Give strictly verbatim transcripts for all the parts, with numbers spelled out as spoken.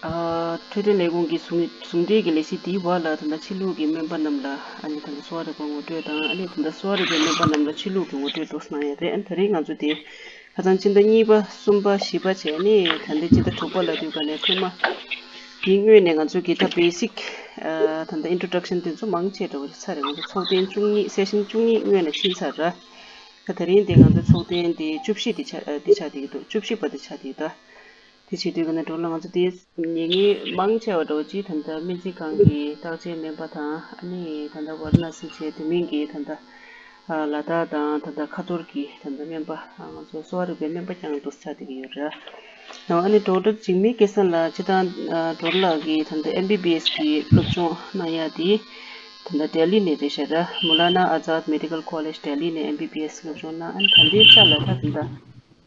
ཨ། འཕྲོད་བསྟེན་ལས་ཁུངས་ཀྱི་ཟུང་ཟུང་འབྲེལ་གྱི་ལས་གཞི་འདིའི་བར་ལ་ད་ལྟ་ཕྱི་ལུགས་ཀྱི་སྨན་པ་རྣམས་ལ་ཨ་ནི་ད་ལྟ་གསོ་བ་རིག་པ་ངོ་སྤྲོད་དང་། ཨ་ནི་ད་ལྟ་གསོ་བ་རིག་པའི་སྨན་པ་རྣམས་ལ་ཕྱི་ལུགས་ཀྱི་ངོ་སྤྲོད་འདུག་གནང་ཡ་རེད། ཨ་ནི་ད་རེས་ང་ཚོ་དེ་ཁ་སང་སྤྱི་ཟླ་གཉིས་པ་གསུམ་པ་བཞི་པ་བྱས་ནས་ད་ལྟ་སྤྱི་ཟླ་དྲུག་པ་ལ་དུས་ག་ནས་ཐོག་མ་དེའི་སྔོན་ནས་ང་ཚོ་གི་ད་basic ཨ་ད་ལྟ་introduction དེ་ཚོ་མང་ཆེ་འདྲ་བོ་ཞིག་ཚར་རེད། ང་ཚོ་ཚོགས་ཐེངས་བཅུ་གཉིས་session བཅུ་གཉིས་སྔོན་ལ་ཕྱིན་ཚར་ར། ད་དེ་རིང་དེ་ང་ཚོ་ཚོགས་ཐེངས་དེ་བཅུ་བཞི་དེ་ཆགས་དེ་ཆགས་བསྡད་ཀྱི་འདུག་བཅུ་བཞི་པ་དེ་ཆགས་བསྡད་ཀྱི་འདུག་དེ་བྱེད་དུས་ཀ་ནས་འགྲོ་ལ་ང་ཚོ་དེ་མྱ་ངན་མང་ཆེ་བ་འགྲོ་ཅི་ད་ལྟ་སྨན་རྩིས་ཁང་གི་བརྟག་དཔྱད་སྨན་པ་དང་། ཨ་ནི་ད་ལྟ་ཝར་ན་སི་བྱས་དེ་མིན་གྱི་ད་ལྟ་ལ་དྭགས་དང་ད་ལྟ་ཁ་ཐོར་གྱི་ད་ལྟ་སྨན་པ་ང་ཚོ་གསོ་བ་རིག་པའི་སྨན་པ་རྐྱང་འདུག་ཆགས་བསྡད་ཀྱི་ཡོད་རེད། ཡང་ཨ་ནི་ཌོག་ཊར་འཇིགས་མེད་སྐལ་བཟང་ལགས་སྤྱིར་བཏང་ཌོག་ཊར་ལགས་ཀྱི་ད་ལྟ་MBBS གི་སློབ་སྦྱོང་གནང་ཡ་དེ་ད་ལྟ་ལྡི་ལི་ནས་རེད་ཤག་ར། Maulana Azad Medical College Delhi ནས་MBBS སློབ་སྦྱོང་གནང་། ཨ་ནི་ད་ལྟའི་ཆ་ལ་ད་ད་ལྟ་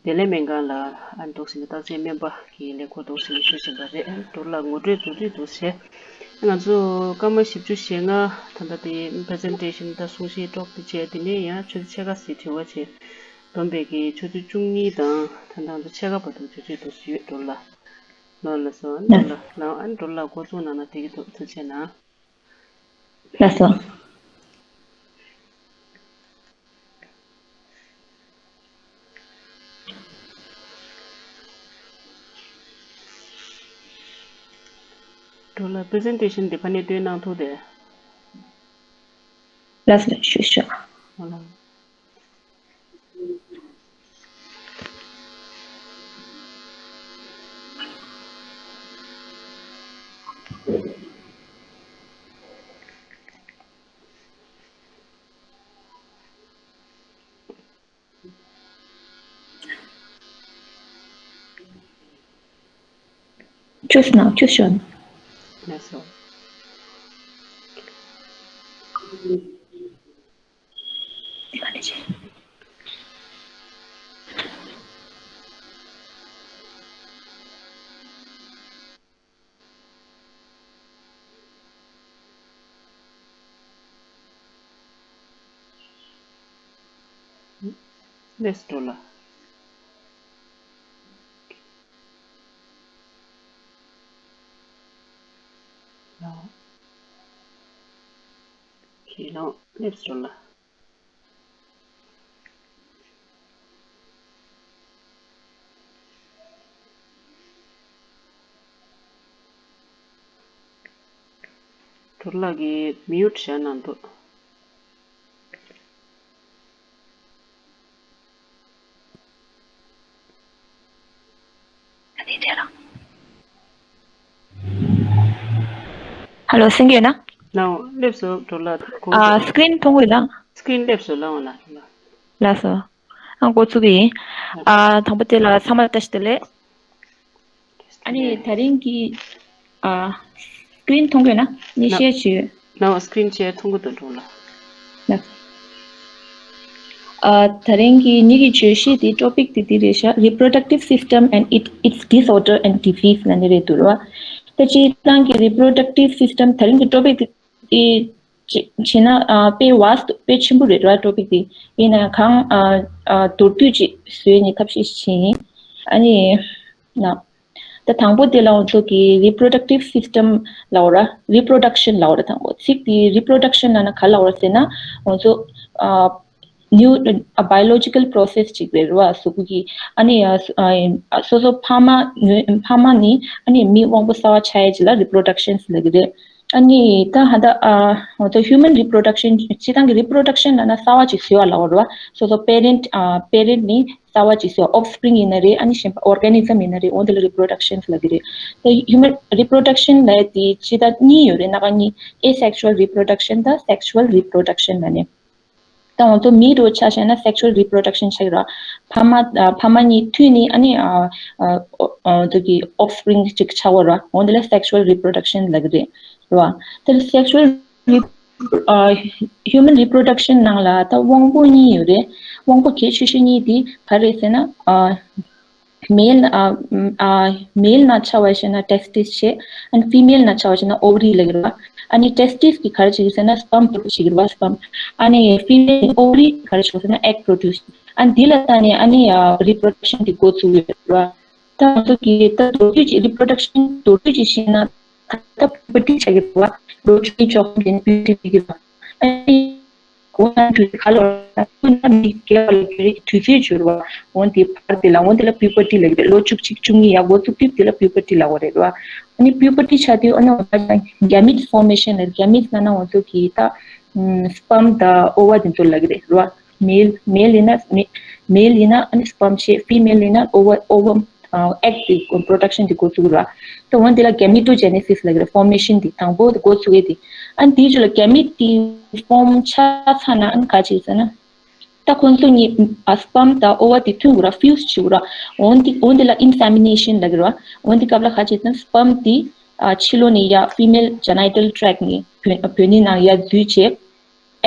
བདེ་ལེགས་སྨན་ཁང་ལ་ཨ་ནི་འདུག་སེ་བརྟག་དཔྱད་སྨན་པ་གི་ལས་ཁུར་འདུག་སེ་ཞུ་བཞིན་པ་རེད། ཨ་ནི་ཌོག་ཊར་ལགས་ངོ་སྤྲོད་མདོར་བསྡུས་འདུག་སེ། ང་ཚོ་སྐར་མ་བཞི་བཅུ་ཞེ་ལྔ་ད་ལྟ་དེ་presentation དང་གསུང་བཤད་ཀྲོག་དེ་བྱས། དེ་ནས་ཡང་ཆུ་ཚོད་ཕྱེད་ཀ་ཙམ་དྲི་བ་བྱས། བསྡོམས་པས་ཀྱི་ཆུ་ཚོད་བཅུ་གཉིས་དང་ད་ལྟ་ང་ཚོ་ཕྱེད་ཀ་བར་དུ་དུས་ཚོད་འདུག་སེ་ཡོད། ཌོག་ཊར་ལགས། ལགས་ལགས་སོ། ཨ་ནི་ཌོག་ཊར་ལགས་ལགས། ཨ་ནི་ཌོག་ཊར་ལགས་འགོ་འཛུགས་གནང་ན་འགྲིག་གི་འདུག་ཐུགས་རྗེ་གནང་། ལགས་སོ། ཌོག་ཊར་ལགས་presentation དེ་ཕ་ནས་སྟོན་གནང་ཐུབ་དེ། ལགས་སོ། ཞུ་ཞུ། ཨ་ལགས། ཅུས་ན་ཅུས་ཤོན། ལགས་སོ། ལགས་སོ་ལགས། ལགས། ཁྱེད་རང་སླེབས་སོང་ལགས། ཌོག་ཊར་ལགས་ཀྱིས་mute བཞག་གནང་འདུག Hello། གསན་གྱི་ཡོད་ན། ལགས་འོང་། སླེབས་སོང་ཌོག་ཊར་ལགས། ཨ། screen མཐོང་གི་ཡོད་ན། screen སླེབས་སོང་། ལགས་འོང་། ལགས་འོང་། ལགས་སོ། ཨ། འགོ་བཙུགས་ཀྱི་ཡིན། ཨ། དང་པོ་དེ་ལ་ཚང་མ་ལ་བཀྲ་ཤིས་བདེ་ལེགས། ཨ་ནི་དེ་རིང་གི། ཨ། screen མཐོང་གི་ཡོད་ན། ངས་ལགས། share བྱས་ཡོད། ལགས་འོང་། screen share མཐོང་གི་འདུག་ཌོག་ཊར་ལགས། ལགས། ཨ། དེ་རིང་གི་ངེད་ཀྱི་བརྗོད་གཞི་དེ་topic དེ་འདི་རེད་ཤག Reproductive system and it, its disorder and disease ལབ་ནི་རེད་འདུག་ར། ད་སྤྱིར་བཏང་གི་reproductive system དེ་རིང་གི་topic དེ་དེ་བྱས་ན། ཨ། དཔེ་vast། དཔེ་ཆེན་པོ་རེད་ར་topic དེ། ཡིན་ན་གང་། ཨ། ཨ། མདོར་བསྡུས་ཅིག་བཟོས་ནས་ཐབས་ཤེས་ཤིག་བྱས་ཡིན། ཨ་ནི། ན། ད་དང་པོ་དེ་ལ་ང་ཚོ་གི་reproductive system ལབ་ར། reproduction ལབ་ར། དང་པོ་ཚིག་དེ་reproduction ལབ་ན་ག་ལབ་ར་ཟེར་ན། ང་ཚོ། ཨ། new a biological process ཅིག་རེད་ར། གཟུགས་པོ་གི། ཨ་ནི། ཨ། སོ་སོ་ཕ་མ་ནི། ཕ་མ་ནི་ཨ་ནི་མི་དབང་པོ་གསར་པ་ཆགས་ཡ་ཅིག་ལ་reproduction ལབ་ཀྱི་རེད། ཨ་ནི་ད་ཧ་ད། ཨ། ང་ཚོ་human reproduction སྤྱིར་བཏང་གི་reproduction ལབ་ན་གསར་པ་ཅིག་བཟོ་བ་ལབ་ར། སོ་སོ་parent ཨ། parent ནི་གསར་པ་ཅིག་བཟོ། offspring ཡིན་ན་རེད། ཨ་ནི་གཞན་པ་organism ཡིན་ན་རེད། འོ་དེ་ལ་reproduction ལབ་ཀྱི་རེད། ད་human reproduction ལབ་དེ་སྤྱིར་བཏང་གཉིས་ཡོད་རེད། སྣ་ཁ་གཉིས། asexual reproduction དང་sexual reproduction ལབ་ནས། ད་ང་ཚོ་མི་རུ་ཆ་བཞག་ན་sexual reproduction ཆགས་ཀྱི་ར། ཕ་མ། ཨ། ཕ་མ་གཉིས་མཐུད་ནས་ཨ་ནི། ཨ། ཨ། ཨ། དེ་གི་offspring ཅིག་ཆགས་པ་ར། འོ་དེ་ལ་sexual reproduction ལབ་ཀྱི་རེད་ར། དེ་ལ་sexual re- ཨ། human reproduction ནང་ལ་ད་དབང་པོ་གཉིས་ཡོད་རེད། དབང་པོ་གལ་ཆེ་ཤོས་གཉིས་དེ་ག་རེ་ཟེར་ན། ཨ། male ཨ། ཨ། male ནང་ཆ་བཞག་ན་testis བྱས། and female ནང་ཆ་བཞག་ན་ovary ལབ་ཀྱི་ར། ཨ་ནི་testis གི་ག་རེ་བྱེད་ཀྱི་ཟེར་ན་sperm produce བྱེད་ཀྱི་ར། sperm། ཨ་ནི་female ovary ག་རེ་བྱེད་ཀྱི་ཟེར་ན་egg produce། ཨ་ནི་འདི་ལ་ལྟ་ནས་ཨ་ནི། ཨ། reproduction དེ་འགོ་བཙུགས་ཡོད་ར། ད་ང་ཚོ་གི་ད་མདོར་བསྡུས་ཀྱི་reproduction མདོར་བསྡུས་ཀྱི་བཤད་ན། ད་puberty ཆགས་ཀྱི་རེད་བ། ལོ་བཅུ་གཉིས་བཅུ་གསུམ་དེ་ནི་puberty ལབ་ཀྱི་རེད་བ། ཨ་ནི་གོང་ནང་དུ་ཁ་ལོ་ད་ཀུན་ད་མི་རྒས་པ་ལ་འགྱུར་རེད། དུས་ཚོད་འགྱུར་བ། འོན་ཏེ་བར་དེ་ལ་འོན་དེ་ལ་puberty ལབ་ཀྱི་རེད། ལོ་བཅུ་གཅིག་བཅུ་གཉིས་ཡར་འགོ་བཙུགས་དུས་དེ་ལ་puberty ལབ་ཀྱི་རེད་བ། ཨ་ནི་puberty ཆགས་དུས་ཨ་ནི་gametes formation ལབ། gametes ལབ་ན་ང་ཚོ་གི་ད་sperm དང་ova དེ་ཚོ་ལབ་ཀྱི་རེད་བ། male male ཡིན་ན་male ཡིན་ན་ཨ་ནི་sperm བྱས། female ཡིན་ན་ova ovum egg དེ་production དེ་འགོ་བཙུགས་ར། ད་འོན་དེ་ལ་gametogenesis ལབ་ཀྱི་རེད། formation དེ་དང་པོ་དེ་འགོ་བཙུགས་ཡས་དེ། ཨ་ནི་དེའི་རྗེས་ལ་gamete དེ་form ཆགས་ཚར་ན་ཨ་ནི་ག་ཅིག་ཟེར་ན། ད་ཁོང་ཚོ་གཉིས་ཨ་sperm དང་ova དེ་མཐུན་དགོས་ར། fuse བྱེད་དགོས་ར། འོན་དེ་འོན་དེ་ལ་insemination ལབ་ཀྱི་རེད་བ། འོན་དེ་སྐབས་ལ་ག་ཅིག་ཟེར་ན་sperm དེ་ཨ་ཕྱི་ལོགས་ནས་ཡར་female genital tract ནས་བུད་བུད་མེད་ནང་ཡར་འཛུལ་བྱས།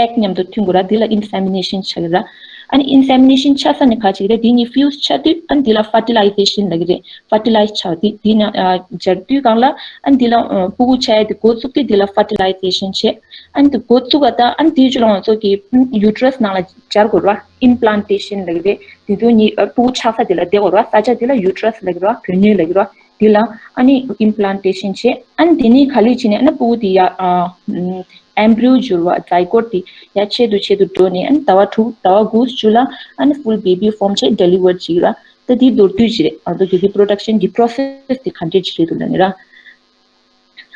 egg མཉམ་དུ་མཐུན་དགོས་ར། འདི་ལ་insemination ཆགས་ཀྱི་ར། ཨ་ནི་insemination ཆགས་ས་ནས་ག་ཅིག་རེད། འདི་གཉིས་fuse ཆགས་དུས་ཨ་ནི་འདི་ལ་fertilization ལབ་ཀྱི་རེད། fertilize ཆགས་དུས་འདི་ན་ཨ་སྦྱར་དུས་སྒང་ལ་ཨ་ནི་འདི་ལ་ཨ་ཕྲུ་གུ་ཆགས་ཡས་དེ་འགོ་བཙུགས་དུས་འདི་ལ་fertilization བྱས། ཨ་ནི་འདི་འགོ་བཙུགས་པ་དང་ཨ་ནི་འདིའི་རྗེས་ལ་ང་ཚོ་གི་uterus ནང་ལ་སྦྱར་དགོས་ར། implantation ལབ་ཀྱི་རེད། འདི་ཚོ་གཉིས་ཨ་ཕྲུ་གུ་ཆགས་ས་དེ་ལ་བསྡད་དགོས་ར། ས་ཆ་དེ་ལ་uterus ལབ་ཀྱི་ར། བུད་མེད་ལབ་ཀྱི་ར། འདི་ལ་ཨ་ནི་implantation བྱས། ཨ་ནི་འདི་ནས་ག་ལེར་བྱས་ནས་ཨ་ནི་ཕྲུ་གུ་དེ་ཡ་ཨ་embryo འགྱུར་བ། zygote དེ་ཡ་ཆེད་དུ་ཆེད་དུ་འགྲོ་ནས་ཨ་ནི་ཟླ་བ་དྲུག་ཟླ་བ་དགུ་བཅུ་ལ་ཨ་ནི་full baby form བྱས་deliver བྱེད་ཀྱི་ར། ད་འདི་མདོར་བསྡུས་ཅིག་རེད། ང་ཚོ་གི་reproduction གི་process དེ་ག་འདྲས་ཅིག་རེད་འདུག་ལབ་ནས་ར།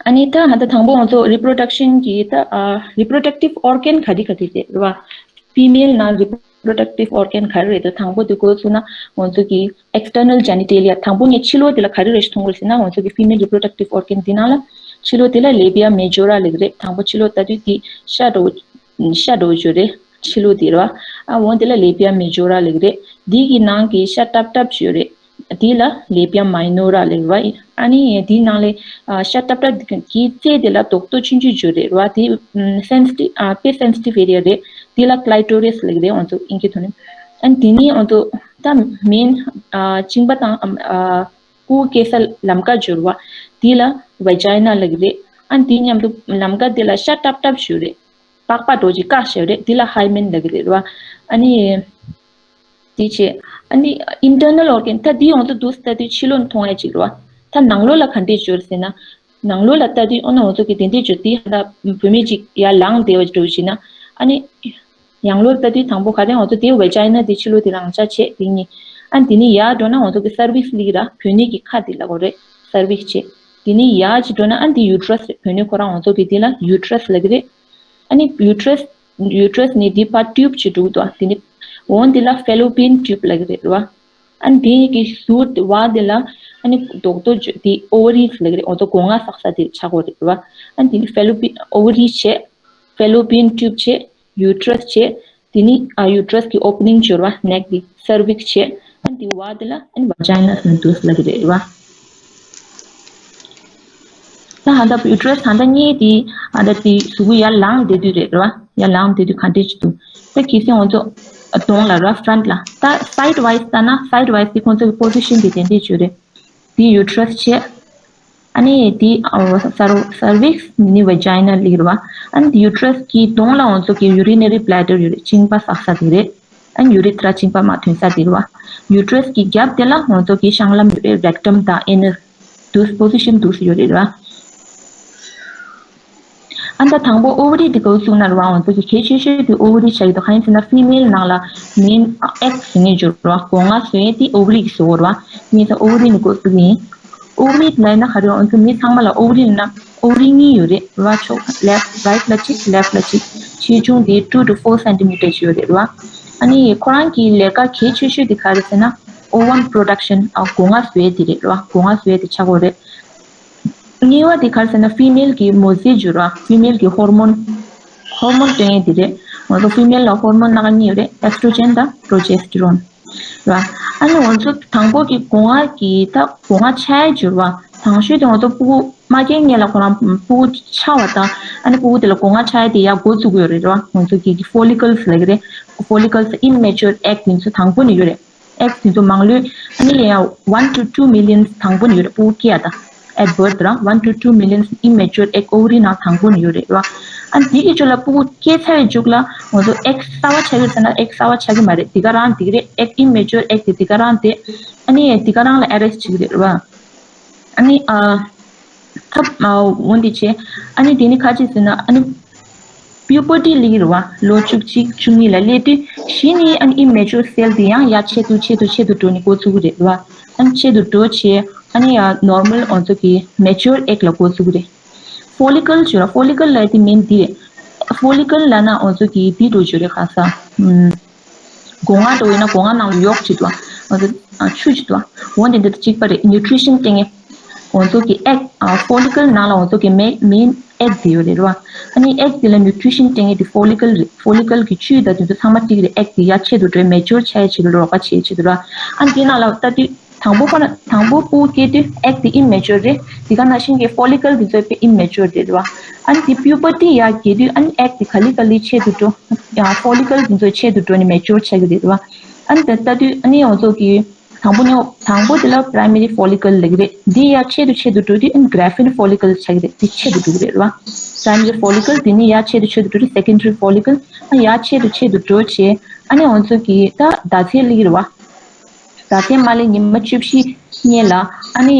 ཨ་ནི་ད་ཧ་ད་དང་པོ་ང་ཚོ་reproduction གི་ད་ཨ་reproductive organ ག་རེ་ག་རེ་རེད་ར། female ནང་reproductive organ ག་རེ་རེད། ད་དང་པོ་དེ་འགོ་བཙུགས་ན་ང་ཚོ་གི་external genitalia དང་པོ་ངས་ཕྱི་ལོགས་དེ་ལ་ག་རེ་རེད་ཞིག་མཐོང་གི་རེད་ཟེར་ན། ང་ཚོ་གི་female reproductive organ འདི་ནང་ལ་ཕྱི་ལོགས་དེ་ལ་labia majora ལབ་ཀྱི་རེད། དང་པོ་ཕྱི་ལོགས་ལྟ་དུས་དེ་ཤ་འདྲ་བོ་ཤ་འདྲ་བོ་ཅིག་ཡོད་རེད། ཕྱི་ལོགས་དེ་རེད་བ། ཨ་འོ་དེ་ལ་labia majora ལབ་ཀྱི་རེད། དེ་གི་ནང་གི་ཤ་ཏབ་ཏབ་ཅིག་ཡོད་རེད། དེ་ལ་labia minora ལབ་ཀྱི་རེད་བ། ཨ་ནི་དེའི་ནང་ལ་ཨ་ཤ་ཏབ་ཏབ་དེ་གི་རྩེ་དེ་ལ་རྡོག་རྡོག་ཆུང་ཆུང་ཅིག་ཡོད་རེད་བ། དེ་sensitive ཨ་དཔེ་sensitive area རེད། དེ་ལ་clitoris ལབ་ཀྱི་རེད། ང་ཚོ་དབྱིན་སྐད་ཐོག་ནས། ཨ་ནི་དེ་ནས་ང་ཚོ་ད་main ཨ་གཅིན་པ་དང་ཨ་ཕྲུ་གུ་སྐྱེ་ས་ལམ་ཀ་སྦྱོར་བ་དེ་ལ་vagina ལབ་ཀྱི་རེད། ཨ་ནི་དེ་མཉམ་དུ་ལམ་ཀ་དེ་ལ་ཤ་ཏབ་ཏབ་ཞིག་ཡོད་རེད། པགས་པ་འདྲ་བོ་ཅིག་བཀག་བཞག་ཡོད་རེད། དེ་ལ་hymen ལབ་ཀྱི་རེད་བ། ཨ་ནི་དེ་བྱས། ཨ་ནི་internal organ ད་དེ་ཡོངས་སུ་བསྡུས་ལྟ་དུས་ཕྱི་ལོགས་ནས་མཐོང་ཡ་ཅིག་རེད་བ། ད་ནང་ལོགས་ལ་ག་འདྲས་སྦྱོར་ཟེར་ན། ནང་ལོགས་ལ་ལྟ་དུས་ཨོ་ན་ང་ཚོ་གི་དེ་འདྲས་སྦྱོར་དེ་ཧ་ད་བུད་མེད་ཅིག་ཡར་ལངས་བསྡད་པ་འདྲ་བོ་ཅིག་ན། ཨ་ནི་ཡང་ལོགས་ལྟ་དུས་དང་པོ་ག་རེ་ང་ཚོ་དེ་vagina དེ་ཕྱི་ལོགས་དེ་རང་འཇགས་བྱས་དེ་གཉིས། ཨ་དེ་ནས་ཡར་འགྲོ་ན་ང་ཚོ་གི་cervix ལབ་ཀྱི་ར། བུད་མེད་ཀྱི་ཁ་དེ་ལབ་དགོས་རེད། cervix བྱས། དེ་ནས་ཡར་ཅིག་འགྲོ་ན་ཨ་དེ་uterus རེད། བུད་མེད་ཁོ་རང་ང་ཚོ་གི་དེ་ལ་uterus ལབ་ཀྱི་རེད། ཨ་ནི་uterus uterus ནས་དེ་ཕར་tube ཅིག་འདུག་དོ། དེ་ནས་འོན་དེ་ལ་fallopian tube ལབ་ཀྱི་རེད་ར། ཨ་ནི་དེ་གི་ཟུར་དེ་བར་དེ་ལ་ཨ་ནི་རྡོག་རྡོག་ཅིག་དེ་ovaries ལབ་ཀྱི་རེད། འོ་དོ་སྒོ་ང་བསགས་ས་དེ་ཆགས་ཀྱི་རེད་ར། ཨ་ནི་དེ་ནས་fallopian ovary བྱས། fallopian tube བྱས། uterus བྱས། དེ་ནི་ཨ་uterus གི་opening སྦྱོར་བ་neck དེ་cervix བྱས། ཨ་ནི་དེ་བར་དེ་ལ་ཨ་ནི་vagina ནས་འདུག་ལབ་ཀྱི་རེད་ར། ད་ཧ་ད་uterus ད་ལྟ་གཉིས་དེ་ཨ་ད་དེ་གཟུགས་པོ་ཡར་ལངས་བསྡད་དུས་རེད་ར། ཡར་ལངས་བསྡད་དུས་ག་འདྲས་ཅིག་འདུག་ད་གལ་སྲིད་ང་ཚོ་གདོང་ལ་ར་front ལ་ད་side wise ལྟ་ན་side wise དེ་ཁོང་ཚོ་གི་position དེ་དེ་འདྲས་ཅིག་རེད། དེ་uterus བྱས། ཨ་ནི་དེ་ཨ་cer- cervix ནི་vagina ལབ་ཀྱི་རེད་བ། ཨ་ནི་དེ་uterus གི་གདོང་ལ་ང་ཚོ་གི་urinary bladder ཡོད་རེད། གཅིན་པ་བསགས་ས་དེ་རེད། ཨ་ནི་urethra གཅིན་པ་མར་ཐོན་ས་དེ་རེད་བ། uterus གི་རྒྱབ་དེ་ལ་ང་ཚོ་གི་བཤང་ལམ་ཡོད་རེད། rectum དང་anus དུས་position དུས་སུ་ཡོད་རེད་བ། ཨ་ད་དང་པོ་ovary དེ་འགོ་བཙུགས་ན་རེད་བ། ང་ཚོ་གི་གལ་ཆེ་ཤོས་དེ་ovary ཆགས་ཀྱི་འདུག་གང་ཡིན་ཟེར་ན་female ནང་ལ་main egg ཟེར་མཁན་ཅིག་ཡོད་རེད་བ། སྒོ་ང་བཟོ་ཡས་དེ་ovary གིས་བཟོ་གི་རེད་བ། ངས་ད་ovary ནས་འགོ་བཙུགས་ཡིན། ovary ལབ་ན་ག་རེ། ང་ཚོ་མི་ཚང་མ་ལ་ovary ལབ་ན་ovary གཉིས་ཡོད་རེད་ར། ཕྱོགས་left right ལ་གཅིག left ལ་གཅིག་ཆེ་ཆུང་དེ་two to four centimeter ཅིག་ཡོད་རེད་ར། ཨ་ནི་ཁོ་རང་གི་ལས་ཀ་གལ་ཆེ་ཤོས་དེ་ག་རེ་ཟེར་ན་ovum production ཨ་སྒོ་ང་བཟོ་ཡས་དེ་རེད་ར། སྒོ་ང་བཟོ་ཡས་དེ་ཆགས་ཀྱི་ཡོད་རེད། གཉིས་པ་དེ་ག་རེ་ཟེར་ན་female གི་མོ་ཟེར་ཅིག་ཡོད་ར། female གི་hormone hormone སྟོན་ཡས་དེ་རེད། ང་ཚོ་female ལ་hormone སྣ་ཁ་གཉིས་ཡོད་རེད། estrogen དང་progesterone ར། ཨ་ནི་ང་ཚོ་དང་པོ་གི་སྒོ་ང་གི་ད་སྒོ་ང་ཆགས་ཡས་ཅིག་ཡོད་ར། དང་ཤོས་དེ་ང་ཚོ་ཕྲུ་གུ་མ་སྐྱེས་སྔོན་ལ་ཁོ་རང་ཕྲུ་གུ་ཆགས་པ་དང་ཨ་ནི་ཕྲུ་གུ་དེ་ལ་སྒོ་ང་ཆགས་ཡས་དེ་ཡར་འགོ་བཙུགས་ཀྱི་ཡོད་རེད་ར། ང་ཚོ་གི་follicles ལབ་ཀྱི་རེད། follicles immature egg དེ་ཚོ་དང་པོ་ནས་ཡོད་རེད། eggs དེ་ཚོ་མང་ལོས་ཨ་ནི་ལས་ཡང་one to two millions དང་པོ་ནས་ཡོད་རེད། ཕྲུ་གུ་སྐྱེ་ཡ་ད་at birth ར་one to two millions immature egg ovary ནང་དང་པོ་ནས་ཡོད་རེད་ར། ཨ་འདི་གི་མཇུག་ལ་སྤུ་གུ་སྐྱེས་ཚར་བའི་མཇུག་ལ་ང་ཚོ་ཨེག་གསར་པ་ཆགས་ཀྱི་ཡོད་ཟེར་ན་ཨེག་གསར་པ་ཆགས་ཀྱི་མ་རེད། འདི་ག་རང་འདི་ག་རེད། ཨེག་ཨིམ་མེ་ཅོར་ཨེག་དེ་འདི་ག་རང་དེ་ཨ་ནི་འདི་ག་རང་ལ་ཨེ་རེ་སི་བྱེད་ཀྱི་རེད་ར། ཨ་ནི་ཨ་ཐབས་ཨ་འོན་ཏེ་བྱས། ཨ་ནི་དེ་ནི་ཁ་ཅིག་ཟེར་ན་ཨ་ནི་པིའུ་པར་ཊི་སླེབས་ཀྱི་རེད་བ། ལོ་བཅུ་གཅིག་བཅུ་གཉིས་ལ་སླེབས་དུས་གཞི་ནས་ཨ་ནི་ཨིམ་མེ་ཅོར་སེལ་དེ་ཡང་ཡར་ཆད་དུ་ཆད་དུ་ཆད་དུ་འགྲོ་ནས་འགོ་བཙུགས་ཀྱི་རེད་བ། ཨ་ནི་ཆད་དུ་འགྲོ་བྱས་ཨ་ནི་ཡང་ནོར་མལ་ང་ཚོ་གི་མེ་ཅོར་ཨེག་ལ་འགོ་བཙུགས་ཀྱི་རེད། ཕོ་ལི་ཀལ་བརྗོད་ར། ཕོ་ལི་ཀལ་ལབ་དེ་མིན་འདི་རེད། ཕོ་ལི་ཀལ་ལབ་ན་ང་ཚོ་གི་འདི་འདྲ་བརྗོད་རེད་ག་ས། ཨམ། སྒོ་ང་འདྲ་བོ་ཡིན་ན་སྒོ་ང་ནང་ལ་ཡོག་ཅིག་འདུག་ང་ཚོ་ཨ་ཆུ་ཅིག་འདུག་འོན་ཏེ་འདི་དང་གཅིག་པ་རེད། ནིའུ་ཊི་རི་ཤན་སྤྲད་མཁན། ང་ཚོ་གི་ཨེག་ཨ་ཕོ་ལི་ཀལ་ནང་ལ་ང་ཚོ་གི་མེ་མེན་ཨེག་དེ་ཡོད་རེད་ར། ཨ་ནི་ཨེག་དེ་ལ་ནིའུ་ཊི་རི་ཤན་སྤྲད་མཁན་དེ་ཕོ་ལི་ཀལ་རེད། ཕོ་ལི་ཀལ་གི་བཅུད་དང་དེ་ཚོ་ཚང་མ་གཅིག་རེད། ཨེག་དེ་ཡར་ཆད་དུ་འགྲོ་མེ་ཅོར་ཆགས་ཡ་ཆེད་དུ་རོགས་པ་བྱེད་ཆེད་དུ་ར། ཨ་ནི་དེ་ནང་ལ་ལྟ་དུས། དང་པོ་པ་ན་དང་པོ་སྤུ་གུ་སྐྱེས་དུས་ཨེག་དེ་ཨིམ་མེ་ཅོར་རེད། དེ་ག་ནང་བཞིན་གྱི་ཕོ་ལི་ཀལ་དེ་ཚོ་དཔེ་ཨིམ་མེ་ཅོར་རེད་ར། ཨ་ནི་དེ་པིའུ་པར་ཊི་ཡར་རྒྱས་དུས་ཨ་ནི་ཨེག་དེ་ག་ལེ་ག་ལེ་ཆད་དུ་འགྲོ། ཡང་ཕོ་ལི་ཀལ་དེ་ཚོ་ཆད་དུ་འགྲོ་ནས་མེ་ཅོར་ཆགས་ཀྱི་རེད་ར། ཨ་ནི་ད་ལྟ་དུས་ཨ་ནི་ང་ཚོ་གི་དང་པོ་ནས་དང་པོ་དེ་ལ་པི་རའི་མ་རི་ཕོ་ལི་ཀལ་ལབ་ཀྱི་རེད། འདི་ཡར་ཆད་དུ་ཆད་དུ་འགྲོ་དུས་ཨ་ནི་གྷ་རེ་ཕིན་ཕོ་ལི་ཀལ་ཆགས་ཀྱི་རེད། འདི་ཆད་དུ་འགྲོ་གི་རེད་ར། པི་རའི་མ་རི་ཕོ་ལི་ཀལ་དེ་ནི་ཡར་ཆད་དུ་ཆད་དུ་འགྲོ་དུས་སེ་ཀེན་ཌ་རི་ཕོ་ལི་ཀལ་ཨ་ཡར་ཆད་དུ་ཆད་དུ་འགྲོ་བྱས་ཨ་ནི་ང་ཚོ་གི་ད་ཟླ་ཚེས་སླེབས་ཀྱི་རེད་བ། ཟླ་ཚེས་མ་སླེབས་ཉི་མ་བཅུ་བཞི་སྔོན་ལ་ཨ་ནི་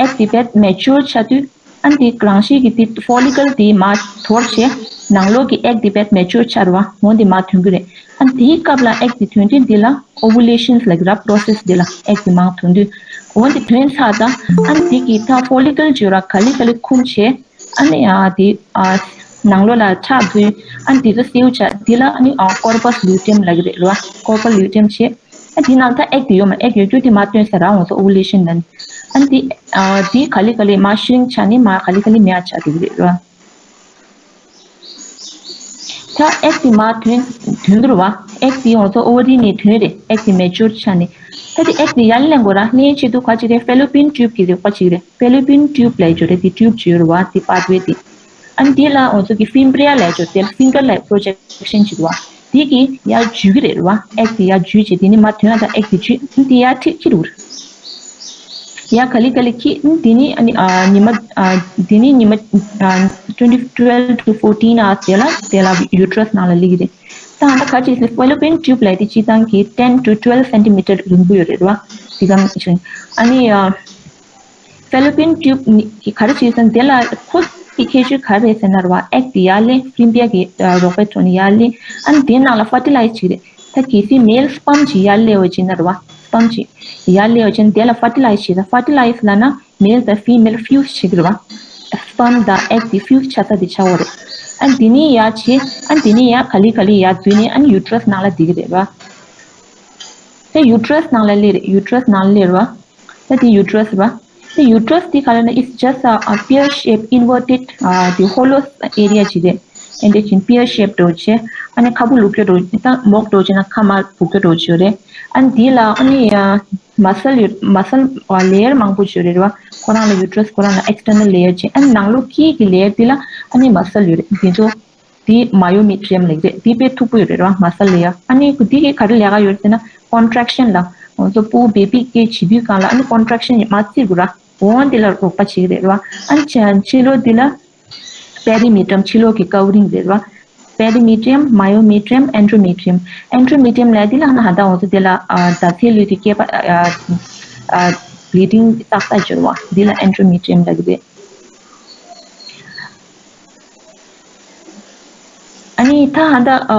ཨེག་དེ་དཔེ་མེ་ཅོར་ཆགས་དུས་ཨ་ནི་དེ་རང་བཞིན་གྱིས་དེ་ཕོ་ལི་ཀལ་དེ་མར་དོར་བྱས་ནང་ལོགས་ཀྱི་ཨེག་དེ་དཔེ་མེ་ཅོར་ཆགས་རེད་བ། འོན་ཏེ་མར་ཐོན་གྱི་རེད། ཨ་ནི་དེའི་སྐབས་ལ་ཨེག་དེ་ཐོན་དུས་འདི་ལ་ཨོ་ཝུ་ལེ་ཤན་ལབ་ཀྱི་ར། པོ་རོ་སེ་སི་འདི་ལ་ཨེག་དེ་མར་ཐོན་དུས་འོན་ཏེ་ཐོན་ཚར་ད་ཨ་ནི་དེ་གི་ད་ཕོ་ལི་ཀལ་བརྗོད་ར་ག་ལེ་ག་ལེ་འཁུམས་བྱས། ཨ་ནི་ཨ་དེ་ཨ་ནང་ལོགས་ལ་ཁྲག་འབུས། ཨ་ནི་དེ་ཚོ་སེའུ་ཆགས་དེ་ལ་ཨ་ནི་ཨ་ཀོར་པ་སི་ལུ་ཊེམ་ལབ་ཀྱི་རེད་ར། ཀོར་པ་སི་ལུ་ཊེམ་བྱས། ཨ་དེ་ནང་ད་ཨེག་དེ་ཡོད་མ་ཨེག་ཡོད་རྒྱུ་དེ་མར་བཏོན་ས་ར། ང་ཚོ་ཨོ་ཝུ་ལེ་ཤན་ལ་ནི་ཨ་ནི་དེ་ཨ་དེ་ག་ལེ་ག་ལེ་མར་ཤི་རིང་ཆགས་ནས་མར་ག་ལེ་ག་ལེ་མེ་ཡར་ཆགས་འགྲོ་གི་རེད་ར། ད་ཨེག་དེ་མར་ཐོན་ཐོན་གྱི་རེད་བ། ཨེག་དེ་ང་ཚོ་ཨོ་ཝ་རི་ནས་ཐོན་རེད། ཨེག་དེ་མེ་ཅོར་ཆགས་ནས། ད་དེ་ཨེག་དེ་ཡར་ལེན་དགོས་ར། ལེན་ཆེད་དུ་ག་ཅིག་རེད། ཕེ་ལོ་པིན་ཊིའུབ་ཀྱི་རིག་པ་ཅིག་རེད། ཕེ་ལོ་པིན་ཊིའུབ་ལབ་ཡ་ཅིག་ཡོད་རེད། དེ་ཊིའུབ་ཅིག་ཡོད་རེད་བ། དེ་པཱཐ་ཝེ་དེ། ཨ་ནི་དེ་ལ་ང་ཚོ་གི་ཕིམ་བྷི་རི་ཡ་ལབ་ཡ་ཅིག་ཡོད་རེད། དེ་ལ་ཕིང་གར་ལབ་པྲོ་ཇེག་ཤན་ཅིག་འདུག་བ། དེ་གིས་ཡར་འཇུ་གི་རེད་བ། ཨེག་དེ་ཡར་འཇུས་བྱས་དེ་ནི་མར་ཐོན་ཡ་དང་ཨེག་དེ་འཇུས་དེ་ཡར་ཁྲིད་ཁྱེར་འགྲོ་གི་རེད། ཡ་ག་ལེ་ག་ལེ་ཁྱེར་དེ་ནི་ཨ་ནི་ཨ་ཉི་མ་ཨ་དེ་ནི་ཉི་མ་ཨ་twenty twelve to fourteen hours དེ་ལ་དེ་ལ་ཡུ་ཊེ་རས་ནང་ལ་སླེབས་ཀྱི་རེད། ད་ཨ་ད་ག་ཅིག་ཟེར་ཕེ་ལོ་པིན་ཊིའུབ་ལབ་དེ་སྤྱིར་བཏང་གི་ten to twelve centimeter རིང་པོ་ཡོད་རེད་བ། དེ་ག་ཨ་ནི་ཨ། ཕེ་ལོ་པིན་ཊིའུབ་ནི་གི་ག་རེ་བྱེད་ཟེར་ན་དེ་ལ་ཁོ་གི་ཁྱད་ཆོས་ག་རེ་རེད་ཟེར་ན་རེད་བ། ཨེག་དེ་ཡར་སླེབས་ཕིམ་བྷི་རི་ཡ་གི་ཨ་རོགས་པའི་ཐོག་ནས་ཡར་སླེབས། ཨ་ནི་དེའི་ནང་ལ་ཕར་ཊི་ལའི་ཛི་བྱེད་ཀྱི་རེད། ད་གལ་སྲིད་མེལ་སི་པམ་ཅིག་ཡར་སླེབས་པ་བྱས་ན་རེད་བ། སི་པམ་ཅིག་ཡར་སླེབས་པ་བྱས་ན་དེ་ལ་ཕར་ཊི་ལའི་ཛི་བྱེད། ད་ཕར་ཊི་ལའི་ཛི་ལབ་ན་མེལ་དང་ཕི་མེལ་ཕིའུ་ཛི་བྱེད་ཀྱི་རེད་བ། སི་པམ་དང་ཨེག་དེ་ཕིའུ་ཛི་ཆགས་ས་དེ་ཆགས་པ་རེད། ཨ་ནི་དེ་ནས་ཡར་བྱས། ཨ་ནི་དེ་ནས་ཡར་ག་ལེ་ག་ལེ་ཡར་འཛུལ་ནས་ཨ་ནི་ཡུ་ཊེ་རས་ནང་ལ་བསྡད་ཀྱི་རེད་བ། ད་ཡུ་ཊེ་རས་ནང་ལ་སླེབས་རེད། ཡུ་ཊེ་རས་ནང་ལ་སླེབས་རེད་བ། ད་དེ་ཡུ་ཊེ་རས་རེད་བ། དེ་ཡུ་ཊེ་རས་དེ་ག་རེ་ན་it's just a, a pear shape inverted, uh, the hollow area ཅིག་རེད། ཨེ་འདྲ་ཅིག་པི་ཡར་ཤེབ་འདྲ་བོ་བྱས། ཨ་ནི་ཁ་སྤུ་ལུག་རྒྱུ་འདྲ་བོ་ད་མོག་འདྲ་བོ་བྱས་ན་ཁ་མར་སྦུག་རྒྱུ་འདྲ་བོ་བྱས་ཡོད་རེད། ཨ་ནི་དེ་ལ་ཨ་ནི་ཡ་མ་སལ་ཡོད། མ་སལ་ལེ་ཡར་མང་པོ་བྱས་ཡོད་རེད་བ། ཁོ་རང་ལ་ཡུ་ཊེ་རས་ཁོ་རང་ལ་ཨེག་སི་ཊར་ནལ་ལེ་ཡར་བྱས། ཨ་ནི་ནང་ལོགས་དཀྱིལ་གྱི་ལེ་ཡར་དེ་ལ་ཨ་ནི་མ་སལ་ཡོད་རེད། དེ་ཚོ་དེ་མ་ཡོ་མི་ཊི་རི་ཡམ་ལབ་ཀྱི་རེད། དེ་དཔེ་མཐུག་པོ་ཡོད་རེད་ར། མ་སལ་ལེ་ཡར། ཨ་ནི་དེ་གི་ག་རེ་ལས་ཀ་ཡོད་རེད་ཟེར་ན་ཀོན་ཊེག་ཤན་ལ་ང་ཚོ་སྤུ་གུ་བེ་བི་སྐྱེ་བྱེད་དུས་སྒང་ལ་ཨ་ནི་ཀོན་ཊེག་ཤན་མར་བརྩི་དགོས་ར། འོ་དེ་ལ་རོགས་པ་བྱེད་ཀྱི་རེད་ར། ཨ་ནི་ཕྱི་ཕྱི་ལོགས་དེ་ལ་པེ་རི་མི་ཊི་རི་ཡམ། ཕྱི་ལོགས་ཀྱི་ཀ་བ་རིང་རེད་ར། པེ་རི་མི་ཊི་རི་ཡམ། མ་ཡོ་མི་ཊི་རི་ཡམ། ཨེན་ཌོ་མི་ཊི་རི་ཡམ། ཨེན་ཌོ་མི་ཊི་རི་ཡམ་ལབ་དེ་ལ་ཨ་ནི་ཧ་ད་ང་ཚོ་དེ་ལ་ཨ་ཟླ་ཚེས་ལོས་དེ་སྐྱེས་པ་ཨ་ཨ་བི་ལི་ཌིང་བཏགས་ས་སྦྱོར་བ་དེ་ལ་ཨེན་ཌོ་མི་ཊི་རི་ཡམ་ལབ་ཀྱི་རེད། ཨ་ནི་ད་ཧ་ད་ཨ་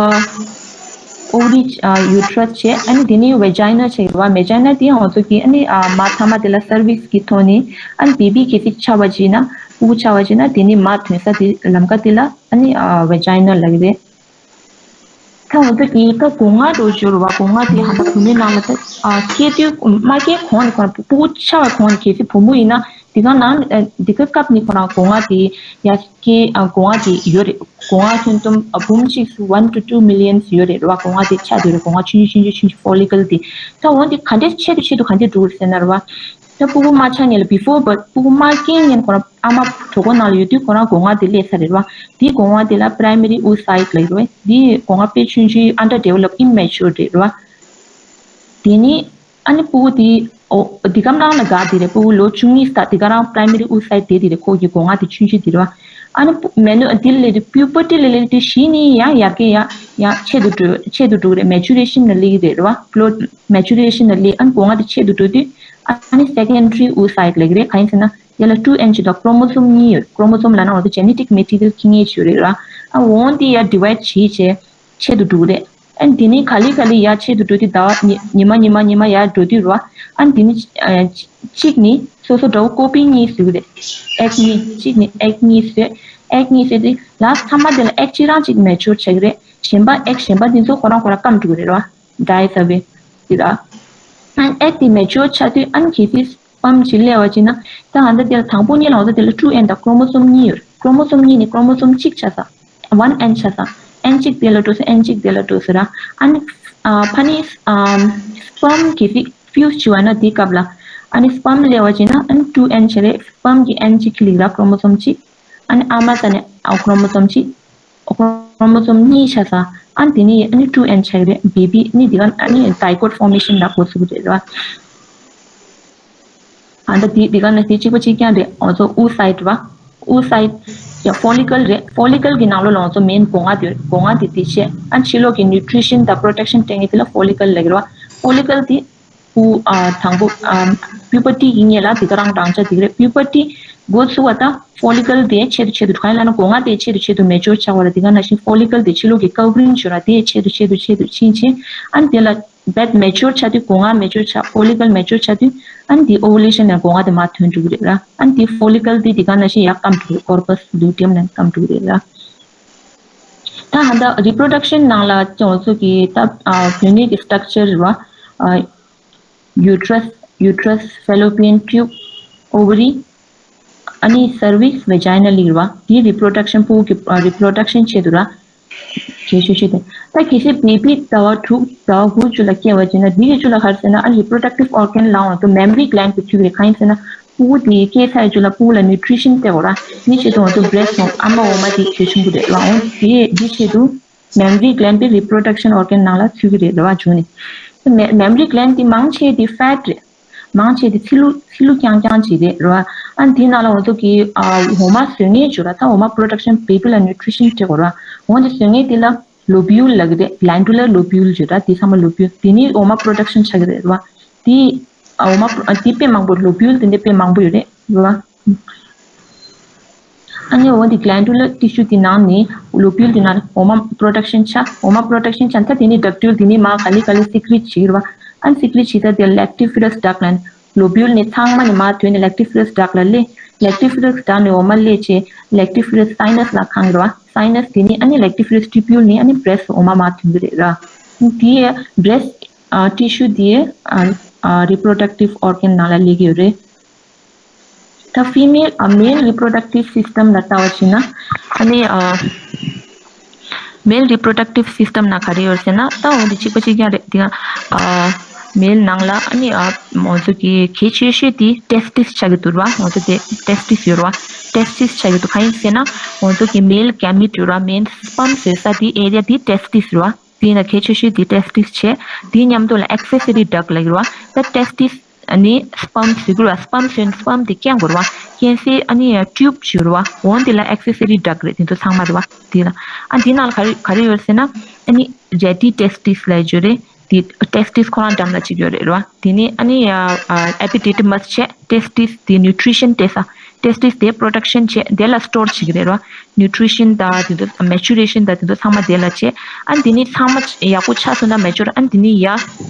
ཨོ་ཝ་རི་ཨ་ཡུ་ཊེ་རས་བྱས། ཨ་ནི་དེ་ནས་ཝེ་ཇི་ན་བྱས་ཡོད་པ། ཝེ་ཇི་ན་དེ་ང་ཚོ་གི་ཨ་ནི་ཨ་མ་མཐའ་མ་དེ་ལ་སར་ཝིག་སི་གི་ཐོག་ནས་ཨ་ནི་བེ་བི་གལ་སྲིད་ཆགས་པ་བྱས་ན། སྤུ་གུ་ཆགས་པ་བྱས་ན་དེ་ནས་མ་ཐོན་ས་དེ་ལམ་ཀ་དེ་ལ་ཨ་ནི་ཨ་ཝེ་ཇི་ན་ལབ་ཀྱི་རེད། ད་ང་ཚོ་གི་ད་སྒོ་ང་འདྲ་བོ་སྦྱོར་བ། སྒོ་ང་དེ་ཧ་ད་བུ་མོའི་ནང་ལ་ད་ཨ་སྐྱེས་དུས་མ་སྐྱེས་གོང་ནས་ཁོ་རང་སྤུ་གུ་ཆགས་པའི་གོང་ནས་གལ་སྲིད་བུ་མོ་ཡིན་ན་དེ་ག་ནང་ཨ་དེ་ག་སྐབས་ནས་ཁོ་རང་སྒོ་ང་དེ་ཡ་སྐྱེས་ཨ་སྒོ་ང་དེ་ཡོད་རེད། སྒོ་ང་ཁྱོན་བསྡོམས་ཨ་འབུམ་གཅིག་སུ་one to two millions ཡོད་རེད་ར། སྒོ་ང་དེ་ཆགས་བསྡད་རེད། སྒོ་ང་ཆུང་ཆུང་ཆུང་ཆུང་ཆུང་ཆུང་ཕོ་ལི་ཀལ་དེ། ད་འོ་དེ་ག་འདྲས་ཆེད་དུ་ཆེད་དུ་ག་འདྲས་འགྲོ་གི་རེད་ཟེར་ན་ར་བ། ད་སྤུ་གུ་མ་ཆགས་སྔོན་ལ་བི་ཕོར་བ་སྤུ་གུ་མ་སྐྱེས་སྔོན་ཁོ་རང་ཨ་མ་གྲོད་ཁོག་ནང་ལ་ཡོད་དུས་ཁོ་རང་སྒོ་ང་དེ་སླེབས་ཚར་རེད་ར་བ། དེའི་སྒོ་ང་དེ་ལ་པི་རའི་མ་རི་ཨུ་སའིཌ་ལབ་ཀྱི་རེད་བ། དེའི་སྒོ་ང་དཔེ་ཆུང་ཆུང་ཨན་ཌར་ཌི་ཝེ་ལོབ་ཌི་ཨིམ་མེ་ཅུར་རེད་ར་བ། དེ་ནི་ཨ་ནི་སྤུ་གུ་དེ་འོ་དེ་ག་རང་ལ་དགའ་དེ་རེད། སྤུ་གུ་ལོ་བཅུ་གཉིས་ལྟ་དེ་ག་རང་པི་རའི་མ་རི་ཨུ་སའིཌ་དེ་དེ་རེད། ཁོ་གི་སྒོ་ང་དེ་ཆུང་ཆུང་དེ་རེད་བ། ཨ་ནི་མེ་ནོ་དེ་ལས་དུས་པིའུ་པར་ཊི་ལས་ལས་དུས་བཞི་ནི་ཡང་ཡར་གྱི་ཡང་ཡང་ཆེད་དུ་འགྲོ་ཆེད་དུ་འགྲོ་གི་རེད། མེ་ཅུ་རེ་ཤན་ལ་སླེབས་ཀྱི་རེད་རེད་བ། གློ་མེ་ཅུ་རེ་ཤན་ལ་སླེབས། ཨ་ནི་སྒོ་ང་དེ་ཆེད་དུ་འགྲོ་དུས་ཨ་ནི་སེ་ཀེན་ཌ་རི་ཨུ་སའིཌ་ལབ་ཀྱི་རེད། གང་ཡིན་ཟེར་ན་དེ་ལ་ཊུ་ཨེན་ཅིག་དང་ཀྲོ་མོ་སོམ་གཉིས་ཡོད། ཀྲོ་མོ་སོམ་ལབ་ན་འོ་ཚོ་ཇེ་ནེ་ཊིག་མེ་ཊི་རི་ཡལ་ཁྱེར་མཁན་ཅིག་ཡོད་རེད་ར། ཨ་འོ་དེ་ཡར་ཌི་ཝའིཌ་བྱས་བྱས་ཆེད་དུ་འགྲོ་གི་རེད། ཨ་ནི་དེ་ནས་ག་ལེ་ག་ལེ་ཡར་ཆེད་དུ་འགྲོ་དུས་ཟླ་བ་ཉི་ཉི་མ་ཉི་མ་ཉི་མ་ཡར་འགྲོ་དུས་རེད་བ། ཨ་ནི་དེ་ནས་ཨ་གཅིག་ནི་སོ་སོ་འདྲ་བོ་ཀོ་པི་གཉིས་བཟོས་ཀྱི་རེད། ཨེག་གཉིས་གཅིག་ནི་ཨེག་གཉིས་བཟོས། ཨེག་གཉིས་བཟོས་དུས་ལ་ཚང་མ་དེ་ལ་ཨེག་གཅིག་རང་གཅིག་མེ་ཅུར་ཆགས་ཀྱི་རེད། གཞན་པ་ཨེག་གཞན་པ་དེ་ཚོ་ཁོ་རང་ཁོ་རང་སྐམ་འགྲོ་གི་རེད་ར། ཌའི་ཨེ་ཝེ་དེ་ར། ཨ་ནི་ཨེག་དེ་མེ་ཅུར་ཆགས་དུས་ཨ་ནི་གལ་སྲིད་སྤམ་ཅིག་སླེབས་པ་ཅིག་ན། ད་ཨ་ད་དེ་ལ་དང་པོ་གཉིས་ལ་འོ་ད་དེ་ལ་ཊུ་ཨེན་དང་ཀྲོ་མོ་སོམ་གཉིས་ཡོད། ཀྲོ་མོ་སོམ་གཉིས་ནི་ཀྲོ་མོ་སོམ་གཅིག་ཆགས་ས། ཝན་ཨེན་ཆགས་ས། ཨེན་གཅིག་དེ་ལ་འགྲོ་ས་ཨེན་གཅིག་དེ་ལ་འགྲོ་ས་ར། ཨ་ནི་ཨ་ཕ་ནི་ཨ་སྤམ་གི་ཕི་ཕིའུ་སི་བྱུང་བ་ན་དེའི་སྐབས་ལ་ཨ་ནི་སྤམ་སླེབས་པ་ཅིག་ན་ཨ་ནི་ཊུ་ཨེན་བྱས་རེད། སྤམ་གི་ཨེན་གཅིག་ཁྱི་ལིག་ར་ཀྲོ་མོ་སོམ་གཅིག་ཨ་ནི་ཨ་མ་ས་ནས་ཨ་ཀྲོ་མོ་སོམ་གཅིག་ཀྲོ་མོ་སོམ་གཉིས་ཆགས་ས། ཨ་ནི་དེ་ནི་ཨ་ནི་ཊུ་ཨེན་ཆགས་རེད། བེ་བི་ནི་དེ་ག་ཨ་ནི་ཌའི་གོཊ་ཕོར་མེ་ཤན་ལ་འགོ་ཚུགས་རེད་ར། ཨ་ད་དེ་དེ་ག་ན་དེ་གཅིག་པ་གཅིག་རྐྱང་རེད། ཨོ་ཚོ་ཨུ་སའིཌ་ར། ཨུ་སའིཌ་ཡ་ཕོ་ལི་ཀལ་རེད། ཕོ་ལི་ཀལ་གི་ནང་ལོགས་ལ་ཨོ་ཚོ་མེན་སྒོ་ང་དེ་རེད། སྒོ་ང་དེ་དེ་བྱས་ཨ་ཕྱི་ལོགས་ཀྱི་ནིའུ་ཊི་རི་ཤན་དང་པོ་རོ་ཊེག་ཤན་སྤྲད་མཁན་དེ་ལ་ཕོ་ལི་ཀལ་ལབ་ཀྱི་རེད་བ། ཕོ་ལི་ཀལ་དེ་པུ་ཨ་དང་པོ་ཨ་པིའུ་པར་ཊི་ཡིན་ངེས་ལ་དེ་ག་རང་རང་ཆ་དེ་ག་རེད། པིའུ་པར་ཊི་འགོ་ཚུགས་པ་དང་ཕོ་ལི་ཀལ་དེ་ཆེད་དུ་ཆེད་དུ་གང་ཡིན་ལབ་ན་སྒོ་ང་དེ་ཆེད་དུ་ཆེད་དུ་མེ་ཅུར་ཆགས་པ་ར། དེ་ག་ནང་བཞིན་ཕོ་ལི་ཀལ་དེ་ཕྱི་ལོགས་ཀྱི་ཀ་བ་རིང་ཅིག་ཡོད་ར། དེ་ཆེད་དུ་ཆེད་དུ་ཆེད་དུ་ཕྱིན་ཕྱིན་ཨ་ནི་དེ་ལ་བེད་མེ་ཅུར་ཆགས་དུས་སྒོ་ང་མེ་ཅུར་ཆགས་ཕོ་ལི་ཀལ་མེ་ཅུར་ཆགས་དུས་ཨ་ནི་དེ་ཨོ་ཝུ་ལེ་ཤན་ནས་སྒོ་ང་དེ་མར་ཐོན་འགྲོ་གི་རེད་ར། ཨ་ནི་དེ་ཕོ་ལི་ཀལ་དེ་དེ་ག་ནང་བཞིན་ཡར་སྐམ་འགྲོ་གི་རེད། ཀོར་པ་སི་ལུ་ཊི་ཡམ་ནང་སྐམ་འགྲོ་གི་རེད་ར། ད་ཧ་ད་རི་པྲོ་ཌག་ཤན་ནང་ལ་ཅོ་ཚོ་གི་ད་ཨ་བུད་མེད་ཀྱི་སི་ཊག་ཅར་རེད་བ། ཨ་ཡུ་ཊ་རས་ཡུ་ཊ་རས་ཕེ་ལོ་པི་ཡན་ཊིའུབ་ཨོ་ཝ་རི་ཨ་ནི་སར་ཝིག་སི་ཝེ་ཇའི་ན་ལབ་ཀྱི་རེད་བ། དེ་རི་པྲོ་ཌག་ཤན་ཕྲུ་གུ་གི་ཨ་རི་པྲོ་ཌག་ཤན་ཆེད་དུ་ར། གལ་ཆེ་ཤོས་དེ། ད་གལ་སྲིད་བེ་བི་ཟླ་བ་དྲུག་ཟླ་བ་དགུ་བཅུ་ལ་སྐྱེས་པ་བྱས་ན་འདི་གི་བཅུ་ལ་ག་རེ་ཟེར་ན་ཨ་རི་པྲོ་ཌག་ཊིབ་ཨོར་གན་ལའང་དུ་མེམ་རི་གི་ལན་དུ་ཚུད་ཀྱི་རེད། གང་ཡིན་ཟེར་ན་ཕྲུ་གུ་དེ་སྐྱེས་ཚར་བའི་བཅུ་ལ་ཕྲུ་གུ་ལ་ནིའུ་ཊི་རི་ཤན་སྤྲད་དགོས་ར། དེ་ཆེད་དུ་ང་ཚོ་བྷི་རེ་སི་ཊི་ཨ་མ་འོ་མ་དེ་གལ་ཆེན་པོ་རེད་ལ། འོ་དེ་འདི་ཆེད་དུ་མེམ་རི་གི་ལན་དེ་རི་པྲོ་ཌག་ཤན་ཨོར་གན་ནང་ལ་ཚུད་ཀྱི་རེད་རེད་བ། བྱུང་ནས་མེ་མེམ་རི་གི་ལན་དེ་མང་ཆེ་དེ་ཕེ་ཊི་རེད། མང་ཆེ་དེ་ཚིལ་ལུ་ཚིལ་ལུ་རྐྱང་རྐྱང་ཅིག་རེད་རེད་བ། ཨ་དེའི་ནང་ལ་ང་ཚོ་གི་ཨ་འོ་མ་བཟོ་མཁན་བྱོས་ར། ད་འོ་མ་པྲོ་ཌག་ཤན་བེ་བི་ལ་ནིའུ་ཊི་རི་ཤན་སྤྲད་དགོས་ར། འོ་དེ་བཟོ་མཁན་དེ་ལ་ལོ་བིའུལ་ལབ་ཀྱི་རེད། གི་ལན་ཌུ་ལར་ལོ་བིའུལ་བྱོས་ར། དེ་ཚང་མ་ལོ་བིའུལ་དེ་ནི་འོ་མ་པྲོ་ཌག་ཤན་ཆགས་ཀྱི་རེད་རེད་བ། དེ་ཨ་འོ་མ་པྲོ་ཨ་དེ་དཔེ་མང་པོ་ལོ་བིའུལ་དེ་འདྲ་དཔེ་མང་པོ་ཡོད་རེད་རེད་བ། ཨ་ནི་འོ་དེ་གི་ལན་ཌུ་ལར་ཊི་ཤུ་དེ་ནང་ནས་ལོ་བིའུལ་དེ་ནང་འོ་མ་པྲོ་ཌག་ཤན་ཆགས། འོ་མ་པྲོ་ཌག་ཤན་ཆགས་ད་དེ་ནས་ཌག་ཊིལ་དེ་ནས་མར་ག་ལེ་ག་ལེ་སི་ཀི་རེཊ་བྱེད་ཀྱི་རེད་བ། ཨ་ནི་སི་ཀི་རེཊ་བྱེད་ད་དེ་ལེག་ཊི་ཕེ་རས་ཌག་ལབ་ནས་ལོ་བིའུལ་ནས་ཚང་མ་ནས་མར་ཐོན་ནས་ལེག་ཊི་ཕེ་རས་ཌག་ལ་སླེབས། ལེག་ཊི་ཕེ་རས་ཌག་ནས་འོ་མ་སླེབས་བྱས་ལེག་ཊི་ཕེ་རས་སའི་ནས་ལ་ཁེངས་ཀྱི་རེད་བ། སའི་ནས་དེ་ནས་ཨ་ནི་ལེག་ཊི་ཕེ་རས་ཊི་པིའུལ་ནས་ཨ་ནི་བྷི་རེ་སི་ཊི་འོ་མ་མར་ཐོན་གྱི་རེད་ར། དེ་བྷི་རེ་སི་ཊི་ཨ་ཊི་ཤུ་དེ་ཨ་ཨ་རི་པྲོ་ཌག་ཊིབ་ཨོར་གན་ནང་ལ་སླེབས་ཀྱི་ཡོད་རེད། ད་ཕི་མེལ་ཨ་མེལ་རི་པྲོ་ཌག་ཊིབ་སི་སི་ཊམ་ལ་ལྟ་བ་བྱས་ན་ཨ་ནི་ཨ་མེལ་རི་པྲོ་ཌག་ཊིབ་སི་སི་ཊམ་ནང་ག་རེ་ཡོད་ཟེར་ན་ད་འོ་འདི་གཅིག་པ་གཅིག་རྐྱང་རེད། དེ་ཡང་ཨ་མེལ་ནང་ལ་ཨ་ནི་ཨ་ང་ཚོ་གི་གལ་ཆེ་ཤོས་དེ་ཊེ་སི་ཊིས་ཆགས་ཀྱི་འདུག་ར། ང་ཚོ་དེ་ཊེ་སི་ཊིས་ཡོད་ར། ཊེ་སི་ཊིས་ཆགས་ཀྱི་འདུག་གང་ཡིན་ཟེར་ན་ང་ཚོ་གི་མེལ་གེ་མིཊ་ཡོད་ར། མེལ་སི་པམ་བཟོ་ས་དེ་ཨེ་རི་ཡ་དེ་ཊེ་སི་ཊིས་རེད་བ། དེ་ཡིན་ན་གལ་ཆེ་ཤོས་དེ་ཊེ་སི་ཊིས་བྱས། དེའི་མཉམ་དུ་ལ་ཨེག་སེ་སི་རི་ཌག་ལབ་ཀྱི་རེད་བ། ད་ཊེ་སི་ཊིས་ཨ་ནི་སི་པམ་བཟོ་གི་རེད་བ། སི་པམ་བཟོས་ནས་སི་པམ་དེ་རྐྱང་དགོས་རེད་བ། རྐྱང་སའི་ཨ་ནི་ཊིའུབ་ཅིག་ཡོད་རེད་བ། འོ་དེ་ལ་ཨེག་སེ་སི་རི་ཌག་རེད། དེ་ཚོ་ཚང་མ་རེད་བ། དེ་ལ་ཨ་དེ་ནང་ལ་ག་རེ་ག་རེ་ཡོད་ཟེར་ན་ཨ་ནི་རེ་ཌི་ཊེ་སི་ཊིས་ལབ་ཡོད་རེད། དེ་ཊེ་སི་ཊིས་ཁོ་རང་འགྲམ་ལ་གཅིག་ཡོད་རེད་རེད་བ། དེ་ནས་ཨ་ནི་ཨ་ཨ་ཨེ་པི་ཌི་ཌི་མ་སི་བྱས། ཊེ་སི་ཊིས་དེ་ནིའུ་ཊི་རི་ཤན་སྤྲད་ས། ཊེ་སི་ཊིས་དེ་པྲོ་ཌག་ཤན་བྱས་དེ་ལ་སི་ཊོར་བྱེད་ཀྱི་རེད་རེད་བ། ནིའུ་ཊི་རི་ཤན་དང་དེ་ཚོ་མེ་ཅུ་རེ་ཤན་དང་དེ་ཚོ་ཚང་མ་དེ་ལ་བྱས། ཨ་ནི་དེ་ནས་ཚང་མ་ཡག་པོ་ཆགས་སོང་ན་མེ་ཅུར། ཨ་ནི་དེ་ནས་ཡར་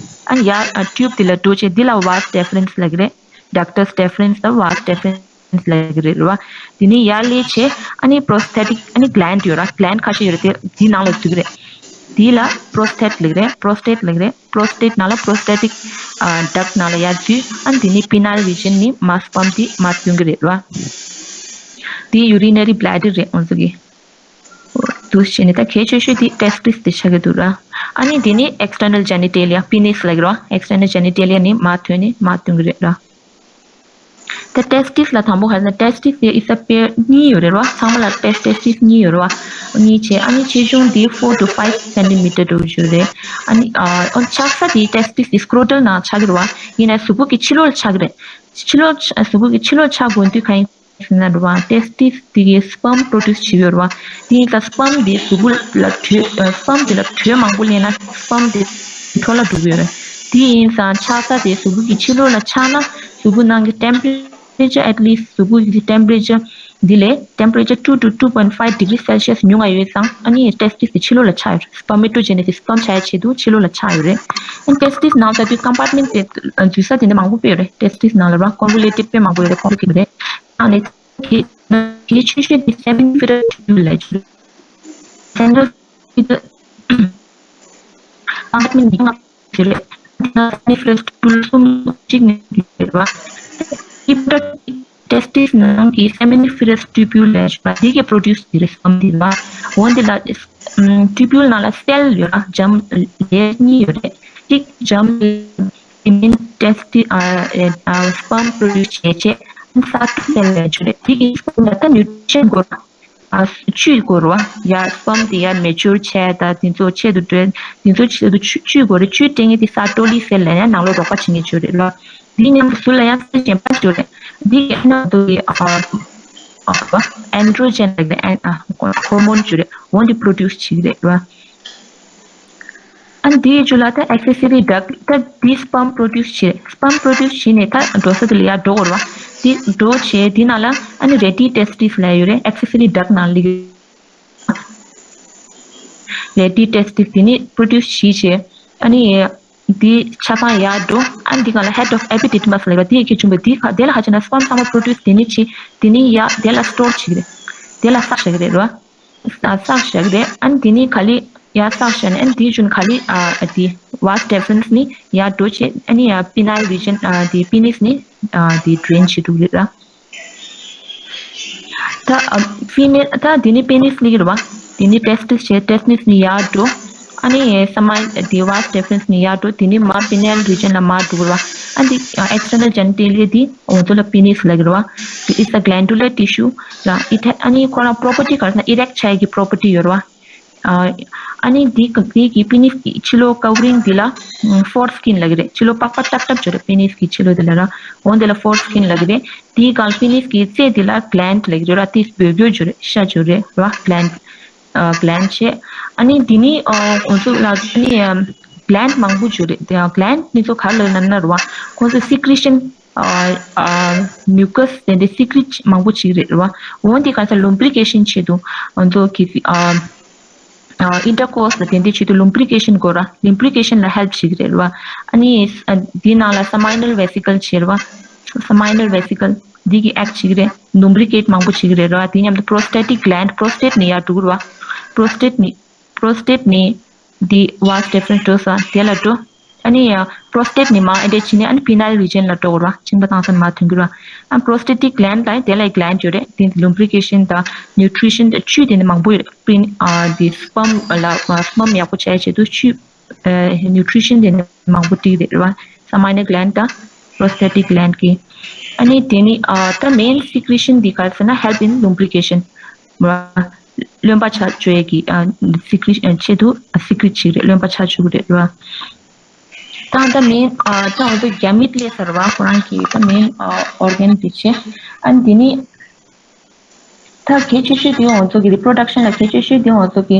ཨ་ནི་ཡར་ཨ་ཊིའུབ་དེ་ལ་འགྲོ་བྱས་དེ་ལ་ཝཱ་སི་ཌི་ཕ་རེན་སི་ལབ་ཀྱི་རེད། ཌག་ཊར་སི་ཌི་ཕ་རེན་སི་དང་ཝཱ་སི་ཌི་ཕ་རེན་སི་ལབ་ཀྱི་རེད་རེད་བ། དེ་ནས་ཡར་སླེབས་བྱས་ཨ་ནི་པྲོ་སི་ཐེ་ཊིག་ཨ་ནི་གི་ལན་ཌི་ཡོད་ར། གི་ལན་ཌི་ཁ་ཤས་ཡོད་རེད། དེ་དེའི་ནང་ལ་འཛུལ་གྱི་རེད། དེ་ལ་པྲོ་སི་ཊེཊ་ལབ་ཀྱི་རེད། པྲོ་སི་ཊེཊ་ལབ་ཀྱི་རེད། པྲོ་སི་ཊེཊ་ནང་ལ་པྲོ་སི་ཊེ་ཊིག་ཨ་ཌག་ཊི་ནང་ལ་ཡར་འཛུལ། ཨ་ནི་དེ་ནས་པི་ནལ་རི་ཇན་ནས་མར་སི་པམ་དེ་མར་ཐོན་གྱི་རེད་ར། དེ་ཡུ་རི་ནེ་རི་བྷི་ལེ་ཌར་རེད། ང་ཚོ་གི་འདུག་བྱས་ནས་ད་གལ་ཆེ་ཤོས་དེ་ཊེ་སི་ཊིས་དེ་ཆགས་ཀྱི་འདུག་ར། ཨ་ནི་དེ་ནས་ཨེག་སི་ཊར་ནལ་ཇེ་ནི་ཊེ་ལི་ཡ་པི་ནིས་ལབ་ཀྱི་རེད་བ། ཨེག་སི་ཊར་ནལ་ཇེ་ནི་ཊེ་ལི་ཡ་ནས་མར་ཐོན་ནས་མར་ཐོན་གྱི་རེད་ར། ད་ཊེ་སི་ཊིས་ལ་དང་པོ་ག་རེ་ཟེར་ན་ཊེ་སི་ཊིས་དེ་ཨི་ས་པེར་གཉིས་ཡོད་རེད་ར། ཚང་མ་ལ་ཊེ་ཊེ་སི་ཊིས་གཉིས་ཡོད་རེད་བ། གཉིས་བྱས་ཨ་ནི་ཆེ་ཆུང་དེ་ཕོར་ཊུ་ཕའིབ་སེན་ཊི་མི་ཊར་འདྲ་བོ་ཅིག་ཡོད་རེད། ཨ་ནི་ཨ་ཨོ་ཆགས་ས་དེ་ཊེ་སི་ཊིས་དེ་སི་ཀོ་རོ་ཊལ་ནང་ཆགས་ཀྱི་རེད་བ། ཡིན་ནའི་གཟུགས་པོ་གི་ཕྱི་ལོགས་ལ་ཆགས་ཀྱི་རེད། ཕྱི་ལོགས་གཟུགས་པོ་གི་ཕྱི་ལོགས་ཆགས་དགོས་དུས་ག་ཡིན། ཟེར་ན་རེད་བ། ཏེས་ཊིས་དེ་གི་སི་པམ་པྲོ་ཌུས་བྱེད་ཀྱི་ཡོད་རེད་བ། དེ་ཡིན་ཙང་སི་པམ་དེ་གཟུགས་པོ་ལ་དྲོད་ཨ། སི་པམ་དེ་ལ་དྲོད་མང་པོ་སླེབས་ན་སི་པམ་དེ་འཕྲོ་བརླག་འགྲོ་གི་ཡོད་རེད། དེ་ཡིན་ཙང་ཆགས་ས་དེ་གཟུགས་པོ་གི་ཕྱི་ལོགས་ལ་ཆགས་ན་གཟུགས་པོ་ནང་གི་ཊེམ་པེ་རེ་ཅར། ཨེཊ་ལིསྚ་གཟུགས་པོ་གི་ཊེམ་པེ་རེ་ཅར་འདི་ལས་ཊེམ་པེ་རེ་ཅར་two to two point five degree Celsius ཉུང་བ་ཡོད་ཙང་ཨ་ནི་ཏེས་ཊིས་དེ་ཕྱི་ལོགས་ལ་ཆགས་ཡོད་རེད། སི་པར་མེ་ཊོ་ཇེ་ནེ་སི་སི། སི་པམ་ཆགས་ཡ་ཆེད་དུ་ཕྱི་ལོགས་ལ་ཆགས་ཡོད་རེད། ཨ་ནི་ཏེས་ཊིས་ནང་ལ་དུས་ཀམ་པར་ཊི་མེན་ཊི་དེ་འཛུལ་ས་དེ་འདྲ་མང་པོ་དཔེ་ཡོད་རེད། ཏེས་ཊིས་ནང་ལ་ར་ཀོན་ཝོ་ལུ་ཊིབ་དཔེ་མང་པོ་ཡོད་རེད། ཀོན་ཝོ་ལུ་ཊིབ་རེད། ནང་ནས་དེ་ཆུང་ཤོས་དེ་སེ་མི་ནི་ཕི་རལ་ཊུ་པིའུལ་ལབ་ཀྱི་རེད། སེན་ཊར་དེ་ཀམ་པར་ཊི་མེན་ཊི་ཉི་ཤུ་ལྔ་ཡོད་རེད། དེ་ནང་སེ་མི་ནི་ཕི་རལ་ཊུ་པིའུལ་གསུམ་གཅིག་ནས་ཡོད་རེད་བ། དེ་ཏེས་ཊིས་ནང་གི་སེ་མི་ནི་ཕི་རལ་ཊུ་པིའུལ་ལབ་ཀྱི་རེད་བ། དེ་གིས་པྲོ་ཌུས་བྱེད་ཀྱི་རེད་སི་པམ་དེ་རེད་བ། འོ་དེ་ལ་ཊུ་པིའུལ་ནང་ལ་སེལ་ཡོད་ར། ཇམ་ལེ་ཡར་གཉིས་ཡོད་རེད། གཅིག་ཇམ་ལེ་ཡར་དེ་མིན་ཏེས་ཊིས་ཨ་ཨ་སི་པམ་པྲོ་ཌུས་བྱེད་ཆེད་ས་ཊོ་སེལ་ལབ་ཀྱི་རེད། དེ་གིས་སི་པམ་ལ་ད་ནིའུ་ཊི་རི་ཤན་དགོས་ར། ཨ་བཅུད་དགོས་ར་བ། ཡ་སི་པམ་དེ་ཡར་མེ་ཅུར་བྱས་ད་དེ་ཚོ་ཆེད་དུ་འགྲོ། དེ་ཚོ་ཆེད་དུ་བཅུད་བཅུད་དགོས་རེད། བཅུད་སྤྲད་མཁན་དེ་སར་ཊོ་ལི་སེལ་ལབ་ཡ་ནང་ལོགས་རོགས་པ་བྱེད་མཁན་བཅུད་རེད་ལ། དེའི་མཉམ་དུ་ཟུར་ལ་ཡང་སེལ་གཞན་པ་བཅུད་རེད། དེ་གི་ཨ་ནི་དེ་གི་ཨ་ཨ་ཨེན་ཌྲོ་ཇེན་ལབ་ཀྱི་རེད། ཨ་ཧོར་མོན་བཅུད་རེད། འོ་དེ་པྲོ་ཌུས་བྱེད་ཀྱི་རེད་ར་བ། ཨ་ནི་དེའི་མཇུག་ལ་ད་ཨེག་སེ་སི་རི་ཌག་ཊི། ད་དེ་སི་པམ་པྲོ་ཌུས་བྱེད། སི་པམ་པྲོ་ཌུས་བྱས་ནས་ད་འགྲོ་ས་དེ་ལ་ཡར་འགྲོ་དགོས་རེད་བ། དེ་འགྲོ་བྱས་དེ་ནང་ལ་ཨ་ནི་རེ་ཌི་ཏེས་ཊིས་ལབ་ཡོད་རེད། ཨེག་སེ་སི་རི་ཌག་ཊི་ནང་སླེབས་ཀྱི་རེད། རེ་ཌི་ཏེས་ཊིས་དེ་ནི་པྲོ་ཌུས་བྱས་བྱས་ཨ་ནི་དེ་ཆ་ཚང་ཡར་འགྲོ། ཨ་ནི་དེ་ག་ལ་ཧེཌ་ཨོཕ་ཨེ་པི་ཌི་ཌར་མ་སི་ལབ་ཡོད་རེད་བ། དེ་ཡི་ཁྱད་ཆུང་བས་དེ་ག་དེ་ལ་ཧ་ཅང་ན་སི་པམ་ཚང་མ་པྲོ་ཌུས་དེ་ནི་བྱས་དེ་ནི་ཡར་དེ་ལ་སི་ཊོར་བྱེད་ཀྱི་རེད། དེ་ལ་བསགས་བཞག་གི་རེད་ར་བ། ཨ་བསགས་བཞག་གི་རེད། ཨ་ནི་དེ་ནི་ག་ལེར་ཡར་བསགས་བཞག་ནས་ཨ་ནི་དེའི་རྒྱུན་ག་ལེར་ཨ་དེ་བཱས་ཌི་ཕེ་རན་སི་ནི་ཡར་འགྲོ་བྱས་ཨ་ནི་ཡར་པི་ནའིལ་རི་ཇན་ཨ་དེ་པི་ནིས་ནི་ཨ་དེ་ཌྲེན་བྱེད་འགྲོ་གི་རེད་ར། ད་ཨ་ཕི་མེལ་ད་དེ་ནི་པི་ནིས་སླེབས་ཀྱི་རེད་བ། དེ་ནི་ཏེས་ཊིས་བྱས་ཏེས་ཊིས་ནི་ཡར་འགྲོ། ཨ་ནི་སི་མའིལ་དེ་བཱས་ཌི་ཕེ་རན་སི་ནི་ཡར་འགྲོ། དེ་ནི་མར་པི་ནའིལ་རི་ཇན་ལ་མར་འགྲོ་གི་རེད་བ། ཨ་ནི་ཨེག་སི་ཊར་ནལ་ཇེ་ནི་ཊེ་ལི་ཡ་དེ་འོ་ཚོ་ལ་པི་ནིས་ལབ་ཀྱི་རེད་བ། It's a glandular tissue ར། ཨི་ཐ་ཨ་ནི་ཁོ་རང་པྲོ་པར་ཊི་ག་རེ་ཟེར་ན་ཨི་རེག་ཊི་བྱ་ཡི་གི་པྲོ་པར་ཊི་ཡོད་རེད་བ། ཨ་ཨ་ནི་འདི་ག་འདི་གི་པི་ནིས་ཀྱི་ཕྱི་ལོགས་ཀ་ཝ་རིང་འདི་ལ་ཕོར་སི་ཀིན་ལབ་ཀྱི་རེད། ཕྱི་ལོགས་པགས་པ་ཏབ་ཏབ་ཅིག་ཡོད་རེད། པི་ནིས་ཀྱི་ཕྱི་ལོགས་འདི་ལ་ར། འོ་འདི་ལ་ཕོར་སི་ཀིན་ལབ་ཀྱི་རེད། དེའི་སྒང་པི་ནིས་ཀྱི་རྩེ་འདི་ལ་གི་ལེན་ཌི་ལབ་ཀྱི་རེད་ར། དེ་སྦོས་རྒྱུ་ཅིག་ཡོད་རེད། ཤ་ཅིག་ཡོད་རེད་ར། གི་ལེན་ཌི་ཨ་གི་ལེན་ཌི་བྱས། ཨ་ནི་འདི་ནི་ཨ་ང་ཚོ་ལ་ཨ་ནི་ཨ་གི་ལེན་ཌི་མང་པོ་ཅིག་ཡོད་རེད། དེ་ཡང་གི་ལེན་ཌི་འདི་ཚོ་ག་རེ་ལབ་ན་ར་བ། ཁོང་ཚོ་སི་ཀི་རི་ཤན་ཨ་ཨ་མིའུ་ཀས་དེ་འདྲའི་སི་ཀི་རིཊ་མང་པོ་བྱེད་ཀྱི་རེད་ར་བ། འོ་འདི་ག་ས་ལུམ་བྷི་རི་ཀེ་ཤན་ཆེད་དུ་ང་ཚོ་གི་ཨ་ཨ་ཨིན་ཊར་ཀོར་སི་ལ་དེ་འདྲའི་ཆེད་དུ་ལུམ་བྷི་རི་ཀེ་ཤན་དགོས་ར། ལུམ་བྷི་རི་ཀེ་ཤན་ལ་ཧེལ་པ་བྱེད་ཀྱི་རེད་ར་བ། ཨ་ནི་ཨ་འདི་ནང་ལ་སེ་མའི་ནལ་ཝེ་སི་ཀལ་བྱེད་ར་བ། སེ་མའི་ནལ་ཝེ་སི་ཀལ་འདི་གི་ཨེག་ཊི་བྱེད་ཀྱི་རེད། ལུམ་བྷི་རི་ཀེཊ་མང་པོ་བྱེད་ཀྱི་རེད་ར་བ། དེ་མཉམ་དུ་པྲོ་སི་ཊེ་ཊིག་གི་ལེན་ཌི། པྲོ་སི་ཊེཊ་ནི་ཡར་འགྲོ་གི་རེད་བ། པྲོ་སི་ཊེཊ་ནི་པྲོ་སི་ཊེཊ་ནི་འདི་བཱས་ཌི་ཕེ་རན་སི་འགྲོ་ས་དེ་ལ་འགྲོ། ཨ་ནི་ཡང་པྲོ་སི་ཊེཊ་ནི་མར་ཨེ་འདྲ་བྱས་ནས་ཨ་ནི་པི་ནའིལ་རི་ཇན་ལ་འགྲོ་དགོས་ར། མཆིན་པ་བཏང་ས་ནས་མར་ཐོན་གྱི་ར། ཨ་པྲོ་སི་ཊེ་ཊིག་གི་ལེན་ཌི་ལ་དེ་ལ་གི་ལེན་ཌི་ཡོད་རེད། དེ་ལུམ་བྷི་རི་ཀེ་ཤན་དང་ནིའུ་ཊི་རི་ཤན་དང་བཅུད་དེ་ནི་མང་པོ་ཡོད་རེད། པི་ཨ་དེ་སི་པམ་ལ་སི་པམ་ཡག་པོ་བྱ་ཡ་ཆེད་དུ་བཅུད་ཨ་ནིའུ་ཊི་རི་ཤན་དེ་ནི་མང་པོ་སྤྲད་ཀྱི་རེད་ར། སེ་མའི་ནལ་གི་ལེན་ཌི་དང་པྲོ་སི་ཊེ་ཊིག་གི་ལེན་ཌི་གི། ཨ་ནི་དེ་ནི་ཨ་ད་མེན་སི་ཀི་རི་ཤན་འདི་ག་རེ་ཟེར་ན་ཧེལ་པ་ཨིན་ལུམ་བྷི་རི་ཀེ་ཤན་ར། རློན་པ་ཆགས་བཅུག་ཡས་ཀྱི་ཨ་སི་ཀི་རི་ཤན་ཆེད་དུ་ཨ་སི་ཀི་རིཊ་བྱེད་ཀྱི་རེད། རློན་པ་ཆགས་བཅུག་གི་རེད་ར། ད་ད་མེན་ཨ་ད་ང་ཚོ་གྱ་མིད་ལབ་ས་རེད་བ། ཁོ་རང་གི་ད་མེན་ཨ་ཨོར་གན་འདི་བྱས། ཨ་ནི་དེ་ནི་ད་གལ་ཆེ་ཤོས་དེ་ང་ཚོ་གི་རི་པྲོ་ཌག་ཤན་ལ་གལ་ཆེ་ཤོས་དེ་ང་ཚོ་གི་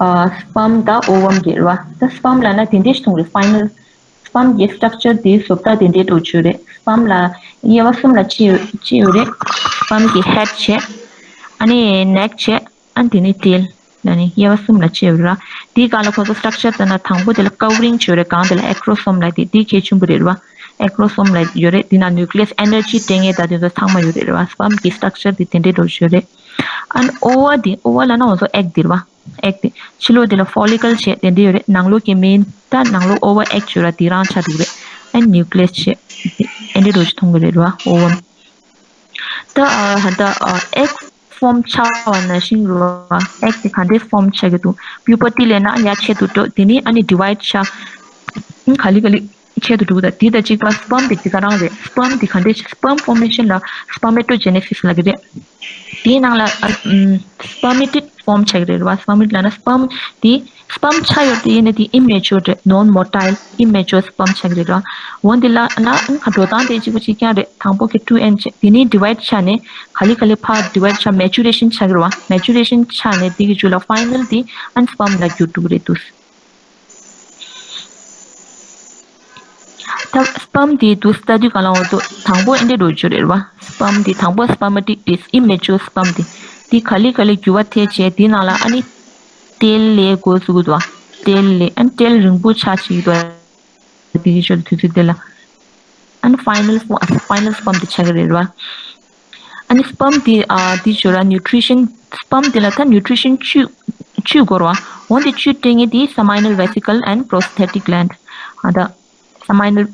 ཨ་སི་པམ་དང་ཨོ་ཝམ་རེད་བ། ད་སི་པམ་ལབ་ན་དེ་འདྲས་ཤིག་མཐོང་རེད། ཕའི་ནལ་སི་པམ་གྱི་སི་ཊག་ཅར་དེ་བཟོ་ལྟ་དེ་འདྲས་འགྲོ་བཅུག་རེད། སི་པམ་ལ་དབྱེ་བ་གསུམ་ལ་ཕྱེ་ཕྱེ་ཡོད་རེད། སི་པམ་གྱི་ཧེཌ་བྱས། ཨ་ནི་ནེག་བྱས། ཨ་ནི་དེ་ནི་ཊེལ་ལ་ནི་དབྱེ་བ་གསུམ་ལ་ཕྱེ་ཡོད་ར། དེའི་སྒང་ལ་ཁོ་ཚོ་སི་ཊག་ཅར་ལྟ་ན་དང་པོ་དེ་ལ་ཀ་ཝ་རིང་བྱས་ཡོད་རེད། སྒང་དེ་ལ་ཨེག་ཀྲོ་སོམ་ལབ་དེ་དེ་གལ་ཆེན་པོ་རེད་ར། ཨེག་ཀྲོ་སོམ་ལབ་ཡོད་རེད། དེ་ན་ནིའུ་ཀི་ལི་ཡས་ཨེ་ནར་ཇི་སྤྲད་མཁན་དང་དེ་ཚོ་ཚང་མ་ཡོད་རེད་ར། སི་པམ་གྱི་སི་ཊག་ཅར་དེ་དེ་འདྲས་འགྲོ་བཅུག་ཡོད་རེད། ཨ་ནི་ཨོ་ཝ་དེ་ཨོ་ཝ་ལབ་ན་ང་ཚོ་ཨེག་དེ་རེད་བ། ཨེག་དེ་ཕྱི་ལོགས་དེ་ལ་ཕོ་ལི་ཀལ་བྱས་དེ་འདྲས་ཡོད་རེད། ནང་ལོགས་ཀྱི་མེན་ད་ནང་ལོགས་ཨོ་ཝ་ཨེག་བྱས་ཡོད་ར། དེ་རང་ཆགས་འདུག་རེད། ཨ་ནི་ནིའུ་ཀི་ལི་ཡས་བྱས་དེ་ཨེ་འདྲས་འགྲོ་བཅུག་མཐོང་གི་རེད་ར། ཨོ་ཝ་ད་ཨ་ད་ཨ་ཨེག་ཕོམ་ཆགས་པ་ནང་བཞིན་རེད་བ། ཨེག་དེ་ག་འདྲས་ཕོམ་ཆགས་ཀྱི་འདུག་པིའུ་པར་ཊི་ལབ་ན་ཡར་ཆེད་དུ་འགྲོ། དེ་ནི་ཨ་ནི་ཌི་ཝའིཌ་ཆགས། ག་ལེ་ག་ལེ་ཆེད་དུ་འགྲོ་གི། ད་དེ་དང་གཅིག་པ་སི་པམ་དེ་དེ་ག་རང་རེད། སི་པམ་དེ་ག་འདྲས་སི་པམ་ཕོར་མེ་ཤན་ལ་སི་པར་མེ་ཊོ་ཇེ་ནེ་སིས་ལབ་ཀྱི་རེད། དེའི་ནང་ལ་ཨ་ཨམ་སྤར་མེ་ཊིག་ཕོམ་ཆགས་ཀྱི་རེད་བ། སྤར་མེ་ཊིག་ལབ་ན་སྤརམ་དེ་སྤརམ་ཆགས་ཡོད་དེ་ཡིན་ན་དེ་ཨིམ་མེ་ཅོར་རེད། ནོན་མོ་ཊའིལ་ཨིམ་མེ་ཅོར་སྤརམ་ཆགས་ཀྱི་རེད་བ། འོན་ཏེ་ལབ་ན་ཨ་ཁ་འགྲོ་སྟངས་དེ་གཅིག་པ་གཅིག་རྐྱང་རེད། དང་པོ་གི་ཊུ་ཨེན་ཆགས་དེ་ནས་ཌི་ཝའིཌ་ཆགས་ནས་ག་ལེ་ག་ལེ་ཕར་ཌི་ཝའིཌ་ཆགས་མེ་ཅུ་རེ་ཤན་ཆགས་ཀྱི་རེད་བ། མེ་ཅུ་རེ་ཤན་ཆགས་ནས་དེ་གི་རྗེས་ལ་ཕའི་ནལ་དེ་ཨ་སྤརམ་ལ་འགྱུར་འགྲོ་གི་རེད་འདུག་ད་སྤརམ་དེ་དུ་ལྟ་དུས་ག་ལ་འོང་དུ་དང་པོ་ཨེ་འདྲ་འགྲོ་རྒྱུ་རེད་བ། སྤརམ་དེ་དང་པོ་སྤར་མ་ཊིག་དེ་ཨིམ་མེ་ཅོར་སྤརམ་དེ་དེ་ག་ལེ་ག་ལེ་འགྱུར་བ་ཐེབས་བྱས་དེ་ནང་ལ་ཨ་ནི་ཊེལ་ལས་འགོ་བཙུགས་འདུག་ཊེལ་ལས་ཨ་ནི་ཊེལ་རིང་པོ་ཆགས་ཅིག་འདུག་དེ་གི་ཞོར་དུས་ཚོད་དེ་ལ་ཨ་ནི་ཕའི་ནལ་ཕའི་ནལ་སྤརམ་དེ་ཆགས་ཀྱི་རེད་བ། ཨ་ནི་སྤརམ་དེ་ཨ་དེ་ཞོར་ལ་ནིའུ་ཊི་རི་ཤན་སྤརམ་དེ་ལ་ད་ནིའུ་ཊི་རི་ཤན་བཅུད་བཅུད་དགོས་རེད་བ། འོན་ཏེ་བཅུད་སྤྲད་མཁན་དེ་སེ་མའི་ནལ་ཝེ་སི་ཀལ་ཨེན་པོ་རོ་སི་ཐེ་ཊིག་གི་ལེན་ཌི། ཨ་ད་སེ་མའི་ནལ་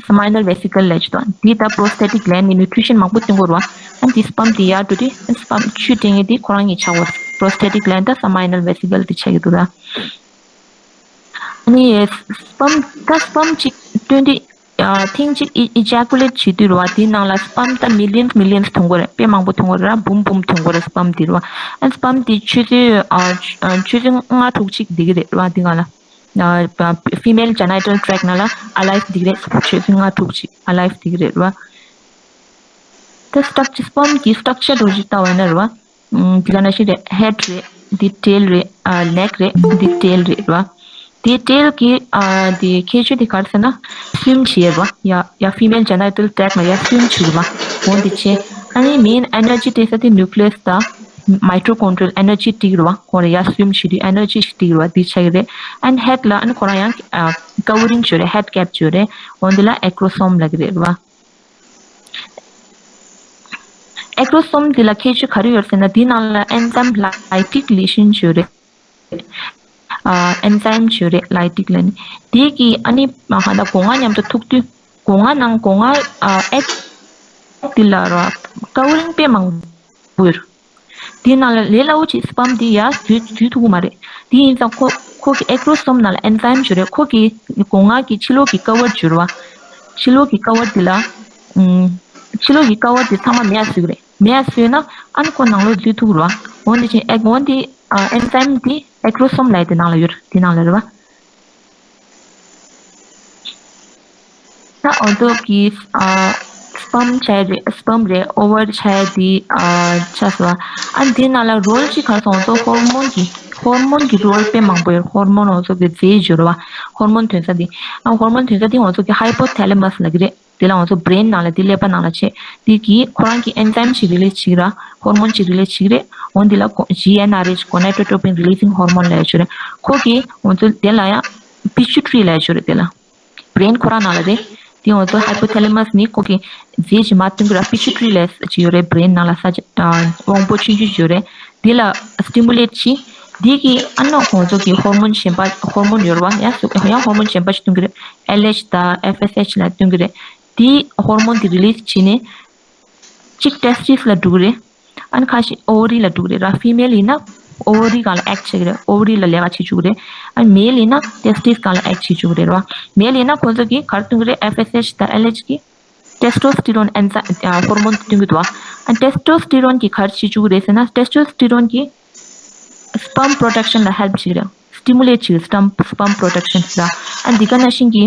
སེ་མའི་ནལ་ཝེ་སི་ཀལ་ལབ་ཀྱི་འདུག་དེ་ད་པོ་རོ་སི་ཐེ་ཊིག་གི་ལེན་ཌི་ནི་ནིའུ་ཊི་རི་ཤན་མང་པོ་སྟོན་དགོས་རེད་བ། ཨ་ནི་དེ་སྤརམ་དེ་ཡར་འགྲོ་དུས་ཨ་ནི་སྤརམ་བཅུད་སྤྲད་མཁན་དེ་ཁོ་རང་གིས་ཆགས་པ་རེད། པོ་རོ་སི་ཐེ་ཊིག་གི་ལེན་ཌི་དང་སེ་མའི་ནལ་ཝེ་སི་ཀལ་དེ་ཆགས་ཀྱི་འདུག་ར། ཨ་ནི་སྤརམ་ད་སྤརམ་གཅིག་སྟོན་དུས་ཨ་ཐེངས་གཅིག་ཨི་ཨི་ཇེ་ཀུ་ལེ་ཊི་བྱེད་དུས་རེད་བ། དེའི་ནང་ལ་སྤརམ་ད་མི་ལི་ཡན་མི་ལི་ཡན་ཐོན་གྱི་རེད། དཔེ་མང་པོ་ཐོན་གྱི་རེད་ར། འབུམ་འབུམ་ཐོན་གྱི་རེད་སྤརམ་དེ་རེད་བ། ཨ་ནི་སྤརམ་དེ་ཆུ་ཚོད་ཨ་ཆུ་ཚོད་ལྔ་དྲུག་ཅིག་བསྡད་ཀྱི་རེད་ར། དེ་ག་ལ། female genital tract ནང་ལ་ཨ་ལའིབ་འདུག་རེད། ཆུ་ཚོད་ལྔ་དྲུག་ཅིག་ཨ་ལའིབ་འདུག་རེད་བ། ད་སི་ཊྲག་ཅར་སྤརམ་གྱི་སི་ཊྲག་ཅར་འདྲ་བོ་ཞིག་ལྟ་བ་ཡིན་ན་རེད་བ། འདི་ག་ནང་བཞིན་རེད། ཧེཌ་རེད། འདི་ཊེལ་རེད། ཨ་ནེག་རེད། འདི་ཊེལ་རེད་བ། དེ་ཊེལ་གྱི་ཨ་དེ་ཁྱད་ཆོས་དེ་ག་རེ་ཟེར་ན་སུའིམ་བྱེད་རེད་བ། ཡ་ཡ་female genital tract ལ་ཡ་སུའིམ་བྱེད་རེད་བ། འོ་འདི་བྱེད། ཨ་ནི་མེན་ཨེ་ནར་ཇི་སྤྲད་ས་དེ་ནིའུ་ཀི་ལི་ཡས་དང་མའི་ཊོ་ཀོན་ཌི་རི་ཡལ་ཨེ་ནར་ཇི་སྤྲད་ཀྱི་རེད་བ། ཁོ་རེ་ཡ་སུའིམ་བྱེད་དུས་ཨེ་ནར་ཇི་ཞིག་སྤྲད་ཀྱི་རེད་བ། འདི་ཆགས་ཀྱི་རེད། ཨ་ནི་ཧེཌ་ལ་ཨ་ནི་ཁོ་རང་ཡང་ཨ་ཀ་ཝ་རིང་བྱེད་རེད། ཧེཌ་ཀེབ་བྱེད་རེད། འོ་འདི་ལ་ཨེ་ཀྲོ་སོམ་ལབ་ཀྱི་རེད་བ། ཨེ་ཀྲོ་སོམ་འདི་ལ་ཁྱད་ཆོས་ག་རེ་ཡོད་ཟེར་ན་འདི་ནང་ལ་ཨེན་ཛའིམ་ལའི་ཊིག་ལེ་ཤན་བྱེད་རེད། ཨ་ཨེན་ཛའིམ་བྱེད་རེད། ལའི་ཊིག་ལབ་ནི་དེ་གི་ཨ་ནི་ཧ་ད་སྒོ་ང་མཉམ་དུ་ཐུག་དུས་སྒོ་ང་ནང་སྒོ་ང་ཨ་ཨེག་འདི་ལ་ར་ཀ་ཝ་རིང་དཔེ་མང་པོ་ཡོད་རེད། དེའི་ནང་ལ་ལས་སླ་བོ་ཅིག་སི་པམ་འདི་ཡར་འཛུལ་འཛུལ་ཐུབ་ཀྱི་མ་རེད། དེ་ཡིན་ཙང་ཁོ་ཁོ་གི་ཨེ་ཀྲོ་སོམ་ནང་ལ་ཨེན་ཛའིམ་བྱེད་རེད། ཁོ་གི་སྒོ་ང་གི་ཕྱི་ལོགས་ཀྱི་ཀ་ཝར་བྱེད་རེད་བ། ཕྱི་ལོགས་ཀྱི་ཀ་ཝར་འདི་ལ་ཨུམ། ཕྱི་ལོགས་ཀྱི་ཀ་ཝར་འདི་ཚང་མ་མེ་ཡར་བཟོས་ཀྱི་རེད། མེ་ཡར་བཟོས་ན་ཨ་ནི་ཁོ་ནང་ལོགས་འཛུལ་ཐུབ་ཀྱི་རེད་བ། འོ་འདི་བྱས་ཨེ་འོ་འདི་ཨ་ཨེན་ཛའིམ་འདི་ཨེ་ཀྲོ་སོམ་ལབ་ཡ་དེ་ནང་ལ་ཡོད་རེད། དེ་ནང་ལ་རེད་བ། ད་འོ་ཐོག་གི་ཨ་སི་པམ་ཆ་རེད། སི་པམ་རེད། ཨོ་ཝར་ཆ་དེ་ཨ་ཆ་སོ། ཨ་འདི་ནང་ལ་རོལ་ཅིག་ག་སོང་ཙང་ཧོར་མོན་གྱི་ཧོར་མོན་གྱི་རོལ་དཔེ་མང་པོ་ཡོད། ཧོར་མོན་འོ་ཚོ་གི་རྫས་འབྱོར་བ། ཧོར་མོན་ཐོན་ས་དེ་ཨ་ཧོར་མོན་ཐོན་ས་དེ་འོ་ཚོ་གི་ཧའི་པོ་ཐེ་ལེ་མ་སི་ལབ་ཀྱི་རེད། དེ་ལ་འོ་ཚོ་བྷི་རེན་ནང་ལ་དེ་ཀླད་པ་ནང་ལ་བྱས། དེ་གིས་ཁོ་རང་གི་ཨེན་ཛའིམ་ཞིག་རི་ལི་ཛི་བྱེད་ཀྱི་ར། ཧོར་མོན་ཞིག་རི་ལི་ཛི་བྱེད་ཀྱི་རེད། འོ་འདི་ལ་ཇི་ཨེན་ཨར་ཨེཆ་གོ་ནེ་ཌོ་ཊོ་པིན་རི་ལི་ཛིང་ཧོར་མོན་ལབ་ཡ་ཅིག་ཡོད་རེད། ཁོ་གིས་འོ་ཚོ་དེ་ལ་ཡང་པི་ཅུ་ཊི་རི་ལབ་ཡ་ཅིག་ཡོད་རེད། དེ་ལ། བྷི་རེན་ཁོ་རང་ནང་ལ་རེད། དེ་ང་ཚོ་ཧའི་པོ་ཐེ་ལེ་མ་སི་ནི་ཁོ་གི་རྫས་ཀྱི་མ་བཏོན་གི་ར། པི་ཅུ་ཊི་རི་ལབ་ཅིག་ཡོད་རེད། བྷི་རེན་ནང་ལ་ས་ཆ་ཨ་དབང་པོ་ཆུང་ཆུང་ཅིག་ཡོད་རེད། དེ་ལ་སི་ཊི་མུ་ལེ་ཊི་བྱེད། དེ་གི་ཨ་ནི་ཁོང་ཚོ་གི་ཧོར་མོན་གཞན་པ་ཧོར་མོན་ཡོད་རེད་བ། ཡང་སུ་ཡང་ཧོར་མོན་གཞན་པ་ཞིག་བཏོན་གི་རེད། ཨེལ་ཨེཆ་དང་ཨེཕ་ཨེས་ཨེཆ་ལ་བཏོན་གི་རེད། དེ་ཧོར་མོན་དེ་རི་ལི་ཛི་བྱས་ནས་གཅིག་ཊེ་སི་ཊི་སི་ལ་འགྲོ་གི་རེད། ཨ་ནི་ཁ་ཤས་ཨོ་ཝ་རི་ལ་འགྲོ་གི་རེད་ར། ཕི་མེལ་ཡིན་ན་ཨོ་ཝ་རི་སྒང་ལ་ཨེག་བྱེད་ཀྱི་རེད། ཨོ་ཝ་རི་ལ་ལས་ཀ་བྱེད་བཅུག་གི་རེད། ཨ་ནི་མེལ་ཡིན་ན་ཊེ་སི་ཊི་སི་སྒང་ལ་ཨེག་བྱེད་བཅུག་གི་རེད་ར། མེལ་ཡིན་ན་ཁོང་ཚོ་གིས་ག་རེ་སྟོན་གི་རེད། ཨེཕ་ཨེས་ཨེཆ་དང་ཨེལ་ཨེཆ་གིས་ཊེ་སི་ཊོ་སི་ཊི་རོན་ཨེན་ཛའིམ་ཧོར་མོན་སྟོན་གི་འདུག་བ། ཨ་ནི་ཊེ་སི་ཊོ་སི་ཊི་རོན་གིས་ག་རེ་བྱེད་བཅུག་གི་རེད་ཟེར་ན། ཊེ་སི་ཊོ་སི་ཊི་རོན་གིས་སི་པམ་པྲོ་ཌག་ཤན་ལ་ཧེལ་པ་བྱེད་ཀྱི་རེད། སི་ཊི་མུ་ལེ་ཊི་བྱེད་ཀྱི་རེད། སི་པམ་པྲོ་ཌག་ཤན་ལ། ཨ་ནི་འདི་ག་ནང་བཞིན་གྱི་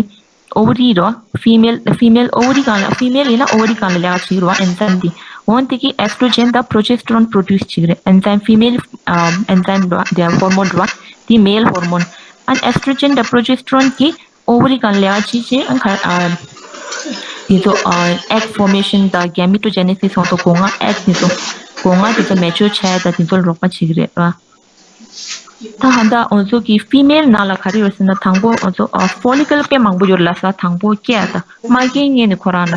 ཨོ་ཝ་རི་རོ། ཕི་མེལ་ཕི་མེལ་ཨོ་ཝ་རི་སྒང་ལ། ཕི་མེལ་ཡིན་ན་ཨོ་ཝ་རི་སྒང་ལ་ལས་ཀ་བྱེད་ཀྱི་རེད་བ། ཨེན་ཛའིམ་འདི། འོན་ཏེ་གི་ཨེ་སི་ཊྲོ་ཇེན་དང་པྲོ་ཇེ་སི་ཊོ་རོན་པྲོ་ཌུས་བྱེད་ཀྱི་རེད། ཨེན་ཛའིམ་ཕི་མེལ་ཨེན་ཛའིམ་རེད་བ། དེ་ཧོར་མོན་རེད་བ། དེ་མེལ་ཧོར་མོན། ཨ་ནི་ཨེ་སི་ཊྲོ་ཇེན་དང་པྲོ་ཇེ་སི་ཊོ་རོན་གྱིས་ཨོ་ཝ་རི་སྒང་ལ་ལས་ཀ་བྱེད་བྱེད། ཨ་ནི་ག་ཨ་དེ་ཚོ་ཨ་ཨེག་ཕོར་མེ་ཤན་དང་གེ་མི་ཊོ་ཇེ་ནེ་སིས་སོགས་སྒོ་ང་ཨེག་དེ་ཚོ་སྒོ་ང་དེ་ཚོ་མེ་ཅོར་ཆགས་ཡ་དང་དེ་ཚོ་ལ་རོགས་པ་བྱེད་ཀྱི་རེད་བ། ད་ཧ་ད་འོ་ཚོ་གི་ཕི་མེལ་ནང་ལ་ག་རེ་ཡོད་ཟེར་ན། དང་པོ་འོ་ཚོ་ཨ་ཕོ་ལི་ཀལ་དཔེ་མང་པོ་ཡོད་རེད་ལ་ས། དང་པོ་སྐྱེ་ཡ་ད་མ་སྐྱེ་སྔོན་ནས་ཁོ་རང་ལ།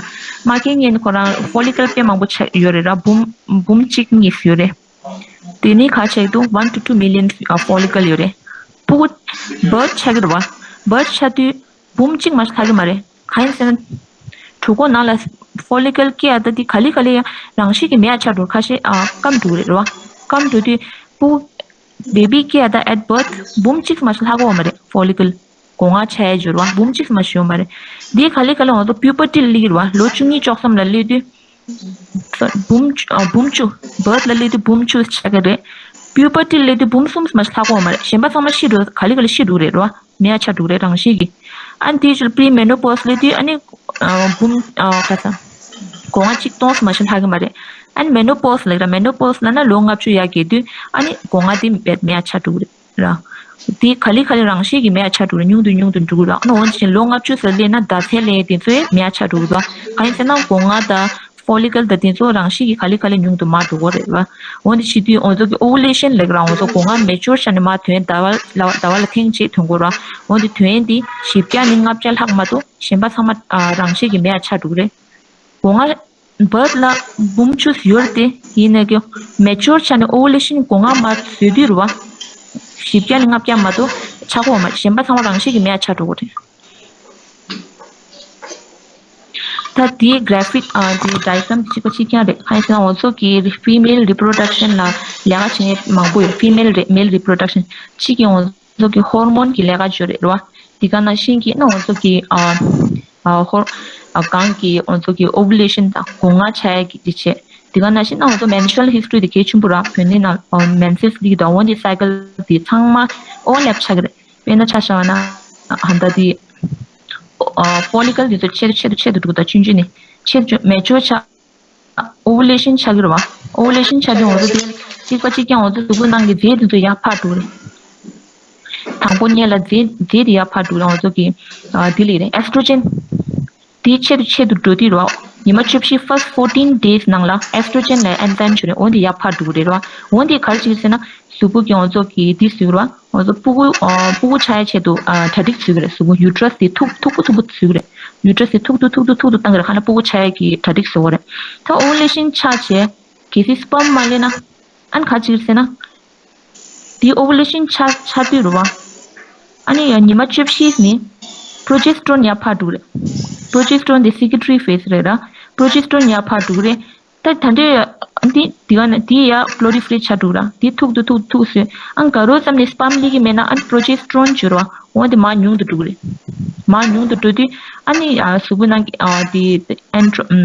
མ་སྐྱེ་སྔོན་ནས་ཁོ་རང་ཕོ་ལི་ཀལ་དཔེ་མང་པོ་ཆགས་ཡོད་རེད་ར། འབུམ་འབུམ་གཅིག་གཉིས་ཡོད་རེད། དེ་ནས་ག་ཆགས་འདུག one to two million ཨ་ཕོ་ལི་ཀལ་ཡོད་རེད། ཕྲུ་གུ་བར་ཆགས་ཀྱི་རེད་བ། བར་ཆགས་དུས་འབུམ་གཅིག་མ་ལྷག་གི་མ་རེད། གང་ཡིན་ཟེར་ན། གྲོད་ཁོག་ནང་ལ་ཕོ་ལི་ཀལ་སྐྱེ་ཡ་ད་དེ་ག་ལེ་ག་ལེ་ཡང་རང་བཞིན་གྱིས་མེད་ཡ་ཆགས་འགྲོ། ཁ་ཤས་ཨ་སྐམ་འགྲོ་གི་རེད་རེད་བ། སྐམ་འགྲོ་དུས་ཕྲུ་གུ་བེ་བི་སྐྱེ་ཡ་ད་ཨེཊ་བར་ཐི་འབུམ་གཅིག་མ་ལྷག་གི་ཡོད་མ་རེད། ཕོ་ལི་ཀལ་སྒོ་ང་ཆགས་ཡ་འགྱུར་བ་འབུམ་གཅིག་མ་ཞིག་ཡོད་མ་རེད། དེ་ག་ལེ་ག་ལེ་འོ་ད་པུ་བར་ཊི་ལ་སླེབས་ཀྱི་རེད་བ། ལོ་བཅུ་གཉིས་བཅུ་གསུམ་ལ་སླེབས་དུས། འབུམ་བཅུ་ཨ་འབུམ་བཅུ། བར་ཐི་ལ་སླེབས་དུས་འབུམ་བཅུ་ཆགས་ཀྱི་རེད། པིའུ་བར་ཊི་སླེབས་དུས་འབུམ་གསུམ་མ་ལྷག་གོ་མ་རེད། གཞན་པ་ཚང་མ་ཤི་འགྲོ། ག་ལེ་ག་ལེ་ཤི་འགྲོ་རེད་རོ། མེ་ཡ་ཆགས་འགྲོ་རེད་རང་བཞིན་གྱིས། ཨ་ནི་དེའི་ཕྱིར་པི་རི་མེ་ནོ་པོ་སི་སླེབས་དུས་ཨ་ནི་ཨ་འབུམ་ཨ་ག་ས་སྒོ་ང་གཅིག་སྟོང་ཙམ་མ་ཞིག་ལྷག་གི་མ་རེད། ཨ་ནི་མེ་ནོ་པོ་སི་ལབ་ར། མེ་ནོ་པོ་སི་ལབ་ན་ལོ་ལྔ་བཅུ་ཡར་རྒྱས་དུས་ཨ་ནི་སྒོ་ང་དེ་མེ་ཡ་ཆགས་འགྲོ་གི་རེད་ར། དེ་ག་ལེ་ག་ལེ་རང་བཞིན་གྱིས་མེ་ཡ་ཆགས་འགྲོ་གི་རེད། ཉུང་དུ་ཉུང་དུ་འགྲོ་གི་ར། ཨ་ནི་འོན་ཀྱང་ལོ་ལྔ་བཅུ་ཙམ་སླེབས་ན་ཟླ་ཚེས་ལབ་དེ་ཚོའི་མེ་ཡ་ཆགས་འགྲོ་གི་ར། གང་ཡིན་ཟེར་ན་སྒོ་ང་དང་ཕོ་ལི་ཀལ་དང་དེ་ཚོ་རང་བཞིན་གྱིས་ག་ལེ་ག་ལེ་ཉུང་དུ་མར་འགྲོ་གི་རེད་བ། འོན་ཏེ་བྱེད་དུས་ང་ཚོ་གི་ཨོ་ཝུ་ལེ་ཤན་ལབ་ཀྱི་ར། ང་ཚོ་སྒོ་ང་མེ་ཅོར་ཆགས་ནས་མར་ཐོན། ཟླ་བ་ལ་ཟླ་བ་ལ་ཐེངས་གཅིག་ཐོན་གྱི་ར། འོན་ཏེ་ཐོན་དེ་བཞི་བརྒྱ་ནས་ལྔ་བརྒྱ་ལྷག་མ་གཏོགས་གཞན་པ་ཚང་མ་ཨ་རང་བཞིན་གྱིས་མེ་ཡ་ཆགས་འགྲོ་གི་རེད། སྒོ་ང་བར་ཐི་ལ་འབུམ་བཅུ་ཡོད་རེད་དེ། ཡིན་ནའི་གི་མེ་ཅོར་ཆགས་ནས་ཨོ་ཝུ་ལེ་ཤན་སྒོ་ང་མར་བཟོས་དུས་རེད་བ། བཞི་བརྒྱ་ནས་ལྔ་བརྒྱ་མ་གཏོགས་ཆགས་གོ་མ་རེད། གཞན་པ་ཚང་མ་རང་བཞིན་གྱིས་མེ་ཡ་ཆགས་འགྲོ་གི་རེད། ད་དེའི་གྷ་ར་ཕིག་ཨ་དེའི་ཌ་ཡ་གྷ་རམ་གཅིག་པ་གཅིག་རྐྱང་རེད། གང་ཡིན་ཟེར་ན་ང་ཚོ་གི་ཕི་མེལ་རི་པོ་རོ་ཌག་ཤན་ལ་ལས་ཀ་བྱེད་མཁན་མང་པོ་ཡོད། ཕི་མེལ་རེད། མེལ་རི་པོ་རོ་ཌག་ཤན་གཅིག་གི་ང་ཚོ་གི་ཧོར་མོན་གྱི་ལས་ཀ་བྱེད་རེད་རོ། དེ་ག་ནང་བཞིན་གྱི་ན་ང་ཚོ་གི་ཨ་ཨ་ཧོར་ཨ་གང་གི་ང་ཚོ་གི་ཨོ་ཝུ་ལེ་ཤན་དང་སྒོ་ང་ཆགས་ཡ་གི་དེ་བྱེད། དེ་ག་ནང་བཞིན་ན་ང་ཚོ་མེན་སི་ཊུ་རལ་ཧིས་ཊོ་རི་དེ་གལ་ཆེན་པོ་ར། བུད་མེད་ནང་ཨ་མེན་སེས་ལི་དང་འོན་ཏེ་སའི་ཀལ་དེ་ཚང་མ་ཨོ་ཝར་ལེབ་ཆགས་ཀྱི་རེད། དཔེར་ན་ཆ་བཞག་ན་ཨ་ད་དེ་ཨ་ཕོ་ལི་ཀལ་དེ་ཚོ་ཆེད་དུ་ཆེད་དུ་ཆེད་དུ་འགྲོ་གི། ད་ཆུང་ཆུང་ནས་ཆེད་དུ་མེ་ཅོར་ཆགས། ཨོ་ཝུ་ལེ་ཤན་ཆགས་ཀྱི་རེད་བ། ཨོ་ཝུ་ལེ་ཤན་ཆགས་དུས་ང་ཚོ་དེ་གཅིག་པ་གཅིག་རྐྱང་ང་ཚོ་གཟུགས་པོ་ནང་གི་རྫས་དེ་ཚོ་ཡར་འཕར་འགྲོ་གི་རེད། དང་པོ་ཉིད་ལ་རྫས་རྫས་དེ་ཡར་འཕར་འགྲོ་གི་རེད། ང་ཚོ་གི་ཨ་དེ་ལས་རེད། ཨེ་སི་ཊྲོ་ཇེན། དེ་ཆེད་དུ་ཆེད་དུ་འགྲོ་དུས་རེད་བ། ཉི་མ་བཅུ་བཞི་first fourteen days ནང་ལ་ཨེ་སི་ཊྲོ་ཇེན་ལབ་ཨེན་ཛའིམ་ཅིག་ཡོད་རེད། འོ་དེ་ཡར་འཕར་འགྲོ་གི་རེད་བ། འོ་དེ་ག་རེ་བྱེད་ཀྱི་ཟེར་ན་གཟུགས་པོ་གི་ང་ཚོ་གི་དེ་བཟོ་གི་རེད་བ། ང་ཚོ་ཕྲུ་གུ་ཨ་ཕྲུ་གུ་ཆགས་ཡ་ཆེད་དུ་ཨ་གྲ་སྒྲིག་བཟོ་གི་རེད། གཟུགས་པོ་ཡུ་ཊེ་རས་དེ་མཐུག་མཐུག་པོ་མཐུག་པོ་བཟོ་གི་རེད། ཡུ་ཊེ་རས་དེ་མཐུག་ཏུ་མཐུག་ཏུ་མཐུག་ཏུ་བཏང་གི་རེད། གང་ལ་ཕྲུ་གུ་ཆགས་ཡ་གི་གྲ་སྒྲིག་བཟོ་གི་རེད། ད་ཨོ་ཝུ་ལེ་ཤན་ཆགས་བྱས་གལ་སྲིད་སི་པརམ་མ་སླེབས་ན་ཨ་ནི་ག་རེ་བྱེད་ཀྱི་རེད་ཟེར་ན། དེ་ཨོ་ཝུ་ལེ་ཤན་ཆགས་ཆགས་དུས་རེད་བ། ཨ་ནི་ཡང་ཉི་མ་བཅུ་བཞི་ནས་པྲོ་ཇེ་སི་ཊོན་ཡར་འཕར་འགྲོ་གི་རེད། པྲོ་ཇེ་སི་ཊོན་དེ་སི་ཀི་རི་ཊི་རི་ཕེ་སི་རེད་ར། པྲོ་ཇེ་སི་ཊོན་ཡར་འཕར་འགྲོ་གི་རེད། ད་ད་འདྲའི་འདི་འདི་ག་ནས་འདི་ཡར་པོ་ལི་ཕེ་རེ་ཊི་ཆགས་འགྲོ་ར། འདི་མཐུག་ཏུ་མཐུག་ཏུ་མཐུག་བཟོས། ཨ་ག་རོ་ཙམ་ནས་སི་པརམ་སླེབས་ཀྱི་མེད་ན་ཨ་ནི་པྲོ་ཇེ་སི་ཊོན་བྱོས་ར། འོ་དེ་མར་ཉུང་དུ་འགྲོ་གི་རེད། མར་ཉུང་དུ་འགྲོ་དུས་ཨ་ནི་ཨ་གཟུགས་པོ་ནང་གི་ཨ་དེ་ཨེན་ཊྲོ་ཨམ་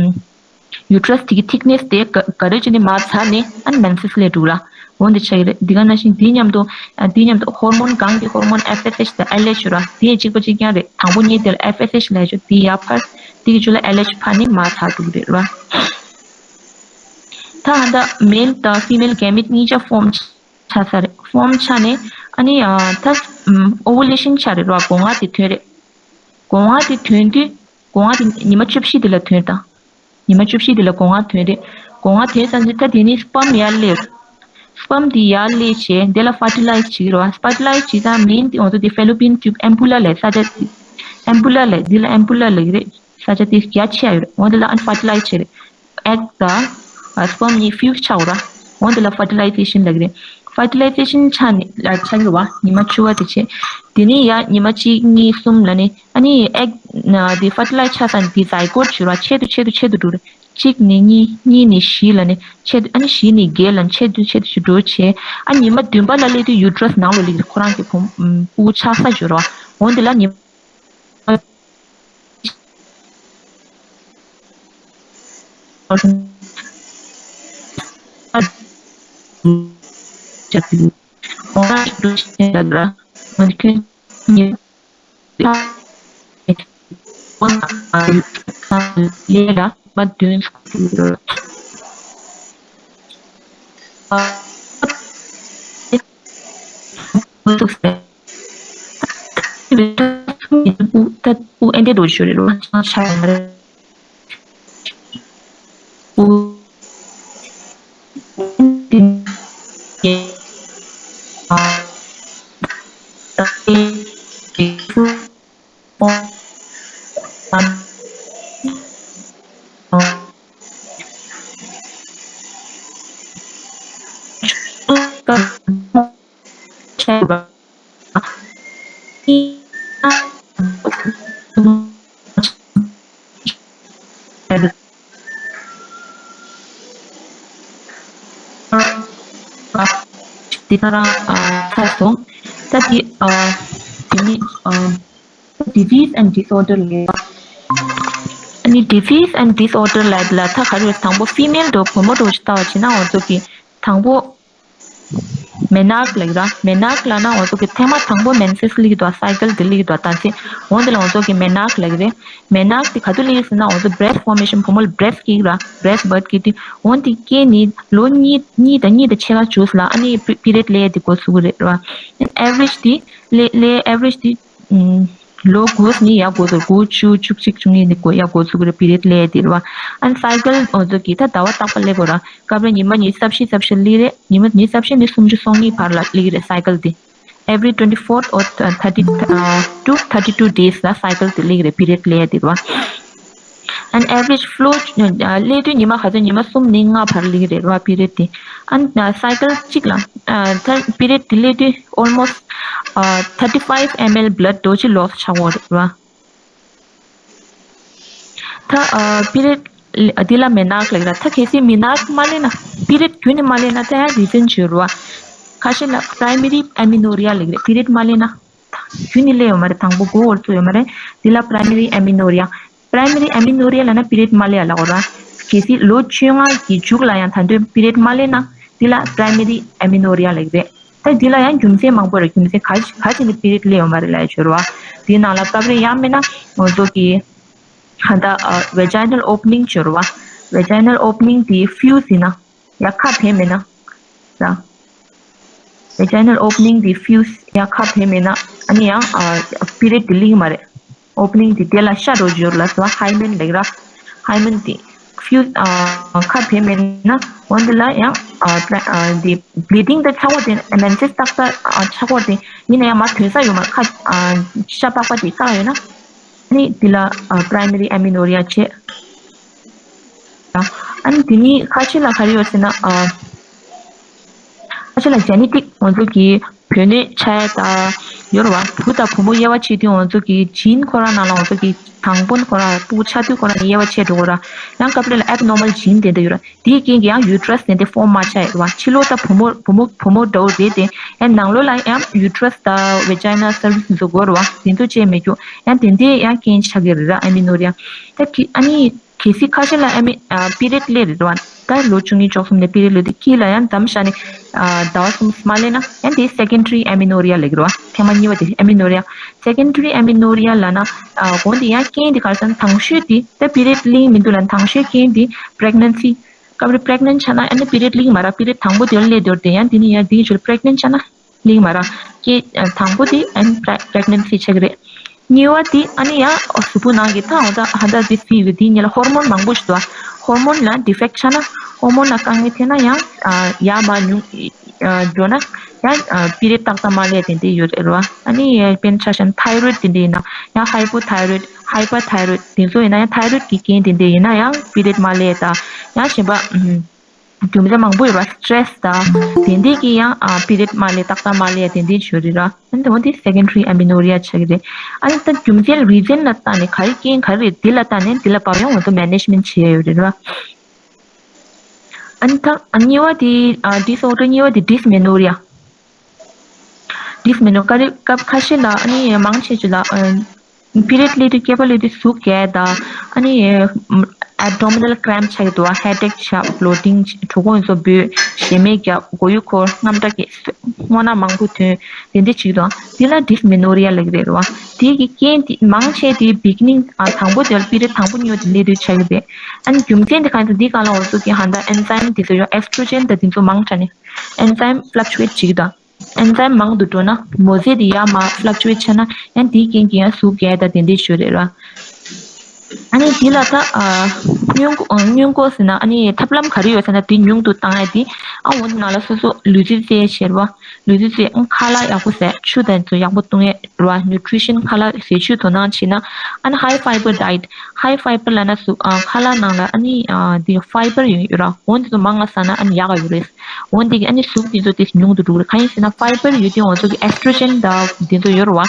ཡུ་ཊེ་རས་དེ་གི་ཐིག་ནེ་སི་དེ་ག་ག་རེ་བྱས་ནས་མར་ཚ་ནས་ཨ་ནི་མེན་སེས་སླེབས་འགྲོ་གི་ར། འོ་འདི་ཆགས་ཀྱི་རེད། འདི་ག་ནང་བཞིན་འདི་མཉམ་དུ་ཨ་འདི་མཉམ་དུ་ཧོར་མོན་གང་གི་ཧོར་མོན་ཨེཕ་ཨེས་ཨེཆ་དང་ཨེལ་ཨེཆ་ར། དེ་གཅིག་པ་གཅིག་རྐྱང་རེད། དང་པོ་གཉིས་དེ་ལ་ཨེཕ་ཨེས་ཨེཆ་ལབ་ཆོག་དེ་ཡར་འཕར། དེ་གི་མཇུག་ལ་ཨེལ་ཨེཆ་འཕར་ནས་མར་ཚ་འགྲོ་གི་རེད་ར། ད་ཧ་ད་མེལ་དང་ཕི་མེལ་གེ་མིཊ་གཉིས་ཆ་ཕོམ་ཆགས་ས་རེད། ཕོམ་ཆགས་ནས་ཨ་ནི་ཨ་ད་ཨོ་ཝུ་ལེ་ཤན་ཆགས་རེད་ར། སྒོ་ང་དེ་ཐོན་རེད། སྒོ་ང་དེ་ཐོན་དུས་སྒོ་ང་དེ་ཉི་མ་བཅུ་བཞི་དེ་ལ་ཐོན་དང་། ཉི་མ་བཅུ་བཞི་དེ་ལ་སྒོ་ང་ཐོན་རེད། སྒོ་ང་ཐོན་ཙམ་གྱིས་ད་དེ་ནས་སི་པརམ་ཡར་སླེབས། སི་པརམ་དེ་ཡར་སླེབས་བྱས་དེ་ལ་ཕར་ཊི་ལའི་ཛི་བྱེད་ཀྱི་རེད་བ། ཕར་ཊི་ལའི་ཛི་བྱེད་ཙང་མེན་དེ་ང་ཚོ་དེ་ཕེ་ལོ་པིན་ཊིའུབ་ཨེམ་པུ་ལ་ལབ་ས་ཆ་དེ། ཨེམ་པུ་ལ་ལབ། འདི་ལ་ཨེམ་པུ་ལ་ལབ་ཀྱི་རེད། ས་ཆ་དེ་རྒྱ་ཆེ་ཡ་ཡོད་རེད། འོ་དེ་ལ་ཨ་ནི་ཕར་ཊི་ལའི་ཛི་བྱེད་རེད། ཨེག་དང་སི་པརམ་གཉིས་ཕིའུ་སི་ཆགས་འོ་ར། འོ་དེ་ལ་ཕར་ཊི་ལའི་ཛེ་ཤན་ལབ་ཀྱི་རེད། ཕར་ཊི་ལའི་ཛེ་ཤན་ཆགས་ནས་ལ་ཆགས་ཀྱི་རེད་བ། ཉི་མ་བཅུ་པ་དེ་བྱས། དེ་ནས་ཡར་ཉི་མ་གཅིག་གཉིས་གསུམ་ལ་ནི་ཨ་ནི་ཨེག་ན་དེ་ཕར་ཊི་ལའི་ཛི་ཆགས་ཙང་དེ་ཛའི་གོཊ་བྱེད་ར། ཆེད་དུ་ཆེད་དུ་ཆེད་དུ་འགྲོ་རེད། གཅིག་ནས་གཉིས། གཉིས་ནས་བཞི་ལ་ནི་ཆེད་དུ། ཨ་ནི་བཞི་ནས་བརྒྱད་ལ་ནི་ཆེད་དུ་ཆེད་དུ་ཞིག་འགྲོ་བྱས། ཨ་ཉི་མ་བདུན་པ་ལ་སླེབས་དུས་ཡུ་ཊེ་རས་ནང་ལོགས་སླེབས་ཀྱི་རེད། ཁོ་རང་གི་བུ་ཕྲུ་གུ་ཆགས་ས་བྱེད་ར། འོ་དེ་ལ་ཉི་མ། འདི་ད་རང་ཨ་ཚར་སོང་། ད་འདི་ཨ་དེ་ནི་ཨ་disease and disorder ལས། ཨ་ནི། Disease and disorder ལབ་ལ་ད་ག་རེ་དང་པོ་female དུ་བུ་མོ་དུ་ཅིག་ལྟ་བ་བྱས་ན་ང་ཚོ་གི་དང་པོ་མེ་ནག་ལབ་ར། མེ་ནག་ལབ་ན་ང་ཚོ་གི་ཐེངས་མ་དང་པོ་menses སླེབས་ཀྱི་འདུག cycle དེ་སླེབས་ཀྱི་འདུག་ད་ཚེ་འོན་དེ་ལ་ང་ཚོ་གི་མེ་ནག་ལབ་ཀྱི་རེད། མེ་ནག་དེ་ག་དུས་སླེབས་ཀྱི་ཟེར་ན་ང་ཚོ་breast formation བུ་མོ་ལ་breast སྐྱེ་གི་ར། breast birth སྐྱེ་དུས་འོན་དེ་སྐྱེས་ནས་ལོ་གཉིས་གཉིས་དང་གཉིས་དང་ཕྱེད་ཀ་མཇུག་ལ་ཨ་ནི་period སླེབས་དེ་འགོ་ཚུགས་ཀྱི་རེད་ར། average དེ་ལས་ལས་average དེ་ལོ་དགུ་ནས་ཡར་འགོ་ཚུགས། དགུ་བཅུ་བཅུ་གཅིག་བཅུ་གཉིས་ནས་འགོ་ཡར་འགོ་ཚུགས་ཀྱི་རེད། period སླེབས་དེ་རེད་བ། ཨན་cycle ང་ཚོ་གི་ད་ཟླ་བ་རྟག་པ་སླེབས་དགོས་ར། སྐབས་རེ་ཉི་མ་ཉི་ཤུ་རྩ་བཞི་རྩ་བཞི་སླེབས་རེད། ཉི་མ་ཉི་ཤུ་རྩ་བཞི་ནས་སུམ་ཅུ་སོ་གཉིས་བར་ལ་སླེབས་རེད་cycle དེ། every twenty fourth or thirty to thirty two days ལ་cycle དེ་སླེབས་རེད། period སླེབས་དེ་རེད་བ། An average flow སླེབས་དུས་ཉི་མ་ག་ཚོད། ཉི་མ་གསུམ་ནས་ལྔ་བར་སླེབས་རེད་བ། period དེ་ཨན་cycle གཅིག་ལ་ད་period དེ་སླེབས་དུས་almost thirty five ml blood འདྲ་ཅིག་loss ཆགས་ཀྱི་རེད་བ། ད་period འདི་ལ་མེ་ནག་ལབ་ཀྱི་ར། ད་གལ་སྲིད་མེ་ནག་མ་སླེབས་ན། period རྒྱུན་ནས་མ་སླེབས་ན་ད་ཡང་reason ཅིག་ཡོད་རེད་བ། ཁ་ཤས་ལ་primary amenorrhea ལབ་ཀྱི་རེད། period མ་སླེབས་ན། རྒྱུན་ནས་སླེབས་ཡོད་མ་རེད། དང་པོ་འགོ་བོར་ཚུགས་ཡོད་མ་རེད། འདི་ལ་primary amenorrhea། primary amenorrhea ལབ་ན་period མ་སླེབས་ཡ་ལབ་ཀྱི་རེད་བ། གལ་སྲིད་ལོ་བཅོ་ལྔ་གི་མཇུག་ལ་ཡང་ད་དུང་period མ་སླེབས་ན་འདི་ལ་primary amenorrhea ལབ་ཀྱི་རེད། ད་འདི་ལ་ཡང་རྒྱུ་མཚན་མང་པོ་རེད། རྒྱུ་མཚན་ག་ག་ཅིག་ནས་period སླེབས་ཡོད་མ་རེད་ལབ་ཡ་ཅིག་ཡོད་རེད་བ། འདིའི་ནང་ལ་སྐབས་རེ་ཡང་མིན་ན་ང་ཚོ་གི་ད་ལྟ་vaginal opening ཅིག་ཡོད་རེད་བ། vaginal opening དེ་fuse ཡིན་ན། ཡ་ཁ་བབས་མེད་ན། ར། vaginal opening དེ་fuse ཡ་ཁ་བབས་མེད་ན་ཨ་ནི་ཡང་period དེ་སླེབས་ཀྱི་མ་རེད། opening དེ་དེ་ལ་ཤ་འདྲ་ཅིག་ཡོད་རེད་ལབ་སོང་། hymen ལབ་ཀྱི་ར། hymen དེ་fuse ཁ་བབས་མེད་ན་འོན་ཏེ་ལ་ཡང་དེ་bleeding དང་ཆགས་པ་དེ་menses ཏག་ཏག་ཆགས་པ་དེ་ཡིན་ན་ཡང་མར་ཐོན་ས་ཡོད་མ་རེད། ཁ་ཤ་པགས་པ་དེ་བཏགས་ཡོད་ན་ཨ་ནི་དེ་ལ་primary amenorrhea བྱེད། ཨ་ནི་དེ་ནི་ཁ་ཤས་ལ་ག་རེ་ཡོད་ཟེར་ན། ཨ། ཁ་ཤས་ལ་genetic ང་ཚོ་གི་བུ་སྣོད་ཆགས་ཡ་ད་ཡོད་རེད་བ། བུ་དང་བུ་མོ་དབྱེ་བ་ཕྱེ་དུས་ང་ཚོ་གི་gene ཁོ་རང་ནང་ལ་ང་ཚོ་གི་དང་པོ་ཁོ་རང་སྤུ་གུ་ཆགས་དུས་ཁོ་རང་ནས་དབྱེ་བ་ཕྱེ་འགྲོ་གི་རེད། ཡང་སྐབས་རེ་ལ་abnormal gene དེ་འདྲ་ཡོད་རེད། དེའི་རྐྱེན་གྱིས་ཡང་uterus དེ་འདྲ་form མ་ཆགས་ཡོད་རེད་བ། ཕྱི་ལོགས་ད་བུ་མོ་བུ་མོ་བུ་མོ་འདྲ་བོ་རེད་དེ། ཡང་ནང་ལོགས་ལ་ཡང་uterus དང་vagina cervix དེ་ཚོ་དགོས་རེད་བ། དེ་ཚོ་བཅད་མེད་རྒྱུ་ཡང་དེ་འདྲའི་ཡང་རྐྱེན་ཆགས་ཀྱི་རེད་ར། amenorrhea ད་གི་ཨ་ནི། གལ་སྲིད་ཁ་ཤས་ལ་ཨ་མི་ཨ་period སླེབས་རེད་བ། ད་ལོ་བཅུ་གཉིས་བཅུ་གསུམ་ནས་period སླེབས་དུས་དཀྱིལ་ལ་ཡང་མཚམས་བཞག་ནས་ཨ་ཟླ་བ་གསུམ་མ་སླེབས་ན་ཡང་དེ་secondary amenorrhea ལབ་ཀྱི་རེད་བ། ཐེངས་མ་གཉིས་པ་དེ་amenorrhea། secondary amenorrhea ལབ་ན་ཨ་འོན་ཏེ་ཡང་རྐྱེན་དེ་ག་རེ་ཟེར་ན་དང་ཤོས་དེ་ད་period སླེབས་མི་འདུག་ལབ་ན་དང་ཤོས་རྐྱེན་དེ་pregnancy། སྐབས་རེ་pregnant ཆགས་ན་ཨ་ནི་period སླེབས་མ་རེད། period དང་པོ་དེ་སླེབས་དུས་དེ་ཡང་དེ་ནི་ཡང་དེ་གི་ཆོད་pregnant ཆགས་ན། གླིང་མ་ར། ཀྱེ། དང་པོ་དེ་ཨན་pregnancy ཆགས་ཀྱི་རེད། གཉིས་པ་དེ་ཨ་ནི་ཡང་གཟུགས་པོ་ནང་གི་ཐང་འོ་ད་ཧ་ད་དེ་སི་ཡོད་དེ་ཉེ་ལ་ཧོར་མོན་མང་པོ་ཞིག་འདུག་ཧོར་མོན་ལ་ཌི་ཕེག་ཆགས་ན་ཧོར་མོན་ལ་དཀའ་ངལ་འཕྲད་ན་ཡང་ཡར་མར་ཉུང་འགྲོ་ན་ཡང་པི་རེད་ཏག་ཏག་མ་སླེབས་དེ་འདྲ་ཡོད་རེད་ར། ཨ་ནི་དཔེར་ན་ཆ་བཞག་ན་thyroid དེ་འདྲ་ཡིན་ན་ཡང་hypothyroid hyperthyroid དེ་ཚོ་ཡིན་ན་ཡང་thyroid གི་རྐྱེན་དེ་འདྲ་ཡིན་ན་ཡང་པི་རེད་མ་སླེབས་དང་ཡང་གཞན་པ། རྒྱུ་མཚན་མང་པོ་ཡོད་པ་stress དང་དེ་འདྲས་ཀྱིས་ཡང་ཨ་པི་རེད་མ་སླེབས་ཏག་ཏག་མ་སླེབས་དེ་འདྲས་ཡོད་རེད་ར། ཨ་ནི་འོ་དེ་secondary amenorrhea ཆགས་ཀྱི་རེད། ཨ་ནི་ད་རྒྱུ་མཚན་reason ལ་བལྟས་ནས་ག་རེ་རྐྱེན་ག་རེ་རེད་དེ་ལ་བལྟས་ནས་དེ་ལ་བབ་ཡང་ང་ཚོ་management བྱེད་ཡ་ཡོད་རེད་ར། ཨ་ནི་ད་ཨ་གཉིས་པ་དེ་ཨ་disorder གཉིས་པ་དེ་dysmenorrhea། dysmenorrhea ག་རེ་སྐབས་ཁ་ཤས་ལ་ཨ་ནི་མང་ཆེ་ཆེ་ལ་ཨ། པི་རེད་སླེབས་དུས་སྐེད་པ་སླེབས་དུས་ཟུག་རྒྱག་དང་ཨ་ནི་abdominal cramp ཆགས་འདུག headache ཆགས་bloating གྲོད་ཁོག་ཚོ་འབོད་ཞེ་མེར་རྒྱག་མགོ་ཡུ་འཁོར་རྔམ་སྐྲག་སྐྱེ་སྔོ་ནག་མང་པོ་ཐོན་དེ་འདྲ་ཅིག་དང་དེ་ལ་dysmenorrhea ལབ་ཀྱི་རེད་ར། དེ་གི་རྐྱེན་དེ་མང་ཆེ་དེ་beginning ཨ་དང་པོ་དེ་ལ་པི་རེད་དང་པོ་གཉིས་པ་དེ་སླེབས་དུས་ཆགས་ཀྱི་རེད། ཨ་ནི་རྒྱུ་མཚན་དེ་གང་ཡིན་ཟེར་དུས་གང་ལ་འོ་ཚོ་གི་ཧ་ད་enzyme དེ་ཚོ་ཡོད་estrogen དང་དེ་ཚོ་མང་དྲགས་ནས་enzyme fluctuate ཅིག་དང་། enzyme མང་དུ་འགྲོ་ན་མོ་ཟས་དེ་ཡར་མར་fluctuate ཆགས་ན་ཡང་དེའི་རྐྱེན་གྱིས་ཡང་ཟུག་རྒྱག་དང་དེ་འདྲས་ཞིག་རེད་ར། ཨ་ནི་དེ་ལ་ད་ཨ་སྔོན་འགོག་སྔོན་འགོག་ཟེར་ན་ཨ་ནི་ཐབས་ལམ་ག་རེ་ཡོད་ཟེར་ན་དེ་ཉུང་དུ་བཏང་ཡ་དེ་ཨ་འོ་ནང་ལ་སོ་སོ་ལུས་རྩལ་རྩེད་ཤེས་ར། ལུས་རྩལ་རྩེད་ཨ་ཁ་ལག་ཡག་པོ་ཟས་ཆུ་དང་ཚོ་ཡག་པོ་བཏུང་ཡས་ར། nutrition ཁ་ལག་ཟས་བཅུད་དོ་སྣང་བྱས་ན་ཨ་ནི་high fiber diet high fiber ལབ་ན་ཟུག་ཨ་ཁ་ལག་ནང་ལ་ཨ་ནི་ཨ་དེ་fiber ཡོད་ཡོད་ར། འོ་འདི་ཚོ་མང་ང་ཟ་ན་ཨ་ནི་ཡག་ག་ཡོད་རེད། འོ་འདི་གི་ཨ་ནི་ཟུག་འདི་ཚོ་དེ་ཉུང་དུ་འགྲོ་གི་རེད། གང་ཡིན་ཟེར་ན་fiber ཡོད་དུས་ང་ཚོ་གི་estrogen དང་འདི་ཚོ་ཡོད་རེད་བ།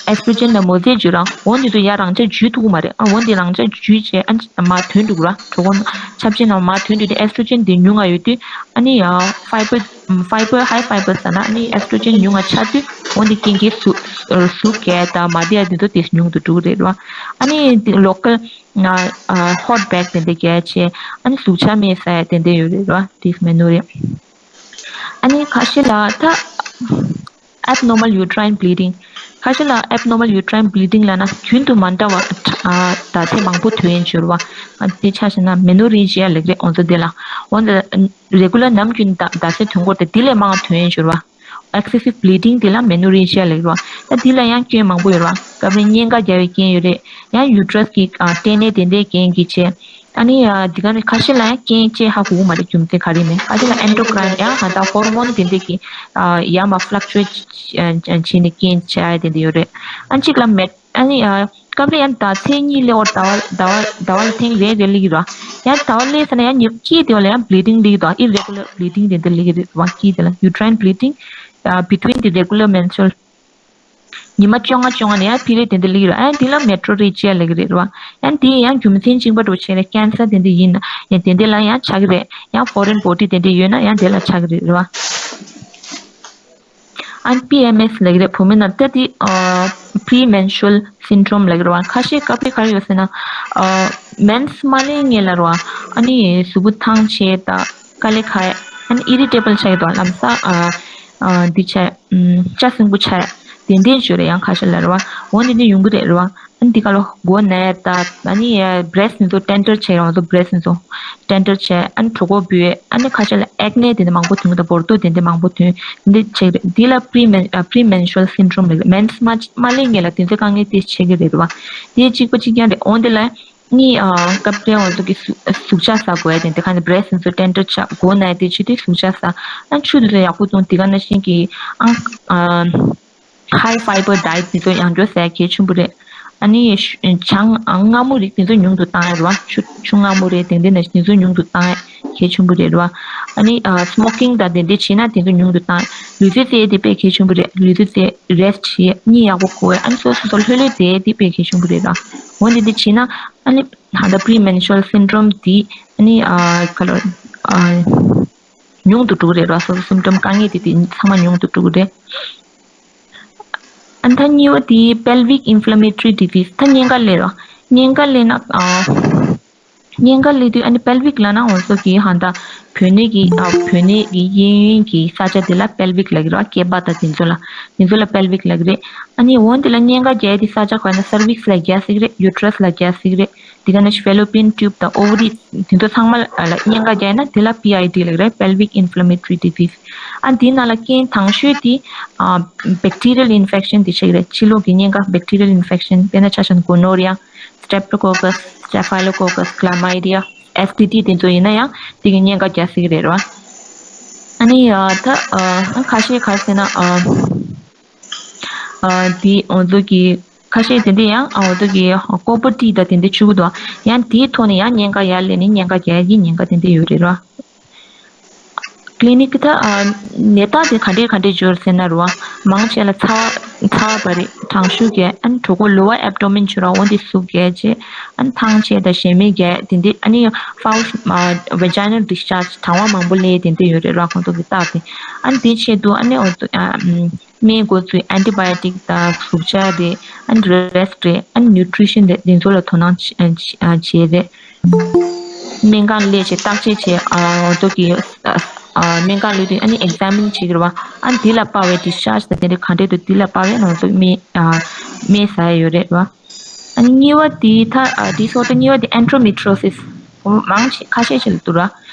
estrogen དང་མོ་ཟས་བཅུད་ར། འོ་འདི་ཚོ་ཡར་རང་འཇགས་འཇུ་ཐུབ་ཀྱི་མ་རེད། ཨ་འོ་འདི་རང་འཇགས་འཇུས་བྱས་ཨ་ནི་མར་ཐོན་འགྲོ་གི་ར། གྲོད་ཁོག་ཆབ་ཆེན་ནང་མར་ཐོན་འགྲོ་དུས་estrogen འདི་ཉུང་ང་ཡོད་དུས་ཨ་ནི་ཡ་fiber fiber high fiber ཟ་ན་ཨ་ནི་estrogen ཉུང་ང་ཆགས་དུས་ འོན་ཏེ་རྐྱེན་གྱིས་ཟུག་ཟུག་རྒྱག་དང་མ་བདེ་ཡ་དེ་ཚོ་དེ་ཉུང་དུ་འགྲོ་གི་རེད་བ། ཨ་ནི་local ཨ་ཨ་hot bag དེ་འདྲ་རྒྱག་བྱས། ཨ་ནི་ཟུག་ཆག་མེད་ཟ་ཡ་དེ་འདྲ་ཡོད་རེད་བ། དེ་amenorrhea། ཨ་ནི་ཁ་ཤས་ལ་ད་abnormal uterine bleeding། ཁ་ཤས་ལ་abnormal uterine bleeding ལབ་ན་རྒྱུན་དུ་མ་འདྲ་བ་ཨ་ཟླ་ཚེས་མང་པོ་ཐོན་ཡིན་ཟེར་བ། ཨ་དེ་ཆ་བཞག་ན་amenorrhea ལབ་ཀྱི་རེད། འོ་ཚོ་དེ་ལ་འོ་ན་regular ནམ་རྒྱུན་ཟླ་ཟླ་ཚེས་ཐོན་སྐོར་དེ་དེ་ལས་མང་ཐོན་ཡིན་ཟེར་བ། Excessive bleeding དེ་ལ་amenorrhea ལབ་ཀྱི་རེད་བ། ད་དེ་ལ་ཡང་རྐྱེན་མང་པོ་ཡོད་རེད་བ། སྐབས་རེ་གཉན་ཁ་རྒྱག་པའི་རྐྱེན་ཡོད་རེད། ཡང་uterus གི་ཨ་ལྟེ་གནས་དེ་འདྲའི་རྐྱེན་གྱིས་བྱས། ཨ་ནི་ཨ་འདི་ག་ནི་ཁ་ཤས་ལ་ཡང་རྐྱེན་ཅེས་ཧ་གོ་གི་མ་རེད། རྒྱུ་མཚན་ག་རེ་མེད། ཁ་ཤས་ལ་endocrine ཡང་ཧ་ད་hormone དེ་འདྲས་ཀྱི་ཨ་ཡར་མར་fluctuate བྱས་ནས་རྐྱེན་བྱས་དེ་འདྲ་ཡོད་རེད། ཨ་གཅིག་ལ་མེད། ཨ་ནི་ཨ་སྐབས་རེ་ཡང་ཟླ་ཚེས་གཉིས་སླེབས་བར་ཟླ་བ་ཟླ་བ་ཟླ་བ་ལ་ཐེངས་རེ་རེ་སླེབས་ཀྱི་རེད། ཡང་ཟླ་བ་སླེབས་ཚར་ན་ཡང་ཉི་མ་དཀྱིལ་དེ་བ་ལ་ཡང་bleeding སླེབས་ཀྱི་འདུག irregular bleeding དེ་འདྲ་སླེབས་ཀྱི་རེད་བ། དཀྱིལ་དེ་ལ་uterine bleeding ཨ་between the regular menstrual ཉི་མ་བཅོ་ལྔ་བཅོ་ལྔ་ནས་ཡང་period དེ་འདྲ་སླེབས་ཀྱི་རེད། ཨ་ཡང་འདི་ལ་menorrhea ལབ་ཀྱི་རེད་བ། ཡང་འདི་ཡང་རྒྱུ་མཚན་གཅིག་པ་འདྲ་བོ་བྱས་ནས་cancer དེ་འདྲ་ཡིན་ན་ཡང་དེ་འདྲ་ལ་ཡང་ཆགས་ཀྱི་རེད། ཡང་foreign body དེ་འདྲ་ཡོད་ན་ཡང་དེ་ལ་ཆགས་ཀྱི་རེད་བ། ཨ་PMS ལབ་ཀྱི་རེད། བུད་མེད་ནང་ད་འདི་ཨ་premenstrual syndrome ལབ་ཀྱི་རེད་བ། ཁ་ཤས་སྐབས་རེ་ག་རེ་ཡོད་ཟེར་ན་ཨ་mens མ་སླེབས་སྔོན་ལ་རེད་བ། ཨ་ནི་གཟུགས་པོ་ཐང་ཆད་དང་། དཀའ་ལས་ཁག་ཨ་ནི་irritable ཆགས་ཀྱི་འདུག་ལམ་སང་ཨ་ཨ་འདི་ཆགས་ཨམ་སྐྲ་སེང་པོ་ཆགས་དེ་འདྲའི་ཅིག་ཡོད་རེད། ཡང་ཁ་ཤས་ལ་རེད་བ། འོ་འདི་འདྲ་ཡོང་གི་རེད་རེད་བ། ཨ་ནི་འདི་ག་ལ་མགོ་ན་ཡ་ད་ཨ་ནི་breast དེ་ཚོ་tender བྱས་ཡོང་དུས་breast དེ་ཚོ་tender བྱས། ཨ་ནི་གྲོད་ཁོག་འབུས། ཨ་ནི་ཁ་ཤས་ལ་acne དེ་འདྲ་མང་པོ་ཐོན་གྱི་འདུག་བོར་དོ་དེ་འདྲ་མང་པོ་ཐོན། དེ་འདྲ་ཆགས་ཀྱི་རེད། འདི་ལ་premen- ཨ་premenstrual syndrome ལབ་ཀྱི་རེད། mens མ་མ་སླེབས་སྔོན་ལ་དེ་ཚོ་དཀའ་ངལ་དེ་ཆགས་ཀྱི་རེད་རེད་བ། དེ་གཅིག་པ་གཅིག་རྐྱང་རེད། འོ་འདི་ལ་ནི་ཨ་སྐབས་དེ་འོ་ཚོ་གི་ཟུག་ཟུག་ཆགས་ཟ་དགོས་ཡ་དེ་འདི་ག་ནི་breast དེ་ཚོ་tender ཆགས་དགོས་ན་དེ་ཆུ་དེ་ཟུག་ཆགས་ཟ། ཨ་ཆུ་དེ་ཚོ་ཡག་པོ་བཏུང་། དེ་ག་ནང་བཞིན་གི་ཨང་ཨ་high fiber diet དེ་ཚོ་ཡང་བསྐྱར་ཟ་ཡ་གལ་ཆེན་པོ་རེད། ཨ་ནི་ཆུ་ཆང་ཨ་མངར་མོ་རིགས་དེ་ཚོ་ཉུང་དུ་བཏང་ཡ་རེད་བ། ཆུ་ཆུ་མངར་མོ་རེད། དེ་འདི་ནང་བཞིན་དེ་ཚོ་ཉུང་དུ་བཏང་ཡ་གལ་ཆེན་པོ་རེད་རེད་བ། ཨ་ནི་ཨ་smoking དང་དེ་འདྲ་བྱས་ན་དེ་ཚོ་ཉུང་དུ་བཏང་། ལུས་རྩལ་རྩེ་ཡ་དེ་དཔེ་གལ་ཆེན་པོ་རེད། ལུས་རྩལ་རྩེ། rest བྱེད། གཉིད་ཡག་པོ་ཁུག་ཡ། ཨ་ནི་སོ་སོ་སོ་ལྷོད་ལྷོད་བསྡད་ཡ་དེ་དཔེ་གལ་ཆེན་པོ་རེད་ར། འོ་འདི་འདི་བྱས་ན་ཨ་ནི་ད་ལྟ་premenstrual syndrome འདི་ཨ་ནི་ཨ་ག་ལ་ཨ་ཉུང་དུ་འགྲོ་གི་རེད་ར། སོ་སོ་symptom དཀའ་ངལ་དེ་དེ་ཚང་མ་ཉུང་དུ་འགྲོ་གི་རེད། ཨ་ནི་ད་གཉིས་པ་དེ་pelvic inflammatory disease ད་གཉན་ཁ་ལབ་ར། གཉན་ཁ་ལབ་ན་ཨ། གཉན་ཁ་སླེབས་དུས་ཨ་ནི་pelvic ལབ་ན་འོ་ཚོ་གི་ཧ་ད་བུ་སྣོད་ཀྱི་ཨ་བུ་སྣོད་ཀྱི་གཡས་གཡོན་གྱི་ས་ཆ་དེ་ལ་pelvic ལབ་ཀྱི་རེད་བ། སྐེད་པ་དང་དེ་ཚོ་ལ་དེ་ཚོ་ལ་pelvic ལབ་ཀྱི་རེད། ཨ་ནི་འོ་དེ་ལ་གཉན་ཁ་རྒྱག་ཡ་དེ་ས་ཆ་ག་ན་cervix ལ་རྒྱག་སྲིད་ཀྱི་རེད། uterus ལ་རྒྱག་སྲིད་ཀྱི་རེད། དེ་ག་ནང་བཞིན་fallopian tube དང་ovary དེ་ཚོ་ཚང་མ་ལ་གཉན་ཁ་རྒྱག་ན་དེ་ལ་PID ལབ་ཀྱི་རེད། Pelvic Inflammatory Disease ཨ་དེ་ནང་ལ་རྐྱེན་དང་ཤོས་དེ་ཨ་bacterial infection དེ་ཆགས་ཀྱི་རེད། ཕྱི་ལོགས་ཀྱི་གཉན་ཁ་bacterial infection དཔེར་ན་ཆ་བཞག་ན་gonorrhea Streptococcus, Staphylococcus, Chlamydia, S T D དེ་ཚོ་ཡིན་ན་ཡང་དེ་གི་གཉན་ཁ་རྒྱག་སྲིད་ཀྱི་རེད་ར། ཨ་ནི་ཨ་ད་ཨ་ཁ་ཤས་ག་རེ་ཟེར་ན་ཨ་ཨ་དེ་འོ་ཚོ་གི་ཁ་ཤས་དེ་འདྲ་ཡང་ཨ་འོ་ཚོ་གི་ཀོ་པར་ཊི་དང་དེ་འདྲ་བཅུག་གི་འདུག་ཡང་དེའི་ཐོག་ནས་ཡང་གཉན་ཁ་ཡར་སླེབས་ནས་གཉན་ཁ་རྒྱག་ཡ་གི་ཉེན་ཁ་དེ་འདྲ་ཡོད་རེད་ར། clinic ད་ཨ་ནད་རྟགས་དེ་ག་འདྲས་ག་འདྲས་འབྱོར་ཟེར་ན་རུ་བ། མང་ཆེ་ལ་ཚ་བ་ཚ་བ་བ་རེད། གྲང་ཤུགས་རྒྱས། ཨ་ནི་གྲོད་ཁོག་lower abdomen ཆུ་ར་འོ་འདི་ཟུག་རྒྱས་བྱས། ཨ་ནི་ཐང་ཆད་དང་ཞེ་མེར་རྒྱས་དེ་འདི། ཨ་ནི་foul ཨ་vaginal discharge གྲང་བ་མང་པོ་སླེབས་དེ་འདི་ཡོད་རེད་ར། ཁོང་ཚོ་གི་རྟགས་དེ། ཨ་ནི་དེ་ཆེད་དུ་ཨ་ནི་འོ་ཨ་སྨན་འགོ་བཙུགས། antibiotic དང་ཟུག་གཅོག་རེད། ཨ་ནི་rest རེད། ཨ་ནི་nutrition རེད། དེ་ཚོ་ལ་དོ་སྣང་བྱེད་རེད། སྨན་ཁང་སླེབས་བྱས་བརྟག་དཔྱད་བྱས། ཨ་འོ་ཚོ་གི་ཨ་སྨན་ཁང་སླེབས་དུས་ཨ་ནི་examine བྱེད་ཀྱི་རེད་བ། ཨ་ནི་དེ་ལ་དཔག་པའི་discharge དང་དེ་འདྲ་ག་འདྲ་འདུག་དེ་ལ་དཔག་པའི་ང་ཚོ་སྨན་ཨ་སྨན་ཟ་ཡ་ཡོད་རེད་བ། ཨ་ནི་གཉིས་པ་དེ་ད་ཨ་disorder གཉིས་པ་དེ་endometriosis མང་ཆེ་ཁ་ཤས་ཅིག་ལ་འདུག་ར།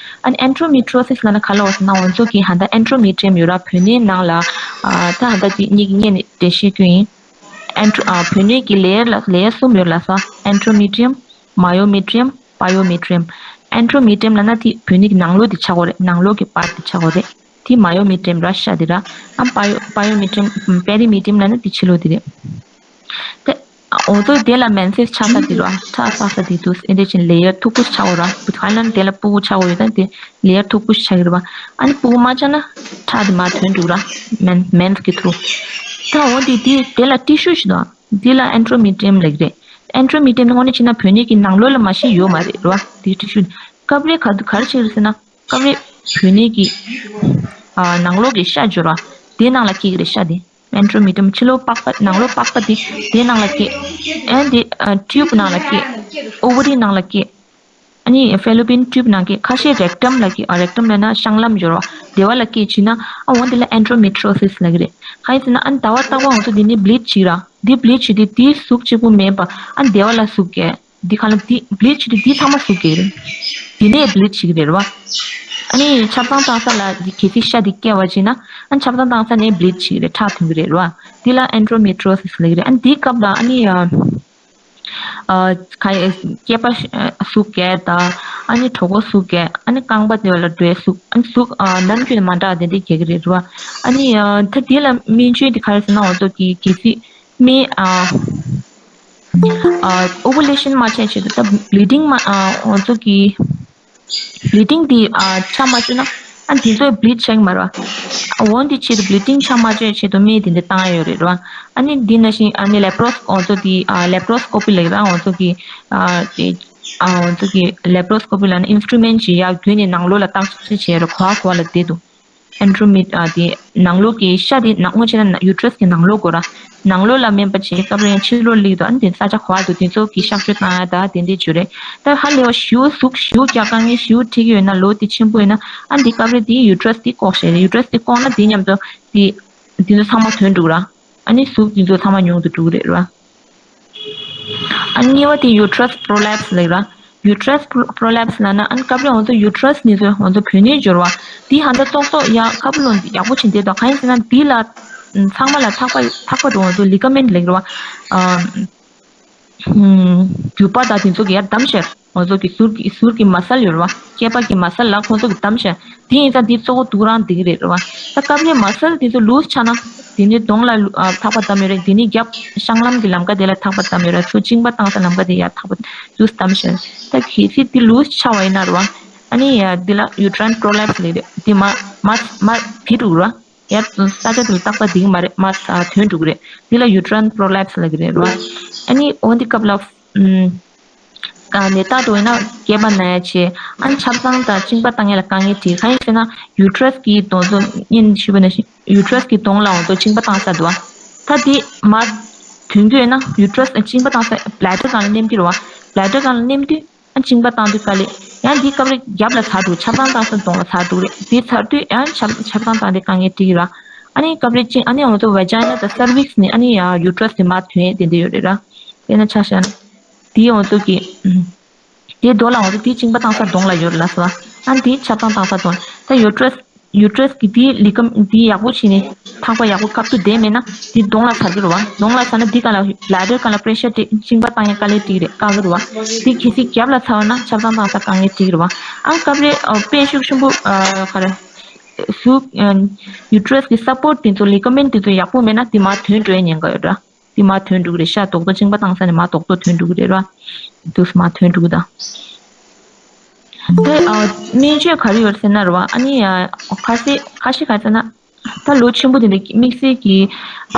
ཨ་ནི་endometriosis ལབ་ན་ག་ལ་བ་ཟེར་ན་ང་ཚོ་གི་ཧ་ད་endometrium ཡོད་ར། བུ་སྣོད་ནང་ལ་ཨ་ད་ཧ་ད་དེ་གཉིས་ཀྱི་སྔོན་ནས་འགྲེལ་བཤད་སྐྱོན་ཡིན། ཨེན་ཌྲོ་ཨ་བུ་སྣོད་ཀྱི་layer ལ་layer གསུམ་ཡོད་ལ་ས། endometrium, myometrium, periometrium. endometrium ལབ་ན་དེ་བུ་སྣོད་ཀྱི་ནང་ལོགས་དེ་ཆགས་ཀྱི་ཡོད་རེད། ནང་ལོགས་ཀྱི་part དེ་ཆགས་ཀྱི་ཡོད་རེད། དེ་myometrium ར་ཤ་དེ་ར། ཨ་periometrium, periometrium ལབ་ན་དེ་ཕྱི་ལོགས་དེ་རེད། དེ་འོ་ཚོ་དེ་ལ་menses ཆགས་ས་དེ་ར། ཁྲག་ཚ་ས་དེ་འདུག་ཨེ་འདྲ་ཅིག་layer མཐུག་པོ་ཆགས་ཀྱི་ཡོད་ར། བུ་ཁ་ལ་དེ་ལ་ཕྲུ་གུ་ཆགས་ཀྱི་ཡོད་ད་དེ་layer མཐུག་པོ་ཆགས་ཀྱི་རེད་བ། ཨ་ནི་ཕྲུ་གུ་མ་ཆགས་ན་ཁྲག་དེ་མར་ཐོན་འགྲོ་གི་ར། men- mens གི་through ད་འོ་དེ་དེ་དེ་ལ་tissue ཞིག་འདུག་འདི་ལ་endometrium ལབ་ཀྱི་རེད། endometrium ནི་དངོས་གནས་བྱས་ན་བུ་སྣོད་ཀྱི་ནང་ལོགས་ལ་མ་གཞི་ཡོད་མ་རེད་ར། དེ་tissue སྐབས་རེ་ག་དུས་ག་རེ་བྱེད་ཀྱི་རེད་ཟེར་ན། སྐབས་རེ་བུ་སྣོད་ཀྱི་ཨ་ནང་ལོགས་ཀྱི་ཤ་འབྱོར་བ་དེ་ནང་ལ་སྐྱེ་གི་རེད། ཤ་དེ་ endometrium ཕྱི་ལོགས་པགས་པ་ནང་ལོགས་པགས་པ་དེ་དེའི་ནང་ལ་སྐྱེ། ཨན་དེ་ཊིའུབ་ནང་ལ་སྐྱེ། ཨོ་ཝ་རི་ནང་ལ་སྐྱེ། ཨ་ནི་ཕེ་ལོ་པིན་ཊིའུབ་ནང་གི་ཁ་ཤས་རེག་ཊམ་ལ་སྐྱེ། ཨ་རེག་ཊམ་ལབ་ན་གཤང་ལམ་སྦྱོར་བ་དེ་བ་ལ་སྐྱེ་བྱས་ན་ཨ་འོ་དེ་ལ་ཨེན་ཌོ་མེ་ཊི་རི་ཡོ་སིས་ལབ་ཀྱི་རེད། གང་ཡིན་ཟེར་ན་ཨ་ནི་ཟླ་བ་རྟག་པར་འོ་ཚོ་དེ་ནི་བི་ལིཌ་བྱེད་ར། དེ་བི་ལིཌ་བྱེད་དུས་དེའི་ཟུག་གཅིག་པུ་མེད་པ་ཨ་ནི་དེ་བ་ལ་ཟུག་སྐྱེ། དེ་ག་ལ་དེ་བི་ལིཌ་བྱེད་དུས་དེ་ཚང་མ་ཟུག་སྐྱེ་རེད། དེ་ནས་བི་ལིཌ་བྱེད་ཀྱི་རེད་ར། ཨ་ནི་ཆབ་གསང་བཏང་ས་ལ་དེ་གལ་སྲིད་ཤ་དེ་སྐྱེ་བ་བྱས་ན་ཨ་ནི་ཆབ་གསང་བཏང་ས་ནས་བི་ལིཌ་བྱེད་ཀྱི་རེད། ཁྲག་ཐོན་གྱི་རེད་ར། དེ་ལ་ཨེན་ཌོ་མེ་ཊི་རི་ཡོ་སིས་ལབ་ཀྱི་རེད། ཨ་ནི་དེའི་སྐབས་ལ་ཨ་ནི་ཨ། ཨ་ཁ་ཡ་སྐེད་པ་ཨ་ཟུག་སྐྱེ་དང་ཨ་ནི་གྲོད་ཁོག་ཟུག་སྐྱེ། ཨ་ནི་རྐང་པ་དེ་བ་ལ་འགྲོས་ཟུག་ཨ་ནི་ཟུག་ཨ་ནམ་རྒྱུན་ནས་མ་འདྲ་བ་དེ་འདྲ་སྐྱེ་གི་རེད་ར། ཨ་ནི་ཨ་ད་དེ་ལ་སྨན་བཅོས་དེ་ག་རེ་ཟེར་ན་འོ་ཚོ་གི་གལ་སྲིད་སྨན་ཨ་ཨ་ཨོ་ཝུ་ལེ་ཤན་མ་བྱས་ཆེད་དུ་ད་བི་ལི་ཌིང་མ་ཨ་འོ་ཚོ་གི་བི་ལི་ཌིང་དེ་ཨ་ཆ་མ་བཅུག་ན་ཨ་དེ་ཚོས་བི་ལིཌ་བྱེད་ཀྱི་མ་རེད་བ། ཨ་འོ་འདི་ཆེད་དུ་བི་ལི་ཌིང་ཆ་མ་བཅུག་ཆེད་དུ་སྨན་དེ་འདྲ་བཏང་ཡ་ཡོད་རེད་ར། ཨ་ནི་འདི་ནང་བཞིན་ཨ་ནི་ལེ་པྲོ་སི་འོ་ཚོ་དེ་ཨ་ལེ་པྲོ་སི་ཀོ་པི་ལབ་ཀྱི་ར། འོ་ཚོ་གི་ཨ་དེ་ཨ་འོ་ཚོ་གི་ལེ་པྲོ་སི་ཀོ་པི་ལབ་ན་ཨིན་སི་ཊུ་མེན་ཊི་ཅིག་ཡར་བརྒྱུད་ནས་ནང་ལོགས་ལ་བརྟག་དཔྱད་བྱས་ར། གོ་བ་གོ་བ་ལ་བསྡད་འདུག་ཨེན་ཌོ་མེ་ཊི་ཨ་དེ་ནང་ལོགས་ཀྱི་ཤ་དེ་ནང་ངོ་བྱས་ན་ཡུ་ཊེ་ར་སི་གི་ནང་ལོགས་གོ་ར། ནང་ལོགས་ལ་སྨན་པ་བྱས་སྐབས་རེ་ཡང་ཕྱི་ལོགས་སླེབས་འདུག་ཨ་ནི་དེ་ས་ཆ་ག་པར་འདུག་དེ་ཚོ་གི་གཤག་བཅོས་བཏང་ཡ་ད་དེ་འདྲས་བྱོས་རེད། ད་ཧ་ལས་པ་ཞེ་པོ་ཟུག་ཞེ་པོ་རྒྱག་དཀའ་ངལ་ཞེ་པོ་འཕྲད་ཀྱི་ཡོད་ན་ལོ་དེ་ཆེན་པོ་ཡོད་ན་ཨ་འདི་སྐབས་རེ་དེ་ཡུ་ཊེ་ར་སི་དེ་ལྐོག་བཞག་རེད། ཡུ་ཊེ་ར་སི་དེ་ལྐོག་ན་དེ་མཉམ་དུ་དེ་དེ་ཚོ་ཚང་མ་ཐོན་འགྲོ་གི་ར། ཨ་ནི་ཟུག་དེ་ཚོ་ཚང་མ་ཉུང་དུ་འགྲོ་གི་རེད་ར། ཨ་ནི་གཉིས་པ་དེ་ཡུ་ཊེ་ར་སི་པྲོ་ལེབ་སི་ལབ་ཀྱི་ར། ཡུ་ཊེ་ར་སི་པྲོ་ལེབ་སི་ལབ་ན་ཨ་ནི་སྐབས་རེ་ང་ཚོ་ཡུ་ཊེ་ར་སི་ནི་ཚོ་ང་ཚོ་བུད་མེད་འབྱོར་བ་དེ་ཧ་ད་ཏོག་ཏོག་ཡག་ཁ་བུ་ལོན་ཡག་པོ་བྱེད་འདོད་དོ། གང་ཡིན་ཟེར་ན་དེ་ལ་ཚང་མ་ལ་ཐག་པ་ཐག་པ་འགྲོ་ང་ཚོ་ལི་ག་མེན་ཊི་ལབ་ཀྱི་ར་བ། ཨ་རྒྱུ་པ་དང་དེ་ཚོ་གི་ཡར་བསྡམས་བཞག་ང་ཚོ་གི་ཟུར་གི་ཟུར་གི་མ་སལ་ཡོད་ར་བ། སྐེད་པ་གི་མ་སལ་ལ་ཁོང་ཚོ་གི་བསྡམས་བཞག་དེ་ཡིན་ཙང་དེ་གཙོ་བོ་དུག་རང་འདི་གི་རེད་ར་བ། ད་སྐབས་རེ་མ་སལ་དེ་ཚོ་ལུས་ཆགས་ན་དེ་ནི་གདོང་ལ་ལུ་ཨ་ཐག་པ་བསྡམས་ཡོད་རེད། དེ་ནི་རྒྱབ་གཤང་ལམ་གི་ལམ་ཀ་དེ་ལ་ཐག་པ་བསྡམས་ཡོད་རེད། ཚུར་གཅིན་པ་བཏང་ས་ལམ་ཀ་དེ་ཡར་ཐག་པ་དུ་བསྡམས་བཞག་ད་གལ་སྲིད་དེ་ལུས་ཆགས་པ་ཡིན་ན་ར་བ། ཨ་ནི་ཡ་འདི་ལ་ཡུ་ཊེ་རའིན་པྲོ་ལེབ་སི་ལབ་ཀྱི་རེད། དེ་མ་མ་མ་བི་འགྲོ་གི་ར་བ། ཡར་ས་ཆ་དེ་ལ་རྟག་པ་འདིག་མ་རེད། མ་ས་ཐོན་འགྲོ་གི་རེད། འདི་ལ་ཡུ་ཊེ་རའིན་པྲོ་ལེབ་སི་ལབ་ཀྱི་རེད་ར། ཨ་ནི་འོ་འདི་སྐབས་ལ་ཨམ་ནད་རྟགས་འགྲོ་ཡིན་ན་སྐེད་པ་ན་ཡ་ཆེ། ཨ་ནི་ཆབ་གསང་དང་གཅིན་པ་བཏང་ཡ་ལ་དཀའ་ངལ་འཕྲད། གང་ཡིན་ཟེར་ན་ཡུ་ཊེ་ར་སི་གི་གདོང་ཚོ་སྔོན་ཞུས་པ་ནང་བཞིན་ཡུ་ཊེ་ར་སི་གི་གདོང་ལ་འོ་ཚོ་གཅིན་པ་བཏང་ས་འདུག་བ། ད་འདི་མ་ཐོན་རྒྱུ་ཡོད་ན་ཡུ་ཊེ་ར་སི་གཅིན་པ་བཏང་ས་བྷི་ལེ་ཌར་སྒང་ལ་མནན་རྒྱུ་རེད་བ། བྷི་ལེ་ཌར་སྒང་ལ་མནན་དུས། ཨ་གཅིན་པ་བཏང་དུས་དཀའ་ལས། ཡང་འདི་སྐབས་རེ་རྒྱབ་ལ་ཚར་འགྲོ། ཆབ་གསང་བཏང་ས་གདོང་ལ་ཚར་འགྲོ་རེད། འདི་ཚར་དུས་ཡང་ཆབ་ཆབ་གསང་བཏང་དེ་དཀའ་ངལ་འཕྲད་ཀྱི་ར། ཨ་ནི་སྐབས་རེ་གཅིན་ཨ་ནི་ང་ཚོ་ཝེ་ཇི་ན་དང་སར་བིག་སི་ནས་ཨ་ནི་ཡང་ཡུ་ཊེ་ར་སི་དེ་མར་ཐོན་དེ་འདྲ་ཡོད་རེད་ར། དཔེར་ན་ཆ་བཞག་ན། དེ་ང་ཚོ་གི་དེ་རྡོ་ལ་ང་ཚོ་དེ་གཅིན་པ་བཏང་ས་གདོང་ལ་ཡོད་རེད་ལ་སོ། ཨ་ནི་དེ་ཆབ་གསང་བཏང་ས་གདོང་ད་ཡུ་ཊེ་ར་སི་ཡུ་ཊེ་ར་སི་གི་དེའི་ལི་ཀམ་དེ་ཡག་པོ་བྱས་ནས་ཐག་པ་ཡག་པོ་ཁ་ཐུག་བསྡད་མེད་ན་དེ་གདོང་ལ་ཚར་གི་རེད་བ། གདོང་ལ་ཚར་ན་དེ་ག་ལ་བྷི་ལེ་ཌར་ག་ལ་པི་རེ་ཤར་སྤྲད་གཅིན་པ་བཏང་ཡ་དཀའ་ལས་འཕྲད་ཀྱི་རེད། དཀའ་གི་རེད་བ། དེ་གལ་སྲིད་རྒྱབ་ལ་ཚར་བ་ན་ཆབ་གསང་བཏང་ས་དཀའ་ངལ་འཕྲད་ཀྱི་རེད་བ། ཨ་སྐབས་རེ་ཨ་དཔེ་ཤུགས་ཆེན་པོ་ཨ་ག་རེ་ཟུག་ཡུ་ཊེ་ར་སི་གི་སབ་པོར་ཊི་དེ་ཚོ་ལི་ཀ་མེན་ཊི་དེ་ཚོ་ཡག་པོ་མེད་ན་དེ་མར་ཐོན་འགྲོ་ཡ་ཉེན་ཁ་ཡོད་ར། དེ་མར་ཐོན་འགྲོ་གི་རེད། ཤ་རྡོག་རྡོག་གཅིན་པ་བཏང་ས་ནས་མར་རྡོག་རྡོག་ཐོན་འགྲོ་གི་རེད་ར། དུས་མར་ཐོན་འགྲོ་གི་ད། དེ་ཨ་སྨན་བཅོས་ག་རེ་ཡོད་ཟེར་ན་རེད་བ། ཨ་ནི་ཨ་ཁ་ཤས་ཁ་ཤས་ག་ཟེར་ན་ད་ལོ་ཆེན་པོ་དེ་འདྲ་དམིགས་བསལ་གྱི་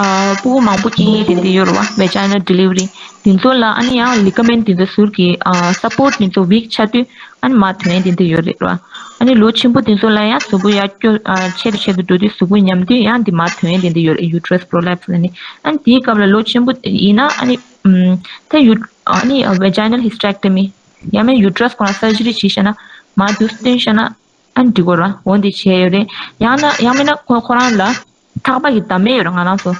ཨ་ཕྲུ་གུ་མང་པོ་སྐྱེ་མཁན་དེ་འདྲ་ཡོད་རེད་བ། ཝེ་ཇི་ན་ཌེ་ལི་ཝ་རི་དེ་ཚོ་ལ་ཨ་ནི་ཡང་ལི་ཀ་མེན་ཊི་དེ་ཚོ་ཟུར་གྱི་ཨ་སབ་པོར་ཊི་དེ་ཚོ་ཝིག་ཆགས་དུས། ཨ་ནི་མར་ཐོན་དེ་འདྲ་ཡོད་རེད་ར། ཨ་ནི་ལོ་ཆེན་པོ་དེ་ཚོ་ལ་ཡང་གཟུགས་པོ་ཡར་སྐྱོ་ཨ་ཆེ་རུ་ཆེ་རུ་འགྲོ་དུས་གཟུགས་པོ་ཉམས་དུས་ཡང་འདི་མར་ཐོན་དེ་འདྲ་ཡོད་རེད། ཡུ་ཊེ་ར་སི་པྲོ་ལེབ་སི་ལབ་ནི། ཨ་ནི་དེའི་སྐབས་ལ་ལོ་ཆེན་པོ་ཡིན་ན་ཨ་ནི་ཨམ་ད་ཡུ་ཨ་ནི་ཝེ་ཇི་ན་ལ་ཧི་སི་ཊེག་ཊོ་མི་ཡང་མིན་ཡུ་ཊེ་ར་སི་ཁོ་རང་སར་ཇི་རི་བྱས་བཞག་ན་མར་དུ་བཏོན་བཞག་ན་ཨ་ནི་འགྲིག་གོ་ར། འོ་འདི་བྱས་ཡོད་རེད། ཡང་ན་ཡང་མིན་ན་ཁོ་ཁོ་རང་ལ་ཐག་པ་གི་བསྡམ་མེད་ཡོད་ར། ང་རང་ཚོ་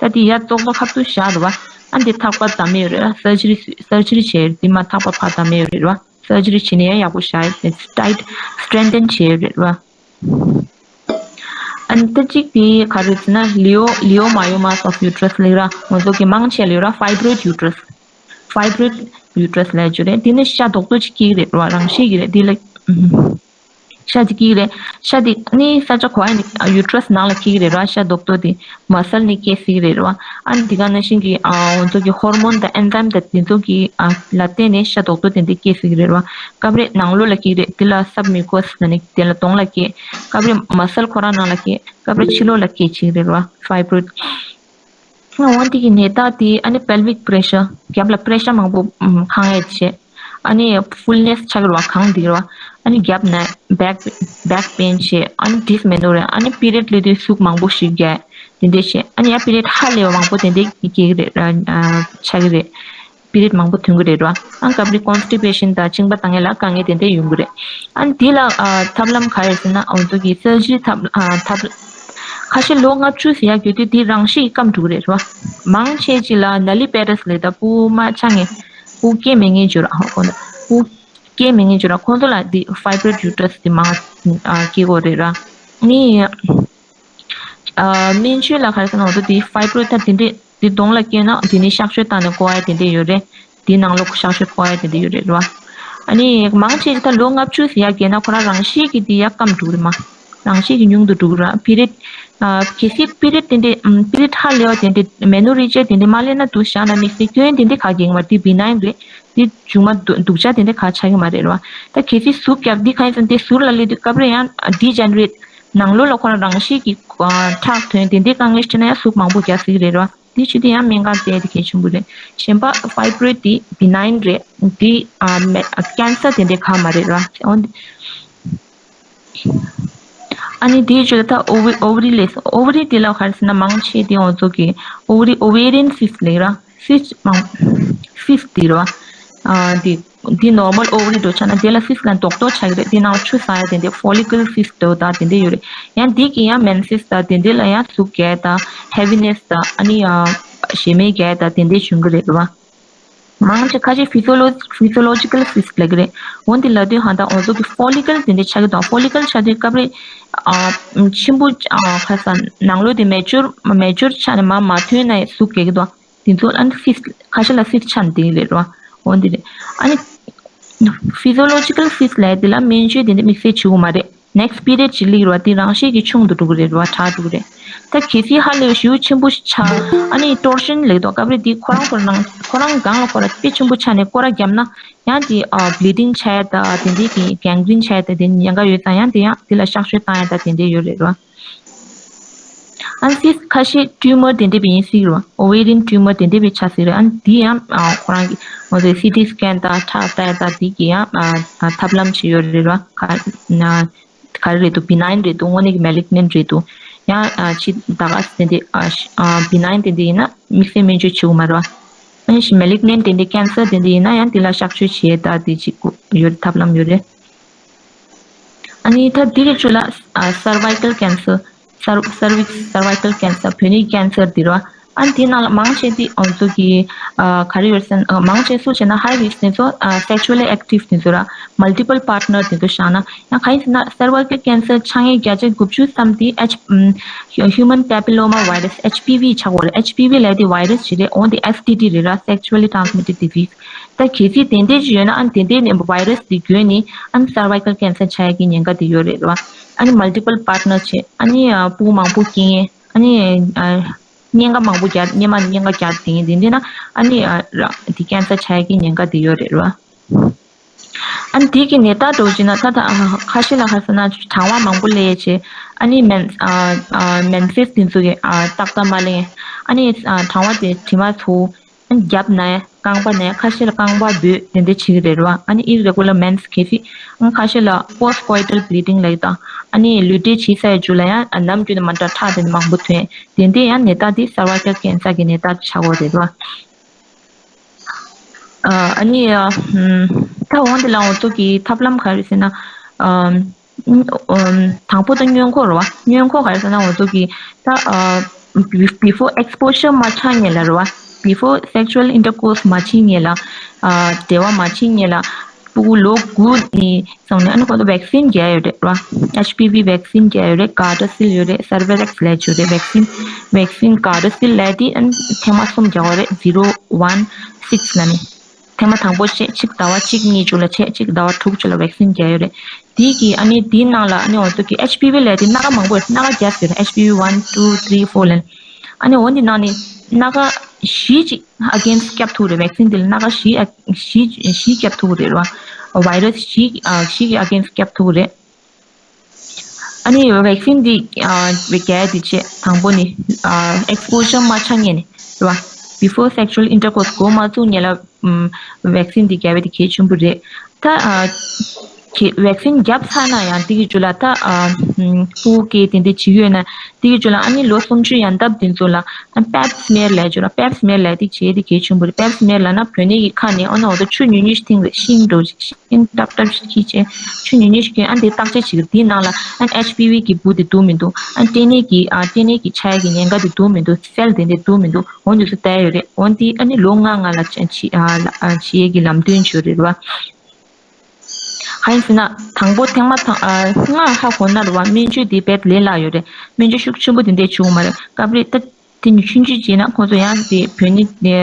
ད་འདི་ཡར་ཙོག་པ་ཁ་ཐུག་བཞག་རེད་བ། ཨ་འདི་ཐག་པ་བསྡམ་མེད་ཡོད་རེད་ར། སར་ཇི་རི་སར་ཇི་རི་བྱས་ཡོད་རེད། འདི་མར་ཐག་པ་ཕར་བསྡམ་མེད་ཡོད་རེད་ར། སར་ཇི་རི་བྱས་ནས་ཡང་ཡག་པོ་བཞག་ཡོད་རེད། ཊའིཊ་སི་ཊེང་ཐན་བྱས་ཡོད་རེད་བ། ཨ་ནི་ད་གཅིག་དེ་ག་རེ་ཟེར་ན་ལི་ཡོ་ལི་ཡོ་མ་ཡོ་མ་སི་ཨོཕ་ཡུ་ཊེ་ར་སི་ལབ་ར། ང་ཚོ་གི་མང་ཆེ་ལབ་ར་ཕའི་བྷི་རོ་ཡིཌ་ཡུ་ཊེ་ར་སི། ཕའི་བྷི་རོ་ཡིཌ་ཡུ་ཊེ་ར་སི་ལབ་རྒྱུ་རེད། དེ་ནི་ཤ་རྡོག་རྡོག་ཅིག་སྐྱེ་གི་རེད་ར། རང་བཞིན་གྱི་རེད། དེ་ལ་ཤ་ཅིག་སྐྱེ་གི་རེད། ཤ་དེ་ནི་ས་ཆ་ག་པར་ཡིན་ཡུ་ཊེ་ར་སི་ནང་ལ་སྐྱེ་གི་རེད་ར། ཤ་རྡོག་རྡོག་དེ་མ་སལ་ནས་སྐྱེ་སྲིད་ཀྱི་རེད་ར། ཨ་ནི་དེ་ག་ནང་བཞིན་གྱི་ཨ་ང་ཚོ་གི་ཧོར་མོན་དང་ཨེན་ཛེམ་དང་དེ་ཚོ་གི་ཨ་ལ་བརྟེན་ནས་ཤ་རྡོག་རྡོག་དེ་འདྲ་སྐྱེ་སྲིད་ཀྱི་རེད་ར། སྐབས་རེ་ནང་ལོགས་ལ་སྐྱེ་གི་རེད། དེ་ལ་སབ་མིའུ་ཀོ་སི་ལབ་ནས་དེ་ལ་གདོང་ལ་སྐྱེ། སྐབས་རེ་མ་སལ་ཁོ་རང་ནང་ལ་སྐྱེ། སྐབས་རེ་ཕྱི་ལོགས་ལ་སྐྱེ་བྱེད་ཀྱི་རེད་ར། ཕའི་བྷི་རོ་ཡིཌ། འོ་འདི་གི་ནད་རྟགས་དེ་ཨ་ནི་པེལ་ཝིག་པི་རེ་ཤར། རྒྱབ་ལ་པི་རེ་ཤར་མང་པོ་ཨམ་འཁང་ཡས་བྱས། ཨ་ནི་ཕུལ་ནེ་སི་ཆགས་ཀྱི་རེད་བ། གང་འདི་རེད་བ། ཨ་ནི་རྒྱབ་ན་བེག་བེག་པེན་བྱས། ཨ་ནི་ཌི་སི་མེ་ནོ་རེ། ཨ་ནི་པི་རི་ཡོཌ་སླེབས་དུས་ཟུག་མང་པོ་ཞིག་རྒྱག་དེ་འདྲས་བྱས། ཨ་ནི་ཡང་པི་རི་ཡོཌ་ཧ་ལས་པ་མང་པོ་དེ་འདྲས་སྐྱེ་གི་རེད་ར། ཨ་ཆགས་ཀྱི་རེད། པི་རི་ཡོཌ་མང་པོ་ཐོན་གྱི་རེད་ར། ཨ་སྐབས་རེ་ཀོན་སི་ཊི་པེ་ཤན་དང་གཅིན་པ་བཏང་ཡས་ལ་དཀའ་ངལ་དེ་འདྲས་ཡོང་གི་རེད། ཨ་ནི་དེ་ལ་ཨ་ཐབས་ལམ་ག་རེ་ཟེར་ན། འོ་ཚོ་གི་སར་ཇི་རི་ཐབས་ཨ་ཐབས། ཁ་ཤས་ལོ་ལྔ་བཅུ་ཟེར་ཡག་ཡོད་དུས་དེ་རང་ཤི་ཡི་སྐམ་འགྲོ་གི་རེད་ར། མང་ཆེ་ཅིག་ལ་ནཱ་ལི་པེ་ཊི་སི་ལབ་ད་པུ་མ་ཆགས་མཁན། པུ་སྐྱེ་མེད་མཁན་ཅིག་ཡོད་ར། ཧོ་ཁོ་ན་པུ་སྐྱེ་མེད་མཁན་ཅིག་ཡོད་ར། ཁོང་ཚོ་ལ་འདི་ཕའི་བྷི་རོ་ཡིཌ་ཡུ་ཊེ་ར་སི་འདི་མང་ཨ་སྐྱེ་གི་རེད་ར། ནི་ཨ་སྨན་བཅོས་ལ་ག་རེ་ཟེར་ན། འོ་ཚོ་འདི་ཕའི་བྷི་རོ་ཡིཌ་ད་འདི་འདྲས་འདི་གདོང་ལ་སྐྱེས་ན་འདི་ནི་གཤག་བཅོས་བཏང་ནས་བཀོག་ཡ་དེ་འདྲས་ཡོད་རེད། འདི་ནང་ལོགས་གཤག་བཅོས་བཀོག་ཡ་དེ་འདྲས་ཡོད་རེད་ར། ཨ་ནི་མང་ཆེ་ད་ལོ་ལྔ་བཅུ་ཟེར་ཡག་ཡོད་ན་ཁོ་རང་རང་ཤི་གི་འདི་ཡ་སྐམ་འགྲོ་གི་རེད་མ། རང་ཤི་གི་ཉུང་དུ་འགྲོ་གི་ར། པི་རི་ཡོཌ་ཨ་གལ་སྲིད་པི་རི་ཡོཌ་དེ་འདྲས་ཨམ་པི་རི་ཡོཌ་ཧ་ལས་པ་དེ་འདྲས་མེ་ནོ་རི་ཇི་ཡ་དེ་འདྲས་མ་སླེབས་ན་འདུག་བཞག་ན་དམིགས་བསལ་སྐྱོན་དེ་འདྲས་ག་གེ་ཡོད་མ་རེད། འདི་བི་ནའིན་རེད། འདི་མཇུག་མ་སྡུག་སྡུག་ཅག་དེ་འདྲས་ག་ཆགས་ཀྱི་མ་རེད་ར། ད་གལ་སྲིད་ཟུག་རྒྱབ་འདི་ག་ཡིན་ཙང་དེ་ཟུར་ལ་སླེབས་དུས་སྐབས་རེ་ཡང་ཌི་ཇེ་ནེ་རེ་ཊི་ནང་ལོགས་ལ་ཁོ་རང་རང་ཤི་གི་ཨ་ཁྲག་ཐོན་དེ་འདྲས་དཀའ་ངལ་འཕྲད་ན་ཡང་ཟུག་མང་པོ་རྒྱག་སྲིད་ཀྱི་རེད་ར། དེ་བྱེད་དུས་ཡང་སྨན་ཁང་བལྟས་དེ་གལ་ཆེན་པོ་རེད། གཞན་པ་ཕའི་བྷི་རོ་ཡིཌ་དེ་བི་ནའིན་རེད། དེ་ཨ་མེ་ཀེན་སར་དེ་འདྲས་ག་མ་རེད་ར། འོན་ཏེ་ཨ་ནི་དེའི་རྗེས་ལ་ད་ཨོ་ཝ་ཨོ་ཝ་རི་ལབ་སོང་། ཨོ་ཝ་རི་དེ་ལ་ག་རེ་ཟེར་ན་མང་ཆེ་དེ་འོ་ཚོ་གི་ཨོ་ཝ་རི་ཨོ་ཝེ་རི་ཡན་སིསཊ་ལབ་ར། སིསཊ་མང་སིསཊ་དེ་ར། ཨ་དེ་འདི་ནོར་མལ་ཨོ་ཝ་རི་འདྲ་ཆགས་ན་དེ་ལ་སིསཊ་ལ་རྡོག་རྡོག་ཆགས་ཀྱི་རེད། དེ་ནང་ཆུ་ཟག་ཡ་དེ་འདྲས་ཕོ་ལི་ཀལ་སིསཊ་འདྲ་བོ་དང་དེ་འདྲས་ཡོད་རེད། ཡང་དེ་གི་ཡང་མེན་སིསཊ་དང་དེ་འདྲས་ལ་ཡང་ཟུག་རྒྱག་ཡ་དང་ཧེ་བི་ནེ་སི་དང་ཨ་ནི་ཨ་ཞེ་མེར་རྒྱག་ཡ་དང་དེ་འདྲས་བྱུང་གི་རེད་ར། མང་ཆེ་ཁ་ཤས་ཕི་སི་ཡོ་ལོ་ཕི་སི་ཡོ་ལོ་ཇི་ཀལ་སིསཊ་ལབ་ཀྱི་རེད། འོ་འདི་ལབ་དུས་ཧང་ད་འོ་ཚོ་གི་ཕོ་ལི་ཀལ་དེ་འདྲས་ཆགས་ཀྱི་འདུག་ཕོ་ལི་ཀལ་ཆགས་དུས་སྐབས་རེ་ཨ་ཆེན་པོ་ཨ་ཁ་སང་ནང་ལོགས་དེ་མེ་ཅོར་མེ་ཅོར་ཆགས་ནས་མར་མ་ཐོན་ན་ཟུག་རྒྱག་གི་འདུག་དེ་ཚོ་ཨ་ནི་སིསཊ་ཁ་ཤས་ལ་སིསཊ་ཆགས་ནས་དེ་རེད་ར། འོ་འདི་རེད། ཨ་ནི་ཕི་སི་ཡོ་ལོ་ཇི་ཀལ་སིསཊ་ལབ་དེ་ལ་སྨན་བཅོས་དེ་འདྲ་དམིགས་བསལ་བྱེད་དགོས་མ་རེད། ནེག་སི་པི་རི་ཡོཌ་ཅིག་སླེབས་ར་བ་དེ་རང་བཞིན་གྱིས་ཆུང་དུ་འགྲོ་གི་རེད་ར་བ། དྲག་འགྲོ་གི་རེད། ད་གལ་སྲིད་ཧ་ལས་པའི་ཞེ་པོ་ཆེན་པོ་ཆགས། ཨ་ནི་ཊོར་ཤན་ལབ་འདུག་སྐབས་རེ་དེ་ཁོ་རང་ཁོ་རང་ཁོ་རང་སྒང་ལ་ཁོ་རང་དཔེ་ཆེན་པོ་ཆགས་ནས་སྐོར་ར་བརྒྱབ་ན་ཡང་དེ་ཨ་བྷི་ལི་ཌིང་ཆགས་ཡ་ད་དེ་འདྲའི་གི་གེང་རིན་ཆགས་ཡ་ད་དེ་ཉེན་ཁ་ཡོད་ཙང་ཡང་དེ་ཡང་དེ་ལ་གཤག་བཅོས་བཏང་ཡ་ད་དེ་འདྲ་ཡོད་རེད་ར། ཨ་ནི་སིསཊ་ཁ་ཤས་ཊིའུ་མར་དེ་འདྲ་བའི་ཡིན་སྲིད་རེད་བ། ཨོ་ཝེ་རི་ཡན་ཊིའུ་མར་དེ་འདྲ་བའི་ཆགས་སྲིད་རེད། ཨ་ནི་དེ་ཡང་ཨ་ཁོ་རང་གི་ང་ཚོའི་སི་ཊི་སི་ཀེན་དང་ཁྲག་ལྟ་ཡ་དང་དེ་གི་ཡང་ཨ་ཨ་ཐབས་ལམ་ཅིག་ཡོད་རེད་བ། ག་ན་ག་རེ་རེད་འདུག་བི་ནའིན་རེད་འདུག་དངོས་གནས་ཀྱི་མེ་ལི་ག་ནན་རེད་འདུག་ཡང་ཨ་ཕྱི་ད་ག་སེ་དེ་འདྲ་ཨ་ཤ་ཨ་བི་ནའིན་དེ་འདྲ་ཡིན་ན་དམིགས་བསལ་སྨན་བཅོས་བྱེད་དགོས་མ་རེད་བ། ཨ་ནི་ཤི་མེ་ལི་ག་ནན་དེ་འདྲ་ཀེན་སར་དེ་འདྲ་ཡིན་ན་ཡང་དེ་ལ་གཤག་བཅོས་བྱེད་ཡས་ད་དེ་ཅིག་ཡོད་རེད། ཐབས་ལམ་ཡོད་རེད། ཨ་ནི་ད་འདི་གི་ཚུལ་ལ་ཨ་སར་ཝའི་ཀལ་ཀེན་སར། སར་སར་ཝིག་སར་ཝའི་ཀལ་ཀེན་སར། བུ་ནི་ཀེན་སར་འདི་རེད་བ། ཨ་ནི་འདི་ནང་ལ་མང་ཆེ་འདི་ང་ཚོ་གི་ཨ་ག་རེ་ཡོད་ཟེར་ན་ཨ་མང་ཆེ་སུ་བྱས་ན་ཧའི་རིསྐ་དེ་ཚོ་ཨ་སེག་ཤུ་ཨལ་ལི་ཨེག་ཊིབ་དེ་ཚོ་ར། མལ་ཊི་པལ་པར་ཊི་ནར་དེ་ཚོ་བཞག་ན། ཡང་གང་ཡིན་ཟེར་ན་སར་ཝའི་ཀལ་ཀེན་སར་ཆགས་མཁན་བརྒྱ་ཆ་དགུ་བཅུ་ཙམ་དེ་ཨེཆ་ཨམ་ཧིའུ་མན་པེ་པི་ལོ་མ་བྷའི་རས་ཨེཆ་པི་ཝི་ཆགས་ཡོད་རེད། ཨེཆ་པི་ཝི་ལབ་དེ་བྷའི་རས་ཅིག་རེད། འོ་དེ་ཨེས་ཊི་ཌི་རེད་ར། སེག་ཤུ་ཨལ་ལི་ཊྲན་སི་མི་ཊེཌ་ཌི་ཛིས། ད་གལ་སྲིད་དེ་འདྲས་ཅིག་ཡོད་ན་ཨ་ནི་དེ་འདྲས་ནས་བྷའི་རས་དེ་འགོས་ནས་ཨ་ནི་སར་ཝའི་ཀལ་ཀེན་སར་ཆགས་ཡག་གི་ཉེན་ཁ་དེ་ཡོད་རེད་ར། ཨ་ནི་མལ་ཊི་པལ་པར་ཊི་ནར་བྱས། ཨ་ནི་ཨ་སྤུ་གུ་མང་པོ་སྐྱེ་མཁན། ཨ་ནི་ཨ་གཉན་ཁ་མང་པོ་རྒྱག་སྔོན་མ་ནས་གཉན་ཁ་རྒྱག་དེ་འདྲས་ན་ཨ་ནི་ཨ་ར་དེ་ཀེན་སར་ཆགས་ཡག་གི་ཉེན་ཁ་དེ་ཡོད་རེད་ར། ཨ་ནི་དེ་གི་ནད་རྟགས་འདྲ་བོ་བྱས་ན་ད་ད་ཁ་ཤས་ལ་ག་རེ་ཟེར་ན་གྲང་བ་མང་པོ་སླེབས་བྱས། ཨ་ནི་མེན་ཨ་ཨ་མེན་སིས་དེ་ཚོ་གི་ཨ་ཏག་ཏག་མ་སླེབས། ཨ་ནི་ཨ་གྲང་བ་དེ་དྲི་མ་ཚོར། ཨ་ནི་རྒྱབ་ན་ཡང་རྐང་པ་ན་ཡང་ཁ་ཤས་ལ་རྐང་པ་འབུད་དེ་འདྲ་བྱེད་ཀྱི་རེད་ར་བ། ཨ་ནི་ཨི་རེ་གུ་ལར་མེན་སི་གལ་སྲིད་ཨ་ཁ་ཤས་ལ་པོ་སི་ཊི་ཀོ་ཨི་ཊལ་བྷི་ལི་ཌིང་ལབ་ཀྱི་དང་། ཨ་ནི་ལུས་འབྲེལ་བྱེད་སའི་མཇུག་ལ་ཡང་ཨ་ནམ་རྒྱུན་ནས་མ་འདྲ་ཁྲག་དེ་འདྲ་མང་པོ་ཐོན། དེ་འདྲའི་ཡང་ནད་རྟགས་དེ་སར་ཝའི་ཀལ་ཀེན་སར་གྱི་ནད་རྟགས་ཆགས་ཡོད་རེད་ར་བ། ཨ་ནི་ཨ་ད་འོང་དེ་ལ་འོ་ཚོ་གི་ཐབས་ལམ་ག་རེ་ཟེར་ན། ཨམ་དང་པོ་ད་སྔོན་འགོག་རེད་བ། སྔོན་འགོག་ག་རེ་ཟེར་ན་འོ་ཚོ་གི་ད་ཨ་before exposure མ་ཆགས་སྔོན་ལ་རེད་བ། before sexual intercourse མ་བྱེད་སྔོན་ལ། ཨ་འབྲེལ་བ་མ་བྱེད་སྔོན་ལ། ཕྲུ་གུ་ལོ་དགུ་ནས་བཟུང་ནས་ཨ་ནི་ཁོ་ཚོ་ཝེག་སིན་རྒྱག་ཡོད་རེད་བ། ཨེཆ་པི་ཝི་ཝེག་སིན་རྒྱག་ཡོད་རེད། གྷར་ཌ་སིལ་ཡོད་རེད། སར་བེ་རེག་སི་ལབ་ཡོད་རེད། ཝེག་སིན་ཝེག་སིན་གྷར་ཌ་སིལ་ལབ་དེ་ཨ་ནི་ཐེངས་མ་གསུམ་རྒྱག་དགོས་རེད། ཛི་རོ་ཝན་སིགས་ལབ་ནས། ཐེངས་མ་དང་པོ་བྱས་གཅིག་ཟླ་བ་གཅིག་གཉིས་མཇུག་ལ་བྱས་གཅིག་ཟླ་བ་དྲུག་མཇུག་ལ་ཝེག་སིན་རྒྱག་ཡོད་རེད། དེ་གི་ཨ་ནི་དེའི་ནང་ལ་ཨ་ནི་འོ་ཚོ་གི་ཨེཆ་པི་ཝི་ལབ་དེ་སྣ་ཁ་མང་པོ་ཡོད། སྣ་ཁ་བརྒྱ་ཟེར། ཨེཆ་པི་ཝི་ཝན་ཊུ་ཐི་རི་ཕོར་ལབ་ནས། ཨ་ནི་འོ་འདི་ནང་ནས་སྣ་ཁ་བཞི་ཅིག་ཨ་གེན་སི་བརྒྱབ་ཐུབ་རེད། ཝེག་སིན་དེ་ལ་སྣ་ཁ་བཞི་ཨ་བཞི་བཞི་བརྒྱབ་ཐུབ་རེད་ར། ཝའི་རས་བཞི་ཨ་བཞི་གི་ཨ་གེན་སི་བརྒྱབ་ཐུབ་རེད། ཨ་ནི་ཝེག་སིན་འདི་ཨ་རྒྱག་ཡ་དེ་བྱས་དང་པོ་ནི་ཨ་ཨེགས་པོ་ཞར་མ་ཆགས་སྔོན་ནས་རེད་བ། before sexual intercourse འགོ་མ་བཙུགས་སྔོན་ལ་ཨམ་ཝེག་སིན་འདི་རྒྱག་ཡ་དེ་གལ་ཆེན་པོ་རེད། ད་ཨ་ གི་བེག་སིན་བརྒྱབ་ཚར་ན་ཡང་དེ་གི་རྒྱུད་ལ་ད་ཨ་ཕྲུ་གུ་སྐྱེས་དེ་འདྲ་བྱེད་ཡོད་ན་དེ་གི་རྒྱུད་ལ་ཨ་ནི་ལོ་སུམ་ཅུ་ཡན་འདབ་དེ་ཚོ་ལ་ཨ་པེབ་སི་མེར་ལབ་ཡ་ཅིག་ཡོད་ར། པེབ་སི་མེར་ལབ་ཡ་དེ་བྱེད་དེ་གལ་ཆེན་པོ་རེད། པེབ་སི་མེར་ལབ་ན་བུད་མེད་ཀྱི་ཁ་ནས་ཨ་ནི་འོ་ད་ཆུ་ཉུང་ཉུང་ཞིག་འཐེན་རེད། ཤིང་འགྲོ་ཞིང་ཏབ་ཏབ་ཞིག་ཁྱེར་བྱས་ཆུ་ཉུང་ཉུང་ཞིག་གིས་ཨ་འདི་བརྟག་དཔྱད་བྱེད་ཀྱི་འདིའི་ནང་ལ་ཨ་ཨེཆ་པི་ཝི་གི་འབུ་དེ་འདུག་མི་འདུག་ཨ་སྐྲན་ནད་ཀྱི་ཨ་སྐྲན་ནད་ཀྱི་ཆགས་ཡ་གི་ཉེན་ཁ་དེ་འདུག་མི་འདུག་སེལ་དེ་འདྲ་འདུག་མི་འདུག་འོ་འདི་ཚོ་བལྟ་ཡ་ཡོད་རེད། འོ་འདི་ཨ་ནི་ལོ་ལྔ་ལྔ་ལ་བྱེད་བྱེད་ཡ་གི་ལམ་སྟོན་ཅིག་ཡོད་རེད་ར། གང་ཡིན་ཟེར་ན་དང་པོ་ཐེངས་མ་ཐང་ཨ་ལྔ་ཧ་གོ་ན་རེད་བ། སྨན་བཅོས་དེ་རྦད་ལས་སླ་ཡོད་རེད། སྨན་བཅོས་ཤུགས་ཆེན་པོ་དེ་འདྲ་བྱུང་མ་རེད། སྐབས་རེ་ད་དེ་ནི་ཆུང་ཆུང་བྱས་ན་ཁོང་ཚོ་ཡང་དེ་བུད་མེད་དེ་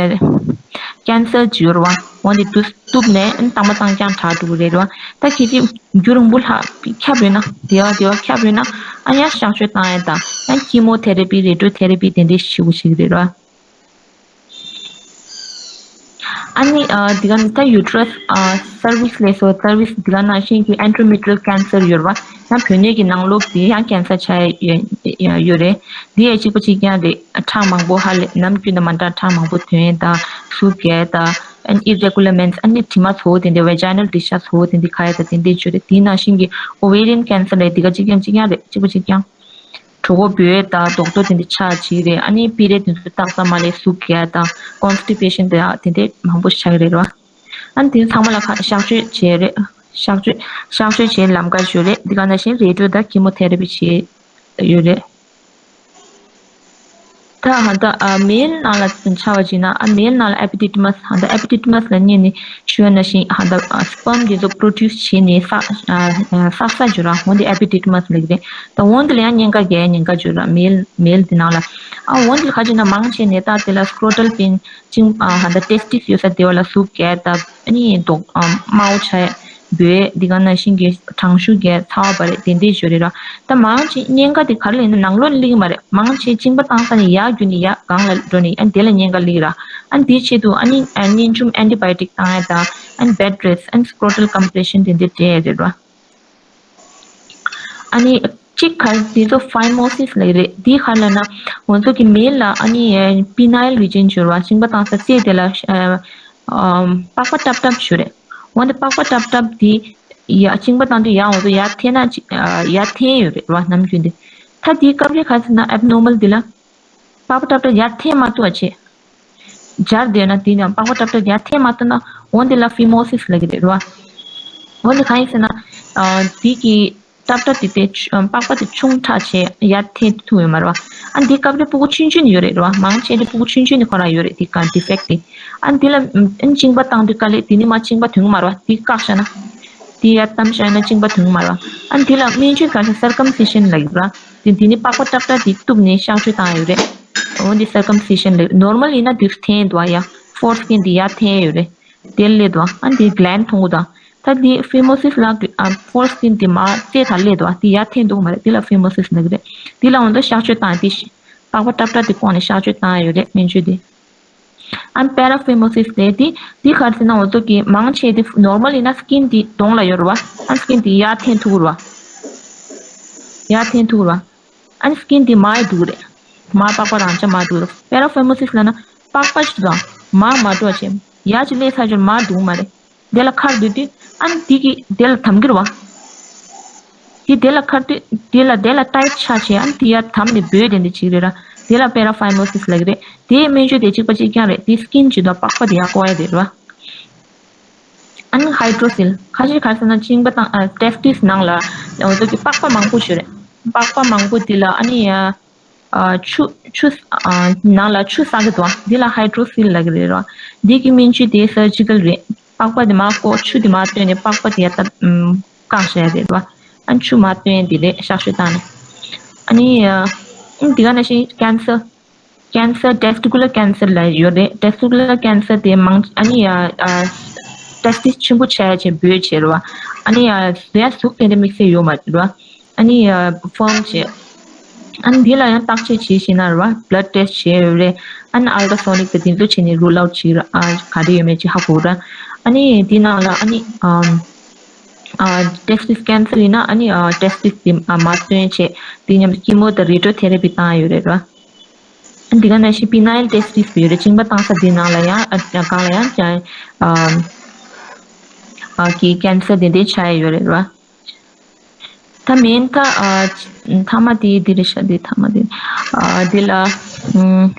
ཀན་སར་ཅིག་ཡོད་རེད་བ། འོ་དེ་དུས་གཏུབ་ནས་ཨ་ནི་དང་པོ་ཐང་རྐྱང་དྲག་འགྲོ་གི་རེད་རེད་བ། ད་ཁྱེད་ཀྱིས་རྒྱུན་རིང་པོ་ལྷག་ཁྱབ་ཡོད་ན་དེ་བ་དེ་བ་ཁྱབ་ཡོད་ན་ཨ་ཡང་གཤག་བཅོས་བཏང་ཡ་དང་ཡང་ཀི་མོ་ཐེ་ར་པི་རེ་ཌི་ཡོ་ཐེ་ར་པི་དེ་འདྲ་བྱེད་དགོས་ཀྱི་རེད་རེད་བ། ཨ་ནི་ཨ་འདི་ག་ནི་ད་ཡུ་ཊི་ར་སི་ཨ་སར་ཝིག་སི་ལབ་སོ། སར་ཝིག་སི་འདི་ག་ནང་བཞིན་གྱི་ཨེན་ཌོ་མེ་ཊི་རི་ཡལ་ཀན་སར་ཡོད་རེད་བ། ཡང་བུད་མེད་ཀྱི་ནང་ལོགས་དེ་ཡང་ཀན་སར་ཆགས་ཡ་ཡོད་རེད། འདི་ཡང་གཅིག་པ་གཅིག་རྐྱང་རེད། ཁྲག་མང་པོ་ཧ་ལས་ནམ་རྒྱུན་དང་མ་འདྲ་ཁྲག་མང་པོ་ཐོན་ཡ་དང་ཟུག་རྒྱག་ཡ་དང་ཨ་ནི་ཨི་རེ་གུ་ལར་མེན་སི་ཨ་ནི་དྲི་མ་ཚ་པོ་དེ་འདྲ་ཝེ་ཇི་ནལ་ཌི་ཤ་ཆརཇ་ཚ་པོ་དེ་འདྲ་ཁ་ཡ་དང་དེ་འདྲ་ཡོད་རེད། དེ་ནང་བཞིན་གྱི་ཨོ་ཝེ་རི་ཡན་ཀན་སར་རེད། འདི་ག་གཅིག་རྐྱང་གཅིག་རྐྱང་རེད། གཅིག་པ་གཅིག་རྐྱང་། གྲོད་ཁོག་སྦོས་དང་རྡོག་རྡོག་དེ་འདྲ་ཆགས་ཀྱི་རེད། ཨ་ནི་པི་རི་ཡོ་ཌི་དེ་ཚོ་ཏག་ཏག་མ་སླེབས་ཟུག་རྒྱག་དང་ཀོན་སི་ཊི་པེ་ཤན་དེ་དེ་འདྲ་མང་པོ་ཞིག་ཆགས་ཀྱི་རེད་ར། ཨ་ནི་དེ་ཚང་མ་ལ་ཁ་གཤག་བཅོས་བྱས་རེད། གཤག་བཅོས་གཤག་བཅོས་བྱས་ལམ་ཁ་ཡོད་རེད། འདི་ག་ནང་བཞིན་རེ་ཌི་ཡོ་དང་ཀི་མོ་ཐེ་ར་པི་བྱས་ཡོད་རེད། ད་ཧ་ད་ཨ་མེལ་ནང་ལ་ཆ་བ་བྱས་ན་ཨ་མེལ་ནང་ལ་ཨེ་པི་ཌི་ཌི་མ་སི་ཧ་ད་ཨེ་པི་ཌི་ཌི་མ་སི་ལ་ཉེ་ནི་ཞུ་བ་ནང་བཞིན་ཧ་ད་སི་པརམ་དེ་ཚོ་པྲོ་ཌུ་སི་བྱས་ནས་བསགས་ཨ་བསགས་ས་ཡོད་ར། འོ་འདི་ཨེ་པི་ཌི་ཌི་མ་སི་ལབ་ཀྱི་རེད། ད་འོ་འདི་ལ་ཡང་ཉེན་ཁ་རྒྱག་ཉེན་ཁ་ཡོད་ར། མེལ་མེལ་འདི་ནང་ལ་ཨ་འོ་འདི་ལ་ག་ཅིག་ན་མང་ཆེ་ནས་ད་དེ་ལ་སི་ཀོ་ཊལ་པེན་ཅིང་ཨ་ཧ་ད་ཊེ་སི་ཊི་སི་ཡོད་ས་དེ་བ་ལ་ཟུག་རྒྱག་ད་ཨ་ནི་མདོག་ཨ་དམར་པོ་ཆགས་ཡ་འབུ་འདི་ག་ནང་བཞིན་གྱི་གྲང་ཤུ་རྒྱག་ཚ་བ་བ་རེད། དེ་འདྲས་ཡོད་རེད་ར། ད་མང་ཆེ་ཉེན་ཁ་དེ་ག་རེ་ལ་ཡིན་ན་ནང་ལོགས་ནས་སླེབས་ཀྱི་མ་རེད། མང་ཆེ་གཅིན་པ་བཏང་ས་ནས་ཡར་རྒྱུག་ནས་ཡར་སྒང་ལ་འགྲོ་ནས་ཨ་དེ་ལ་ཉེན་ཁ་སླེབས་ཀྱི་ར། ཨ་དེའི་ཆེད་དུ་ཨ་ནི་ཨ་གཉན་ཆུམ་ཨན་ཊི་བྷ་ཡོ་ཊིག་བཏང་ཡ་དང་ཨ་ནི་བེཌ་རེ་སི་ཊི་ཨ་ནི་སི་ཀོ་ཊལ་ཀམ་པི་རེ་ཤན་དེ་འདྲས་སྤྲད་ཡ་རེད་ར། ཨ་ནི་གཅིག་ག་དེ་ཚོ་ཕི་མོ་སིས་ལབ་ཀྱི་རེད། དེ་ག་ལབ་ན་ང་ཚོ་གི་མེལ་ལ་ཨ་ནི་པི་ནའིལ་རི་ཇན་ཅིག་ཡོད་རེད་བ། གཅིན་པ་བཏང་ས་རྩེ་དེ་ལ་ཨ་པགས་པ་ཏབ་ཏབ་ཅིག་ཡོད་རེད། འོ་འདི་པགས་པ་ཏབ་ཏབ་དེ་ཡ་གཅིན་པ་བཏང་དུས་ཡ་ང་ཚོ་ཡར་འཐེན་ན་ཅི་ཨ་ཡར་འཐེན་ཡོད་རེད་བ། ནམ་རྒྱུན་དེ། ད་དེའི་སྐབས་རེ་ག་ཟེར་ན་ཨེབ་ནོར་མལ་དེ་ལ་པགས་པ་ཏབ་ཏབ་ཡར་འཐེན་མ་ཐུབ་པ་བྱས། སྦྱར་བསྡད་ན་དེ་ནས་པགས་པ་ཏབ་ཏབ་ཡར་འཐེན་མ་ཐུབ་ན་འོ་འདི་ལ་ཕི་མོ་སིས་ལབ་ཀྱི་རེད་རེད་བ། འོ་འདི་གང་ཡིན་ཟེར་ན། ཨ་དེ་གི་ཏབ་ཏབ་དེ་དེ་ཆུ་པགས་པ་དེ་ཆུང་དྲགས་བྱས་ཡར་འཐེན་ཐུབ་ཡོད་མ་རེད་བ། ཨ་འདི་སྐབས་རེ་སྤུ་གུ་ཆུང་ཆུང་ནས་ཡོད་རེད་རེད་བ། མང་ཆེ་དེ་སྤུ་གུ་ཆུང་ཆུང་ནས་ཁོ་རང་ཡོད་རེད། དེ་ག་ཌི་ཕེག་དེ། ཨ་འདི་ལ་ཨ་གཅིན་པ་བཏང་དུས་དཀའ་ལས་དེ་ནི་མ་གཅིན་པ་ཐོན་གི་མ་རེད་བ། དེ་བཀག་བཞག་ན། དེ་ཡར་བསྡམས་བཞག་ན་གཅིན་པ་ཐོན་གི་མ་རེད་བ། ཨ་འདི་ལ་སྨན་བཅོས་ག་ས་སར་ཀམ་སི་ཤན་ལབ་ཡོད་རེད་བ། དེ་དེ་ནི་པགས་པ་ཏབ་ཏབ་དེ་གཏུབ་ནས་གཤག་བཅོས་བཏང་ཡོད་རེད། འོ་འདི་སར་ཀམ་སི་ཤན་ལབ། ནོར་མལ་ཡིན་ན་དེ་འཐེན་འདུག་ཨ་ཡ། ཕོར་སི་ཀིན་དེ་ཡར་འཐེན་ཡོད་རེད། དེ་སླེབས་འདུག་ཨ། ཨ་འདི་གི་ལན་མཐོང་གི་འདུག་ཨ། ད་འདི་ཕི་མོ་སིས་ལ་ཨ་ཕོར་སི་ཀིན་དེ་མར་རྩེ་ཐང་སླེབས་འདུག་ཨ། དེ་ཡར་འཐེན་འདུག་མ་རེད། དེ་ལ་ཕི་མོ་སིས་ལབ་ཀྱི་རེད། དེ་ལ་འོ་འདི་གཤག་བཅོས་བཏང་དེ་ཤི། པགས་པ་ཏབ་ཏབ་དེ་བཀོག་ནས་གཤག་བཅོས་བཏང་ཡོད་རེད། སྨན་བཅོས་དེ། ཨ་པེ་ར་ཕི་མོ་སིས་ལབ་དེ་དེ་ག་རེ་ཟེར་ན་འོ་ཚོ་གི་མང་ཆེ་དེ་ནོར་མལ་ཡིན་ན་སི་ཀིན་དེ་གདོང་ལ་ཡོད་རེད་བ། ཨ་སི་ཀིན་དེ་ཡར་འཐེན་ཐུབ་རེད་བ། ཡར་འཐེན་ཐུབ་རེད་བ། ཨ་ནི་སི་ཀིན་དེ་མར་འགྲོ་གི་རེད། མར་པགས་པ་རང་ཆ་མར་འགྲོ་གི་རེད། པེ་ར་ཕི་མོ་སིས་ལབ་ན་པགས་པ་ཞིག་དང་མར་མ་འགྲོ་བ་བྱས། ཡར་ཅིག་སླེབས་ཚར་རྗེས་མར་འགྲོ་གི་མ་རེད། དེ་ལ་ཁར་སྡོད་དུས་ཨ་ནི་དེ་གི་དེ་ལ་དམ་གྱི་རེད་བ། དེ་དེ་ལ་ཁར་དུས་དེ་ལ་དེ་ལ་ཊའིཊ་ཆགས་བྱས་ཨ་ནི་དེ་ཡར་དམ་ནས་སྦོས་དེ་འདྲ་བྱེད་ཀྱི་རེད་ར། དེ་ལ་པེ་ར་ཕི་མོ་སིས་ལབ་ཀྱི་རེད། དེའི་སྨན་བཅོས་དེ་གཅིག་པ་གཅིག་རྐྱང་རེད། དེ་སི་ཀིན་ཅིག་དང་པགས་པ་དེ་ཡར་བཀོག་ཡ་དེ་རེད་བ། ཨ་ནི་ཧའི་ཌྲོ་སིལ། ཁ་ཤས་ག་རེ་ཟེར་ན་གཅིན་པ་དང་ཨ་ཊེ་སི་ཊི་སི་ནང་ལ་འོ་ཚོ་གི་པགས་པ་མང་པོ་ཞིག་རེད། པགས་པ་མང་པོ་དེ་ལ་ཨ་ནི་ཡ་ཨ་ཆུ་ཆུ་ཨ་ནང་ལ་ཆུ་བསགས་ཀྱི་འདུག་ཨ། འདི་ལ་ཧའི་ཌྲོ་སིལ་ལབ་ཀྱི་རེད་ར། འདི་གི་སྨན་བཅོས་དེ་སར་ཇི་ཀལ་རེད། པགས་པ་དེ་མར་བཀོག་ཆུ་དེ་མར་བཏོན་ནས་པགས་པ་དེ་ཡར་ལྟ་ཨམ་བཀག་བཞག་ཡ་རེད་ར། ཨ་ཆུ་མར་བཏོན་ཡ་དེ་རེད། གཤག་བཅོས་བཏང་ནས། ཨ་ནི་ཨ་འདི་ག་ནང་བཞིན་ཀན་སར། ཀན་སར་ཊེ་སི་ཊི་ཀུ་ལར་ཀན་སར་ལབ་ཡོད་རེད། ཊེ་སི་ཊི་ཀུ་ལར་ཀན་སར་དེ་མང་ཨ་ནི་ཡ་ཨ་ཊེ་སི་ཊི་སི་ཆེན་པོ་ཆགས་ཡ་བྱས་འབུ་བྱས་རེད་བ། ཨ་ནི་ཡ་དེ་ཡང་ཟུག་དེ་འདྲ་དམིགས་བསལ་ཡོད་མ་རེད་བ། ཨ་ནི་ཡ་ཕིརམ་བྱས། ཨ་ནི་འདི་ལ་ཡང་བརྟག་དཔྱད་བྱས་ཤེས་ན་རེད་བ། བྷི་ལཌ་ཊེ་སི་ཊི་བྱས་ཡོད་རེད། ཨ་ནི་ཨལ་ཊ་སོ་ནིག་དང་དེ་ཚོ་བྱས་ནས་རུལ་ཨའུཊ་བྱས་ར། ཨ་ག་རེ་ཡོད་མེད་ཅིག་ཧ་གོ་ར། ཨ་ནི་འདི་ནང་ལ་ཨ་ནི་ཨམ་ཨ་ཊེ་སི་ཊི་སི་ཀན་སར་ཡིན་ན་ཨ་ནི་ཨ་ཊེ་སི་ཊི་སི་དེ་ཨ་མར་བཏོན་བྱས་དེ་མཉམ་དུ་ཀི་མོ་དང་རེ་ཌི་ཡོ་ཐེ་ར་པི་བཏང་ཡོད་རེད་ར། འདི་ག་ནང་བཞིན་པི་ནའིལ་ཊེ་སི་ཊི་སི་ཡོད་རེད། གཅིན་པ་བཏང་ས་འདི་ནང་ལ་ཡང་ཨ་སྒང་ལ་ཡང་ཨ་ ཨ་གི་ཀེན་སར་དེ་འདྲའི་ཆགས་ཡོད་རེད་ར། ད་མེན་ད་ཨ་མཐའ་མ་དེ་འདི་རེད་ཤག་དེ་མཐའ་མ་དེ་ཨ་འདི་ལ་ཨམ།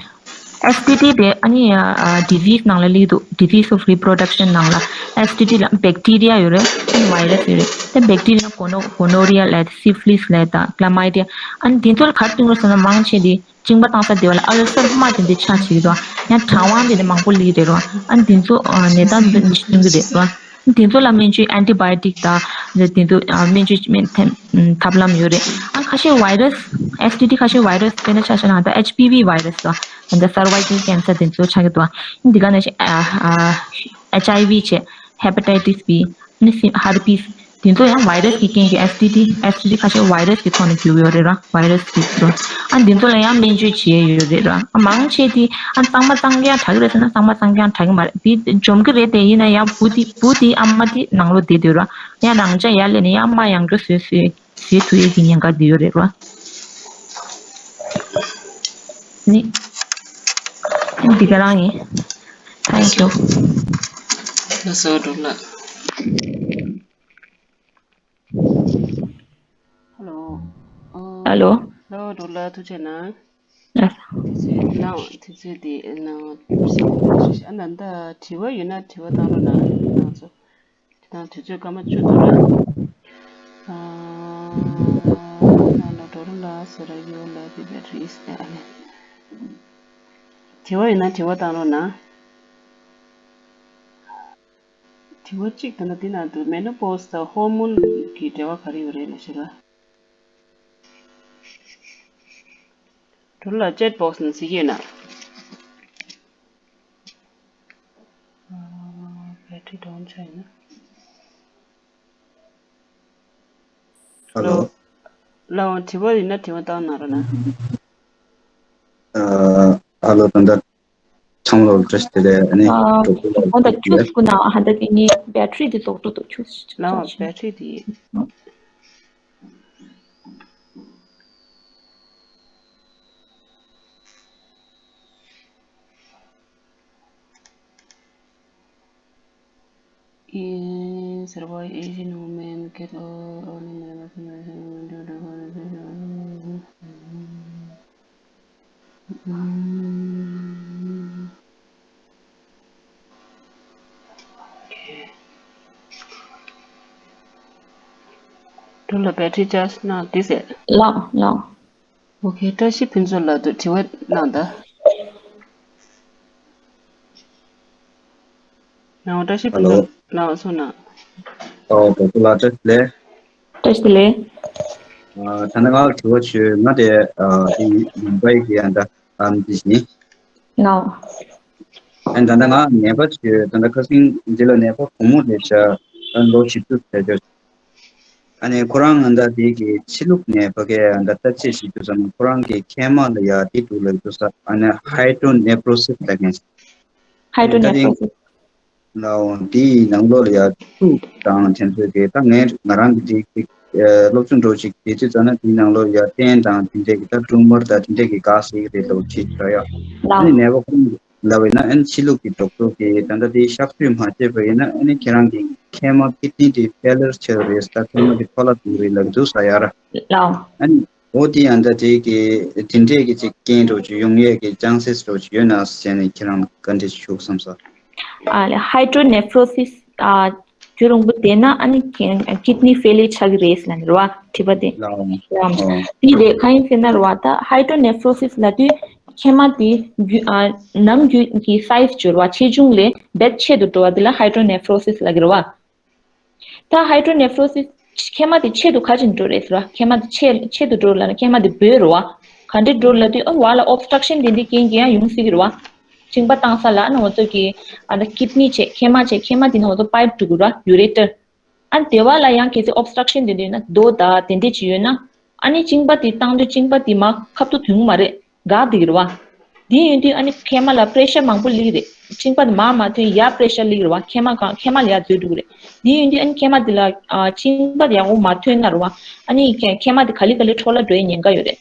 S T D དེ་ཨ་ནི་ཨ་disease ནང་ལ་སླེབས་འདུག disease of reproduction ནང་ལ་S T D ལ་bacteria ཡོད་རེད། ཨ་ནི་virus ཡོད་རེད། ད་bacteria gono- gonorrhea ལབ་syphilis ལབ་དང་chlamydia ཨ་ནི་དེ་ཚོ་ལ་ག་རེ་བསྟུན་དགོས་ཟེར་ན་མང་ཆེ་དེ་གཅིན་པ་བཏང་ས་དེ་བ་ལ་ཨལ་སར་དམར་དེ་འདྲ་ཆགས་བྱེད་ཀྱི་འདུག་ཡང་གྲང་བ་དེ་འདྲ་མང་པོ་སླེབས་རེད་རོ། ཨ་ནི་དེ་ཚོ་ཨ་ནད་རྟགས་འདི་འདྲ་ཞིག་སྟོན་གྱི་རེད་རོ། དེ་ཚོ་ལ་སྨན་བཅོས་antibiotic དང་དེ་ཚོ་ཨ་སྨན་བཅོས་སྨན་ཐབས་ཐབས་ལམ་ཡོད་རེད། ཨ་ཁ་ཤས་virus S T D ཁ་ཤས་virus དཔེར་ན་ཆ་བཞག་ན་ད་H P V virus དང་ད་cervical cancer དེ་ཚོ་ཆགས་ཀྱི་འདུག་འདི་ག་ནང་བཞིན་ཨ་ཨ་H I V བྱས་hepatitis B ནི་herpes དེ་ཚོ་ཡང་virus གི་རྐྱེན་གྱིས S T D S T D ཁ་ཤས་virus གི་ཐོག་ནས་འགོས་ཡོད་རེད་ར། virus གི་ཚོ་ཨ་འདི་ཚོ་ལ་ཡང་སྨན་བཅོས་བྱས་ཡོད་རེད་ར། ཨ་མང་ཆེ་དེ་ཨ་གཙང་མ་གཙང་རྐྱང་དྲག་གི་རེད་ཟེར་ན་གཙང་མ་གཙང་རྐྱང་དྲག་གི་མ་རེད། དེ་འཇོམས་ཀྱི་རེད་དེ་ཡིན་ན་ཡང་བུ་དེ་བུ་དེ་ཨ་མ་དེ་ནང་ལོགས་བསྡད་སྡོད་ར། ཡང་རང་འཇགས་ཡར་སླེབས་ནས་ཡང་རྨ་ཡང་འགྲོ་བཟོས་བཟོས་བཟོས་ཐུབ་ཡས་ཀྱི་ཉེན་ཁ་འདི་ཡོད་རེད་ར། ནི་འདི་ག་རང་ཡིན། Thank you. ལགས་སོ་འགྲོ་ལགས། Hello. Hello. Hello འགྲོ་ལགས་ཐུགས་རྗེ་གནང་། དེ་ཚོའི་ནང་དེ་ཚོའི་དེ་ནང་ཨ་ན་ད་དྲི་བ་ཡོད་ན་དྲི་བ་བཏང་རོགས་གནང་། ང་ཚོ་དེ་དང་དུས་ཚོད་སྐར་མ་བཅུ་འདུག་ར། ཨ་ན་ལ་འགྲོ་རོགས་ལགས་ཟེར་ར་ཡོད་ལ་དེ་battery is ཨ་ནི་དྲི་བ་ཡོད་ན་དྲི་བ་བཏང་རོགས་གནང་། དྲི་བ་གཅིག་ད་ལྟ་འདི་ན་འདུག་མེ་ནོ་པོ་སི་དང་ཧོར་མོན་གྱི་འབྲེལ་བ་ག་རེ་ཡོད་རེད་ལབ་ཤེས་ལ། འགྲོ་ལ་ཅེཊ་བོག་སི་ནང་གཟིགས་ཡོད་ན། ཨ་བེ་ཊི་རི་ཌའུན་ཆགས་ཡིན་ན། ཧེ་ལོ། ལའོ། དྲི་བ་ཡིན་ན་དྲི་བ་བཏང་གནང་རོགས་གནང་། ཨ་ཧེ་ལོ། ད་ལྟ་ཚང་མ་ལ་བཀྲ་ཤིས་བདེ་ལེགས། ཨ་ནི་ཨ་གྲོགས་པོ་ལ་འོ་ད་ཁྱུ་ཡོད། སྐུ་ན་ཧ་ད་དེ་ནི་བེ་ཊི་རི་དེ་རྫོགས་འགྲོ་འདུག་ཁྱུ་ལའོ་བེ་ཊི་རི་དེ། Is why Asian women get all, all in the འགྲོ་ལ་བེ་ཊི་རི་ཅཱར་ཇི་གནང་དེ་ཟེར། ལགས་ལགས། ཨོ་ཁེ། བཀྲ་ཤིས་ཕུན་ཚོགས་ལགས་འདུག་དྲི་བ་གནང་ད། ནའོ་བཀྲ་ཤིས་ཕུན་ཚོགས་ལགས་གསུངས་གནང་། ཨོ་བོ་ཀུ་ལགས་བཀྲ་ཤིས་བདེ་ལེགས། བཀྲ་ཤིས་བདེ་ལེགས། ཨ་ད་ནི་ང་ལ་དྲི་བ་ཞུ། ང་དེ་ཨ་དེ་མུམ་བྷའི་གི་ཨ་ད་ཨམ་དེ་ཞིག་ཡིན། ནའོ། ཨ་ད་ནི་ང་ནད་པ་ཞུ། ད་ནི་ཁ་སང་འདི་ལ་ནད་པ་བུ་མོ་རེད་ཤག་ཨ་ལོ་བཞི་བཅུ་ཙམ་ཅིག་ཨ་ནི་ཁོ་རང་ཨ་ད་དེ་གི་ཕྱི་ལུགས་ནད་པ་གི་ཨ་ད་ལྟ་ཅི་ཞིག་འདུག་ཟེར་ན་ཁོ་རང་གི་མཁལ་མ་ལ་ཡ་དེ་འདུག་ལབ་འདུག་ས། ཨ་ནི་ཧའི་ཌོ་ནེ་ཕོ་རོ་སིས་ལབ་མཁན་ཞིག་ཨ་ནི་ད་དེ་Hydronephrosis. ལའོ། དེའི་ནང་ལོགས་ལ་ཡ་ཐུག་དང་དེ་ཚོའི་གི་ད་ངས་ང་རང་གི་དེ་གི་ཨ་སློབ་སྦྱོང་འདྲ་ཞིག་དེ་དུས་ཙམ་ན་དེའི་ནང་ལོགས་ལ་ཡ་སྟེན་དང་དེ་འདྲའི་གི་ད་ཊུ་མར་དང་དེ་འདྲའི་གི་འགག་སྲིད་ཀྱི་རེད་ལབ་ཅིག་ད་ཡ། ཨ་ནི་ནད་པ་ཁོང་ལབ་པ་ཡིན་ན་ཨ་ནི་ཕྱི་ལུགས་ཀྱི་ཌོག་ཊར་གིས་ད་ལྟ་དེ་གཤག་བཅོས་མ་བྱས་པ་ཡིན་ན་ཨ་ནི་ཁྱེད་རང་གི་མཁལ་མ་ཀིཌ་ནི་དེ་ཕེ་ལར་ཆགས་རེད། ད་མཁལ་མ་དེ་འཕྲོ་བརླག་འགྲོ་གི་རེད་ལབ་འདུག་ས་ཡ་ར། ལའོ། ཨ་ནི་འོ་དེ་ཡང་ད་དེ་གི་དེ་འདྲས་ཀྱི་ཅིག་རྐྱེན་འདྲ་ཅིག་ཡོང་ཡས་ཀྱི་ཅན་སེས་འདྲ་ཅིག་ཡོད་ན་ཟེར་ནས་ཁྱེད་རང་བཀའ་འདྲི་ཞུ་བསམ་སོང་། ཨ་ལེ། Hydronephrosis ཨ་རྒྱུ་རིང་པོ་བསྡད་ན་ཨ་ནི་ཀི་ཀིཌ་ནི་ཕེ་ལི་ཆགས་ཀྱི་རེད་ཟེར་ནས་རེད་བ། དྲི་བ་དེ། ལའོ། ལའོ། ཨོ། དེ་རེད། གང་ཡིན་ཟེར་ན་རེད་བ། ད་Hydronephrosis ལབ་དུས་མཁལ་མ་དེ་རྒྱུ་ཨ་ནམ་རྒྱུན་གྱི་སའི་ཛི་འགྱུར་བ་ཆེ་ཆུང་ལས་རྦད་ཆེ་རུ་འགྲོ་བ་དེ་ལ་Hydronephrosis ལབ་ཀྱི་རེད་བ། ད་Hydronephrosis མཁལ་མ་དེ་ཆེ་རུ་ག་ཅིག་འགྲོ་རེད་ཟེར་བ། མཁལ་མ་དེ་ཆེ་ཆེ་རུ་འགྲོ་ལབ་ན་མཁལ་མ་དེ་སྦོས་རེད་བ། ག་འདྲས་འགྲོ་ལབ་དུས་ཨ་བ་ལ་ཨོབ་སི་ཊྲག་ཤན་དེ་འདྲའི་རྐྱེན་གྱིས་ཡང་ཡོང་སྲིད་ཀྱི་རེད་བ། གཅིན་པ་བཏང་ས་ལ་ཨ་ནི་ང་ཚོ་གི་ཨ་ད་ཀིཌ་ནི་བྱས་མཁལ་མ་བྱས་མཁལ་མ་དེ་ནང་ང་ཚོ་པའིབ་འགྲོ་གི་རེད་བ། ཡུ་རེ་ཊར། ཨ་ནི་དེ་བ་ལ་ཡང་གལ་སྲིད་ཨོབ་སི་ཊྲག་ཤན་དེ་འདྲ་ཡོད་ན་རྡོ་དང་དེ་འདྲས་ཅིག་ཡོད་ན་ཨ་ནི་གཅིན་པ་དེ་བཏང་དུས་གཅིན་པ་དེ་མར་ཁ་ཐུག་ཐོན་གི་མ་རེད། འགག་བསྡད་ཀྱི་རེད་བ། དེ་ཡིན་དུས་ཨ་ནི་མཁལ་མ་ལ་པེ་རེ་ཤར་མང་པོ་སླེབས་ཀྱི་རེད། གཅིན་པ་དེ་མར་མ་ཐོན་ཡར་པེ་རེ་ཤར་སླེབས་ཀྱི་རེད་བ། མཁལ་མ་གང་མཁལ་མ་ལ་ཡར་འཛུལ་འགྲོ་གི་རེད། དེ་ཡིན་དུས་ཨ་ནི་མཁལ་མ་དེ་ལ་ཨ་གཅིན་པ་དེ་ཡག་པོ་མ་ཐོན་ན་རེད་བ། ཨ་ནི་མཁལ་མཁལ་མ་དེ་ག་ལེ་ག་ལེ་འཕྲོ་བརླག་འགྲོ་ཡའི་ཉེན་ཁ་ཡོད་རེད།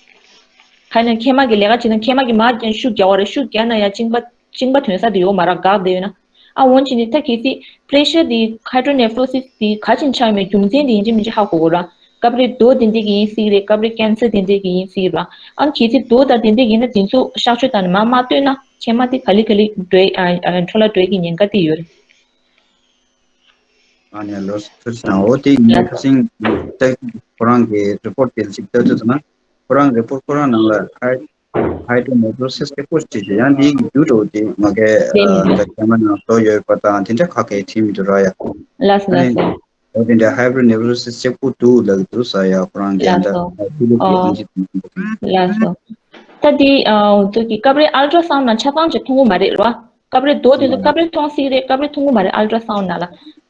གང་ཡིན་ན་མཁལ་མ་གི་ལས་ཀ་བྱེད་ན་མཁལ་མ་གི་མར་ཀྱང་ཤུགས་རྒྱག་པ་རེད། ཤུགས་རྒྱག་ན་ཡང་གཅིན་པ་གཅིན་པ་ཐོན་ས་དེ་ཡོད་མ་རེད། འགག་བསྡད་ཡོད་ན། ཨ་འོན་ཅི་ནི་ད་གལ་སྲིད་པེ་རེ་ཤར་དེ་ཧའི་ཌྲོ་ནེ་ཕྲོ་སིས་དེ་ག་ཅིན་ཆགས་ཡོད་མེད་རྒྱུ་མཚན་དེ་ཡིན་གཅིག་མིན་གཅིག་ཧ་གོ་དགོས་ར། སྐབས་རེ་རྡོ་དེ་འདྲས་ཀྱི་ཡིན་སྲིད་རེད། སྐབས་རེ་ཀན་སར་དེ་འདྲས་ཀྱི་ཡིན་སྲིད་ར། ཨ་གལ་སྲིད་རྡོ་དང་དེ་འདྲས་ཡིན་ན་དེ་ཚོ་གཤག་བཅོས་བཏང་ནས་མར་མ་བཏོན་ན་ཚང་མ་དེ་ག་ལེ་ག་ལེ་འགྲོ་ཨ་ཨ་འཕྲོ་བརླག་འགྲོ་ཡས་ཀྱི་ཉེན་ཁ་དེ་ཡོད་རེད། ཨ་ནི་ལོ་སི་ཐུར་སང་འོ་དེ་ངས་ཁ་སང་ཏེ་ཁོ་རང་གི་རི་པོར་ཊི་དེ་ཅིག་ལྟ་དུས་ཙམ་ན་ཁོ་རང་རི་པོར་ཊི་ཁོ་རང་ནང་ལ་ཧའི་ཧའི་ཌྲོ་ནེ་ཕྲོ་སིས་ཀྱི་པོ་སི་ཊི་ཡང་དེའི་རྒྱུ་འགྲོ་དེ་མ་གའི་ཨ་ད་རྒྱ་མ་ནང་བཟོ་ཡོད་པ་དང་དེ་འདྲ་ཁ་སྐད་ཁྲིད་མི་འདུག་ར་ཡ། ལགས་སོ་ལགས་སོ། འོ་དེ་འདྲ་ཧའི་ཌྲོ་ནེ་ཕྲོ་སིས་གཅིག་པུ་འདུག་ལབ་འདུག་ས་ཡ། ཁོ་རང་གི་ལགས་ད་སོ། ཨ་ཏི་ལུ་གི་ཨོ། ཨིན་ཇི་དང་། ལགས་སོ། ད་དེ་ཨ་འོ་ཚོ་གི་སྐབས་རེ་ཨལ་ཊ་སའུན་ནང་ཆ་ཚང་ཅིག་མཐོང་གི་མ་རེད་ར། སྐབས་རེ་རྡོ་དེ་ཚོ་སྐབས་རེ་མཐོང་སྲིད་རེད། སྐབས་རེ་མཐོང་གི་མ་རེད་ཨལ་ཊ་སའུན་ནང་ལ།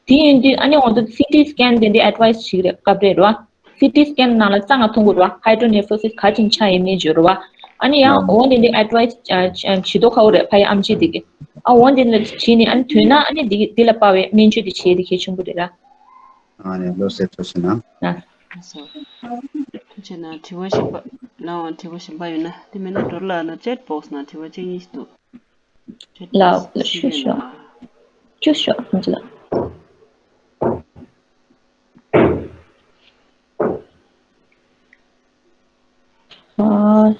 དེ་ཡིན་དུས་ཨ་ནི་འོ་ཚོ་སི་ཊི་སི་ཀེན་དེ་འདྲའི་ཨེ་ཌི་ཝའི་སི་བྱེད་ཀྱི་རེད་སྐབས་རེ་ར། སི་ཊི་སི་ཀེན་ནང་ལ་རྩ་ང་མཐོང་དགོས་ར། ཧའི་ཌྲོ་ནེ་ཕྲོ་སིས་ག་ཅིན་ཆགས་ཡོད་མེད་བརྗོད་ར། ཨ་ནི་ཡང་འོ་དེ་འདྲའི་ཨེ་ཌི་ཝའི་སི་ཨ་ཨ་བྱེད་དོ་ཁ་བོ་རེད་ཕ་ཡི་ཨམ་ཆི་དེ་གི། ཨ་འོ་དེ་འདྲ་བྱས་ནས་ཨ་ནི་དོན་ན་ཨ་ནི་འདི་འདི་ལ་དཔག་པའི་སྨན་བཅོས་དེ་བྱེད་དེ་གལ་ཆེན་པོ་རེད་ར། ཨ་ནི་ལོ་སེ་ཐུགས་རྗེ་གནང་། ཨ། ཐུགས་རྗེ་གནང་། དྲི་བ་གཞན་པ་ལའང་དྲི་བ་གཞན་པ་ཡོད་ན་དེ་མིན་ན་ཌོ་ལ་ན་ཅེཊ་བོག་སི་ནང་དྲི་བ་གཅིག་གཉིས་ཤིག་འདུག་ཅེཊ་བོག་སི་ལ་ཞུ་ཞུ། ཞུ་ཞུ་ཨ་ཅེ་ལ། ཨ།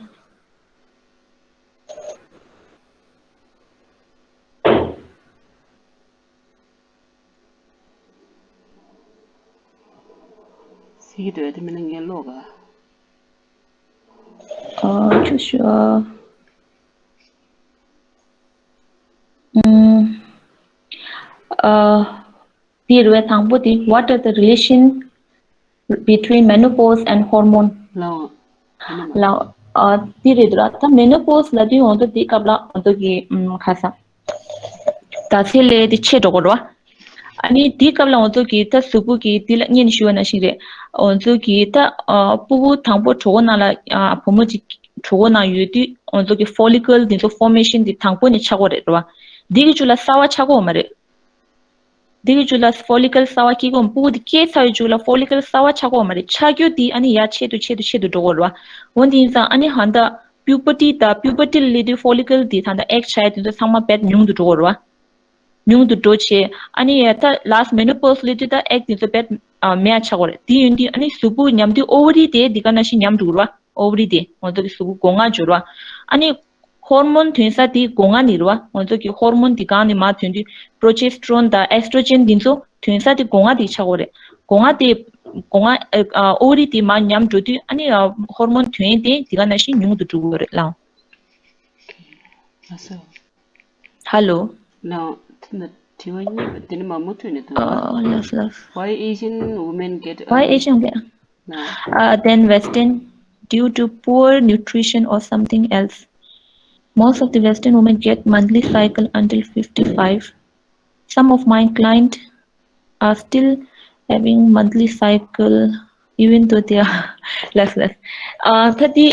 ཟེར་གྱི་འདུག་དེ་མིན་ན་ངས་ཀློག་ག་ཨ་ཅུ་ཞུ་ཨ། ཨ། དེ་རེད་པས། དང་པོ་དེ། What are the relation between menopause and hormone? ལའོ། ལའོ། ཨ། དེ་རེད་འདུག་ར། ད་མེ་ནོ་པོ་སི་ལབ་དུས་འོ་ད་དེ་སྐབས་ལ་འོ་ད་གི་ཨམ་ཁ་ས། ད་ཚེ་ལས་དེ་ཆད་འགྲོ་གི་རེད་པ། ཨ་ནི་དེའི་སྐབས་ལ་འོ་ད་གི་ད་གཟུགས་པོ་གི་དེ་ལ་སྔོན་ནས་ཞུས་པ་ནང་བཞིན་རེད། འོ་ད་གི་ད་ཨ་ཕྲུ་གུ་དང་པོ་གྲོད་ཁོག་ནང་ལ་ཨ་བུ་མོ་གཅིག་གྲོད་ཁོག་ནང་ཡོད་དུས་འོ་ད་གི་ཕོ་ལི་ཀལ་དེ་ཚོ་ཕོར་མེ་ཤན་དེ་དང་པོ་ནས་ཆགས་ཀྱི་ཡོད་རེད་པ། དེ་གི་མཇུག་ལ་གསར་པ་ཆགས་ཀྱི་ཡོད་མ་རེད། འདི་གི་མཇུག་ལ་ཕོ་ལི་ཀལ་གསར་པ་སྐྱེ་གོམ་ཕྲུ་གུ་འདི་སྐྱེས་ཚར་བའི་མཇུག་ལ་ཕོ་ལི་ཀལ་གསར་པ་ཆགས་ཀྱི་ཡོད་མ་རེད། ཆགས་རྒྱུ་འདི་ཨ་ནི་ཡར་ཆེ་རུ་ཆེ་རུ་ཆེ་རུ་འགྲོ་གི་ཡོད་རེད་པ། འོ་འདི་ཡིན་ཙང་ཨ་ནི་ཧ་ད་པིའུ་བར་ཊི་དང་པིའུ་བར་ཊི་ལ་སླེབས་དུས་ཕོ་ལི་ཀལ་འདི་ད་ད་ཨེག་ཆགས་ཡ་དེ་ཚོ་ཚང་མ་བེད་ཉུང་དུ་འགྲོ་གི་ཡོད་རེད་པ། ཉུང་དུ་འགྲོ་བྱས་ཨ་ནི་ཡ་ད་ལཱ་སི་མེ་ནོ་པོ་སི་སླེབས་དུས་ད་ཨེག་དེ་ཚོ་བེད་མེད་ཡ་ཆགས་ཀྱི་ཡོད་རེད། དེ་ཡིན་དུས་ཨ་ནི་གཟུགས་པོ་ཉམས་དུས་ཨོ་ཝ་རི་དེ་འདི་ག་ནང་བཞིན་ཉམས་འགྲོ་གི་ཡོད་རེད་པ། ཨོ་ཝ་རི་དེ་ང་ཚོ་གི་གཟུགས་པོ་སྒོ་ང་འབྱོར་བ། ཨ་ནི་ཧོར་མོན་ཐོན་ས་དེ་སྒོ་ང་ནས་རེད་པ། ང་ཚོ་གི་ཧོར་མོན་དེ་གང་ནས་མར་ཐོན་དུས་པྲོ་ཇེ་སི་ཊོ་རོན་དང་ཨེ་སི་ཊྲོ་ཇེན་འདི་ཚོ་ཐོན་ས་དེ་སྒོ་ང་དེ་ཆགས་ཀྱི་ཡོད་རེད། སྒོ་ང་དེ་སྒོ་ང་ཨ་ཨོ་ཝ་རི་དེ་མར་ཉམས་འགྲོ་དུས་ཨ་ནི་ཧོར་མོན་ཐོན་དེ་དེ་ག་ནང་བཞིན་ཉུང་དུ་འགྲོ་གི་ཡོད་རེད་ལགས། ལགས་སོ། ཧ་ལོ། ལགས། དྲི་བ་གཉིས་པ་དེ་ནི་མ་མུ་མཐུད་ནས་འདུག་ཨ། ལགས་སོ་ལགས་སོ། Why Asian women get Why Asian women? No. Uh, than Western, due to poor nutrition or something else. Most of the Western women get monthly cycle until fifty-five. Some of my clients are still having monthly cycle even though they are less, less. Uh, ད་དེ།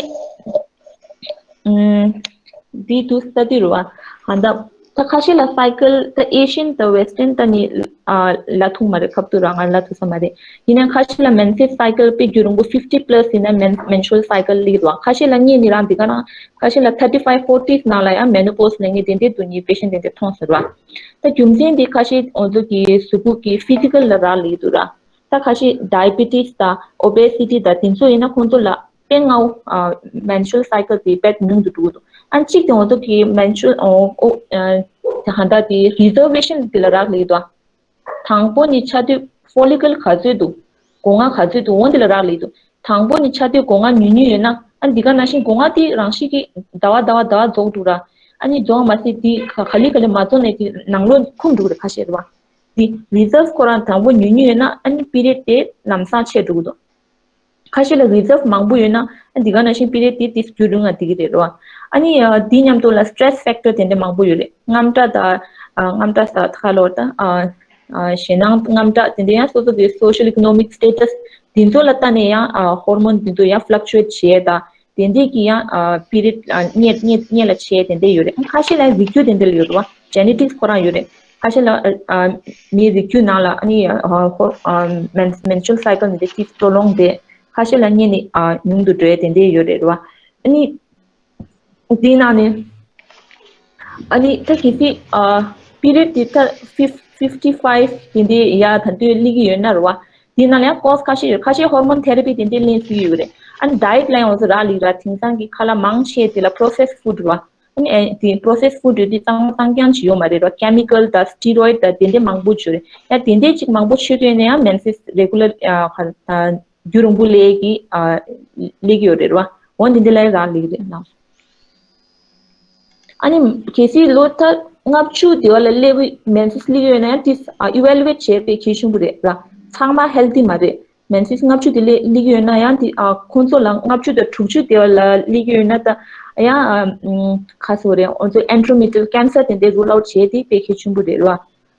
ཨུམ། འདི་དུ་ས་དེ་རུ་བ། ཧ་ད། ད་ཁ་ཤས་ལ་སའི་ཀལ་ད་ཨེ་ཤི་ཡན་ད་ཝེ་སི་ཊན་ད་ནི་ཨ་ལ་ཐུག་མ་རེད། ཁབ་ཏུ་རང་ང་ལ་ཐུག་ས་མ་རེད། ཡིན་ན་ཁ་ཤས་ལ་མེན་སི་སའི་ཀལ་དཔེ་རྒྱུན་རིང་པོ་ཕིབ་ཊི་པ་ལ་སི་ཡིན་ན་མེན་མེན་སི་ཊུ་རལ་སའི་ཀལ་ལིག་རུ་བ། ཁ་ཤས་ལ་གཉིས་ནི་རང་འདི་ག་རང་། ཁ་ཤས་ལ་ཐར་ཊི་ཕའིབ་ཕོར་ཊི་ནང་ལ་ཡང་མེ་ནོ་པོ་སི་ལ་ངས་དེ་འདྲའི་དུ་ནི་པེ་ཤན་དེ་འདྲ་མཐོང་ཟེར་བ། ད་རྒྱུ་མཚན་དེ་ཁ་ཤས་ང་ཚོ་གི་གཟུགས་པོ་གི་ཕི་ཟི་ཀལ་ལ་རག་ལས་འདུག་ར། ད་ཁ་ཤས་ཌའི་བེ་ཊིས་དང་ཨོ་བེ་སི་ཊི་དང་དེ་ཚོ་ཡིན་ན་ཁོང་ཚོ་ལ་དཔེ་ང་ཨ་མེན་སི་ཊུ་རལ་སའི་ཀལ་དེ་དཔེ་ཉུང་དུ་འགྲོ་གི་འདུག་ཨ་གཅིག་དེ་ང་ཚོ་གི་མེན་སི་ཊུ་རལ་ཨོ་ཨོ་ཨ་ད་ཧ་ད་དེ་རི་ཟར་ཝེ་ཤན་དེ་ལ་རག་ལས་འདུག་དང་པོ་ནི་ཆགས་དུས་ཕོ་ལི་ཀལ་ག་ཚོད་འདུག་སྒོ་ང་ག་ཚོད་འདུག་འོ་འདི་ལ་རག་ལས་འདུག་དང་པོ་ནི་ཆགས་དུས་སྒོ་ང་ཉུང་ཉུང་ཡོད་ན་ཨ་འདི་ག་ནང་བཞིན་སྒོ་ང་དེ་རང་བཞིན་གྱིས་ཟླ་བ་ཟླ་བ་ཟླ་བ་རྫོགས་འགྲོ་ར། ཨ་ནི་རྫོགས་མ་ཟད་དེ་ག་ག་ལེ་ག་ལེ་མ་རྫོགས་ནས་དེ་ནང་ལོགས་འཁུམ་འགྲོ་ར་ཁ་ཤས་རེད་བ། དེ་རི་ཟར་ཁོ་རང་དང་པོ་ཉུང་ཉུང་ཡོད་ན་ཨ་ནི་པི་རི་ཡོཌ་དེ་ལམ་སང་ཆད་འགྲོ་གི་འདུག་ཁ་ཤས་ལ་རི་ཟར་མང་པོ་ཡོད་ན་ཨ་འདི་ག་ནང་བཞིན་པི་རི་ཡོཌ་དེ་དེ་རྒྱུན་རིང་ང་འགྲིག་གི་རེད་རོ། ཨ་ནི་དེ་མཉམ་དུ་ལ་སི་ཊེ་རེ་སི་ཕེག་ཊར་དེ་འདྲ་མང་པོ་ཡོད་རེད། དངངས་སྐྲག་དང་། དངངས་སྐྲག་ས་ཁ་ལོར་དང་། ཞེད་སྣང་དངངས་སྐྲག་དེ་འདྲ་ཡང་སོ་སོ་གི་སོ་ཤལ་ཨི་ཀོ་ནོ་མིག་སི་ཊེ་ཊས་དེ་ཚོ་ལ་ལྟ་ནས་ཡང་ཧོར་མོན་དེ་ཚོ་ཡང་ཕླག་ཅུ་ཨེཊ་བྱེད་ཡས་དང་། དེ་འདྲས་ཀྱི་ཡང་ཨ་པི་རི་ཡོཌ་ཨ་སྔོན་སྔོན་སྔོན་ལ་བྱས་དེ་འདྲས་ཡོད་རེད། ཁ་ཤས་ལ་རིགས་རྒྱུད་དེ་འདྲས་ལ་ཡོད་རེད་བ། ཇེ་ནེ་ཊིག་སི་ཁོ་རང་ཡོད་རེད། ཁ་ཤས་ལ་ཨ་ཨ་མིའི་རིགས་རྒྱུད་ནང་ལ་ཨ་ནི་ཨ་ཧོ་ཨ་མེན་མེན་སི་ཊུ་རལ་སའི་ཀལ་འདི་འདྲས་ཅིག་པོ་རོ་ལོང་དེ། ཁ་ཤས་ལ་སྔོན་ནས་ཨ་ཉུང་དུ་འགྲོ་ཡས་དེ་འདྲས་ཡོད་རེད་བ། ཨ་ནི་དེའི་ནང་ནས་ཨ་ནི་ད་གལ་སྲིད་ཨ་ པི་རི་ཡོཌ་དེ་ད་fifty fifty five དེ་འདྲའི་ཡ་ད་དུང་སླེབས་ཀྱི་ཡོད་ན་རེད་བ། དེ་ནང་ལ་ཡང་ཀོ་སི་ཁ་ཤས་ཡོད། ཁ་ཤས་ཧོར་མོན་ཐེ་ར་པི་དེ་འདྲའི་ལེན་སྲིད་ཀྱི་ཡོད་རེད། ཨ་ནི་ཌའེ་ཊི་ལ་ཡང་འོ་ཚོ་རག་ལས་ར། དེང་སང་གི་ཁ་ལག་མང་ཆེ་དེ་ལ་པོ་རོ་སེ་སི་ཕུཌ་རེད་བ། ཨ་ནི་ཨེ་དེ་པོ་རོ་སེ་སི་ཕུཌ་དེ་གཙང་མ་གཙང་རྐྱང་ཅིག་ཡོད་མ་རེད་ར། ཀེ་མི་ཀལ་དང་སི་ཊི་རོ་ཡིཌ་དང་དེ་འདྲའི་མང་པོ་ཅིག་ཡོད་རེད། ཡང་དེ་འདྲའི་ཅིག་མང་པོ་མཆོད་ཀྱི་ཡོད་ན་ཡང་མེན་སེས་རེ་གུ་ལར་ཨ་ཁ་ཨ་རྒྱུན་རིང་པོ་སླེབས་ཀྱི་ཨ་སླེབས་ཀྱི་ཡོད་རེད་ར། འོ་འདི་འདི་ལ་ཡང་རག་ལས་ཀྱི་རེད་ལགས། ཨ་ནི་གལ་སྲིད་ལོ་ད་ལྔ་བཅུ་དེ་བ་ལ་སླེབས་མེན་སེས་སླེབས་ཡོད་ན་ཡང་དེ་ཨ་ཨི་ཝེ་ལུ་ཨེ་ཊི་བྱས་པའི་གལ་ཆེན་པོ་རེད་ར། ཚང་མ་ཧེལ་ཐི་མ་རེད། མེན་སེས་ལྔ་བཅུ་དེ་ལ་སླེབས་ཡོད་ན་ཡང་དེ་ཨ་ཁོང་ཚོ་ལ་ལྔ་བཅུ་དང་དྲུག་ཅུ་དེ་བ་ལ་སླེབས་ཡོད་ན་ད་ཡང་ཨ་ཁ་སོ་རེད། ཨོ་ཚོ་ཨེན་ཌོ་མེ་ཊི་རི་ཡལ་ཀེན་སར་དེ་འདྲའི་རུལ་ཨའུཊ་བྱས་དེ་དཔེ་གལ་ཆེན་པོ་རེད་ར།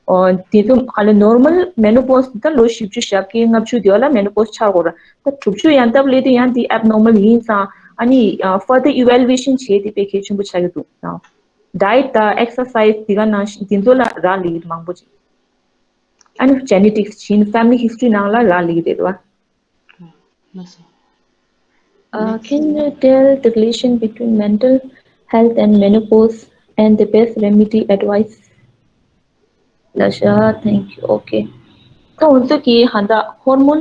ཨོ་དེ་ཚོ་ཧ་ལས་ནོར་མལ་མེ་ནོ་པོ་སི་དེ་ད་ལོ་བཞི་བཅུ་ཞེ་བརྒྱད་ལྔ་བཅུ་དེ་བ་ལ་མེ་ནོ་པོ་སི་ཆགས་དགོས་ར། ད་དྲུག་ཅུ་ཡན་འདབ་སླེབས་དུས་ཡང་དེ་ཨེབ་ནོར་མལ་ཡིན་ཙང་ཨ་ནི་ཨ་ཕར་དར་ཨི་ཝེ་ལུ་ཨེ་ཤན་བྱས་དེ་དཔེ་གལ་ཆེན་པོ་ཆགས་ཀྱི་འདུག་ཨ། ཌའེ་ཊི་དང་ཨེག་སར་སའི་ཛི་དེ་ག་ནང་བཞིན་དེ་ཚོ་ལ་རག་ལས་ཀྱི་མང་པོ་ཅིག་ཨ་ནི་ཇེ་ནེ་ཊིག་སི་བྱིན་ཕེ་མི་ལི་ཧིས་ཊོ་རི་ནང་ལ་རག་ལས་ཀྱི་རེད་བ། ལགས་སོ། Uh, Next. Can you tell the relation between mental health and menopause and the best remedy advice? Lasha, thank you. Okay. ད་འོ་ཚོ་གི་ཧ་ད་ཧོར་མོན་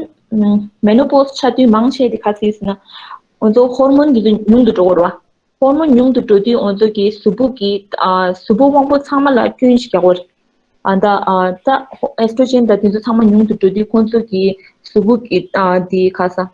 མེ་ནོ་པོ་སི་ཆགས་དུས་མང་ཆེ་དེ་ག་ཚོད་ཡིན་ཟེར་ན། འོ་ཚོ་ཧོར་མོན་དེ་ཚོ་ཉུང་དུ་འགྲོ་གི་རེད་བ། ཧོར་མོན་ཉུང་དུ་འགྲོ་དུས་འོ་ཚོ་གི་གཟུགས་པོ་གི་ཨ་གཟུགས་པོ་དབང་པོ་ཚང་མ་ལ་སྐྱོན་ཞིག་རྒྱག་གི་རེད། ཨ་ད་ཨ་ད་ཨེས་ཊྲོ་ཇེན་དང་དེ་ཚོ་ཚང་མ་ཉུང་དུ་འགྲོ་དུས་ཁོང་ཚོ་གི་གཟུགས་པོ་གི་ཨ་དེ་ག་ས་ཨམ་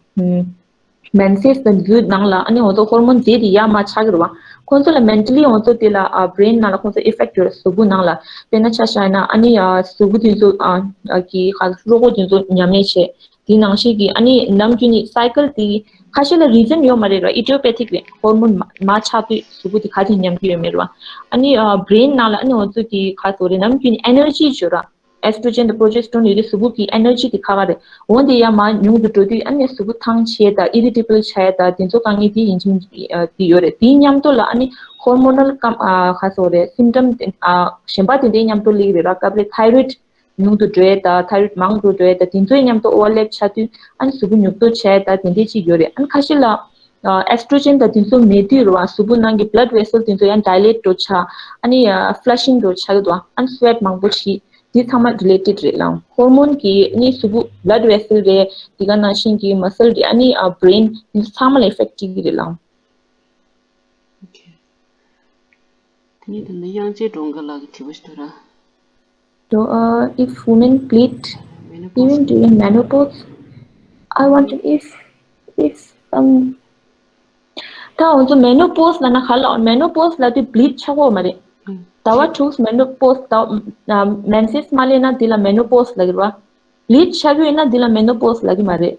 མེན་སེས་དང་དེ་ཚོའི་ནང་ལ་ཨ་ནི་འོ་ཚོ་ཧོར་མོན་དེ་དེ་ཡར་མར་ཆགས་ཀྱི་རེད་བ། ཁོང་ཚོ་ལ་མེན་ཊ་ལི་འོ་ཚོ་དེ་ལ་ཨ་བྷི་རེན་ནང་ལ་ཁོང་ཚོ་ཨི་ཕེག་ཊི་ཡོད་རེད། གཟུགས་པོ་ནང་ལ། དཔེར་ན་ཆ་བཞག་ན་ཨ་ནི་ཨ་གཟུགས་པོ་དེ་ཚོ་ཨ་ཨ་གི་ག་ས་རོ་ཁོག་དེ་ཚོ་ཉམས་ལེན་བྱེད། དེ་ནང་བཞིན་གྱི་ཨ་ནི་ནམ་རྒྱུན་ནི་སའི་ཀལ་དེ་ཁ་ཤས་ལ་རི་ཛན་ཡོད་མ་རེད་ར། ཨི་ཌི་ཡོ་པེ་ཐིག་རེད། ཧོར་མོན་མ་མ་ཆགས་དུས་གཟུགས་པོ་དེ་ག་དེ་ཉམས་ཀྱི་ཡོད་མེད་ར། ཨ་ནི་ཨ་བྷི་རེན་ནང་ལ་ཨ་ནི་འོ་ཚོ་གི་ག་ཚོ་རེད། ནམ་རྒྱུན་ནི་ཨེ་ནར་ཇི་ཡོད་ར། ཨེས་ཊྲོ་ཇེན་དང་པོ་རོ་ཇེས་ཊོ་རོན་ཡོད་དུས་གཟུགས་པོ་གི་ཨེ་ནར་ཇི་དེ་ཁག་ཁག་རེད། འོ་དེ་ཡར་མར་ཉུང་དུ་འགྲོ་དུས་ཨ་ནི་གཟུགས་པོ་ཐང་ཆད་དང་ཨི་རི་ཊེ་བལ་ཆགས་ཡ་དང་དེ་ཚོ་དཀའ་ངལ་དེ་ཡིན་གཅིག་མིན་གཅིག་དེ་ཡོད་རེད། དེའི་མཉམ་དུ་ལ་ཨ་ནི་ཧོར་མོ་ནལ་ཀམ་ཨ་ག་ཚོ་རེད། སིམ་ཊམ་དེ་ཨ་གཞན་པ་དེ་འདྲའི་མཉམ་དུ་སླེབས་རེད་ར། སྐབས་རེ་ཐའི་རོ་ཡིཌ་ཉུང་དུ་འགྲོ་ཡས་དང་ཐའི་རོ་ཡིཌ་མང་དུ་འགྲོ་ཡས་དང་དེ་ཚོའི་མཉམ་དུ་ཨོ་ཝར་ལེབ་ཆགས་དུས་ཨ་ནི་གཟུགས་པོ་ཉོབ་ཏོ་ཆགས་ཡས་དང་དེ་འདྲའི་ཅིག་ཡོད་རེད། ཨ་ནི་ཁ་ཤས་ལ་ཨེས་ཊྲོ་ཇེན་དང་དེ་ཚོ་མེད་དུས་རེད་བ། གཟུགས་པོ་ནང་གི་བྷི་ལཌ་ཝེ་སེལ་དེ་ཚོ་ཡང་ཌའི་ལེཊ་འགྲོ་ཆགས། ཨ་ནི་ཕ་ལ་ཤིང་འགྲོ་ཆགས་ཀྱི་འདུག་ཨ་ནི་སུ་ཝེཊ་མང་པོ་བྱེད། དེ་ཚང་མ་རི་ལེ་ཊེཌ་རེད་ལགས། ཧོར་མོན་གྱིས་ཨ་ནི་གཟུགས་པོ་བྷི་ལཌ་ཝེ་སེལ་རེད། དེ་ག་ནང་བཞིན་གྱི་མ་སལ་རེད། ཨ་ནི་བྷི་རེན་དེ་ཚོ་ཚང་མ་ལ་ཨི་ཕེག་ཊི་སྤྲད་ཀྱི་རེད་ལགས། ཨོ་ཁེ། དེ་ནས་དེ་ནས་དབྱངས་ཅན་སྒྲོལ་དཀར་ལགས་ཀྱི་དྲི་བ་ཞིག་འདུག་ར། So, uh, if women bleed even during menopause, I wonder if, if some ད་འོ་ཚོ་མེ་ནོ་པོ་སི་ལབ་ན་ག་ལ། མེ་ནོ་པོ་སི་ལབ་དུས་བྷི་ལིཌ་ཆགས་ཀྱི་ཡོད་མ་རེད། ཟླ་བ་དྲུག་མེ་ནོ་པོ་སི། ཟླ་མེན་སེས་མ་སླེབས་ན་དེ་ལ་མེ་ནོ་པོ་སི་ལབ་ཀྱི་རེད་བ། བྷི་ལིཌ་ཆགས་ཀྱི་ཡོད་ན་དེ་ལ་མེ་ནོ་པོ་སི་ལབ་ཀྱི་མ་རེད།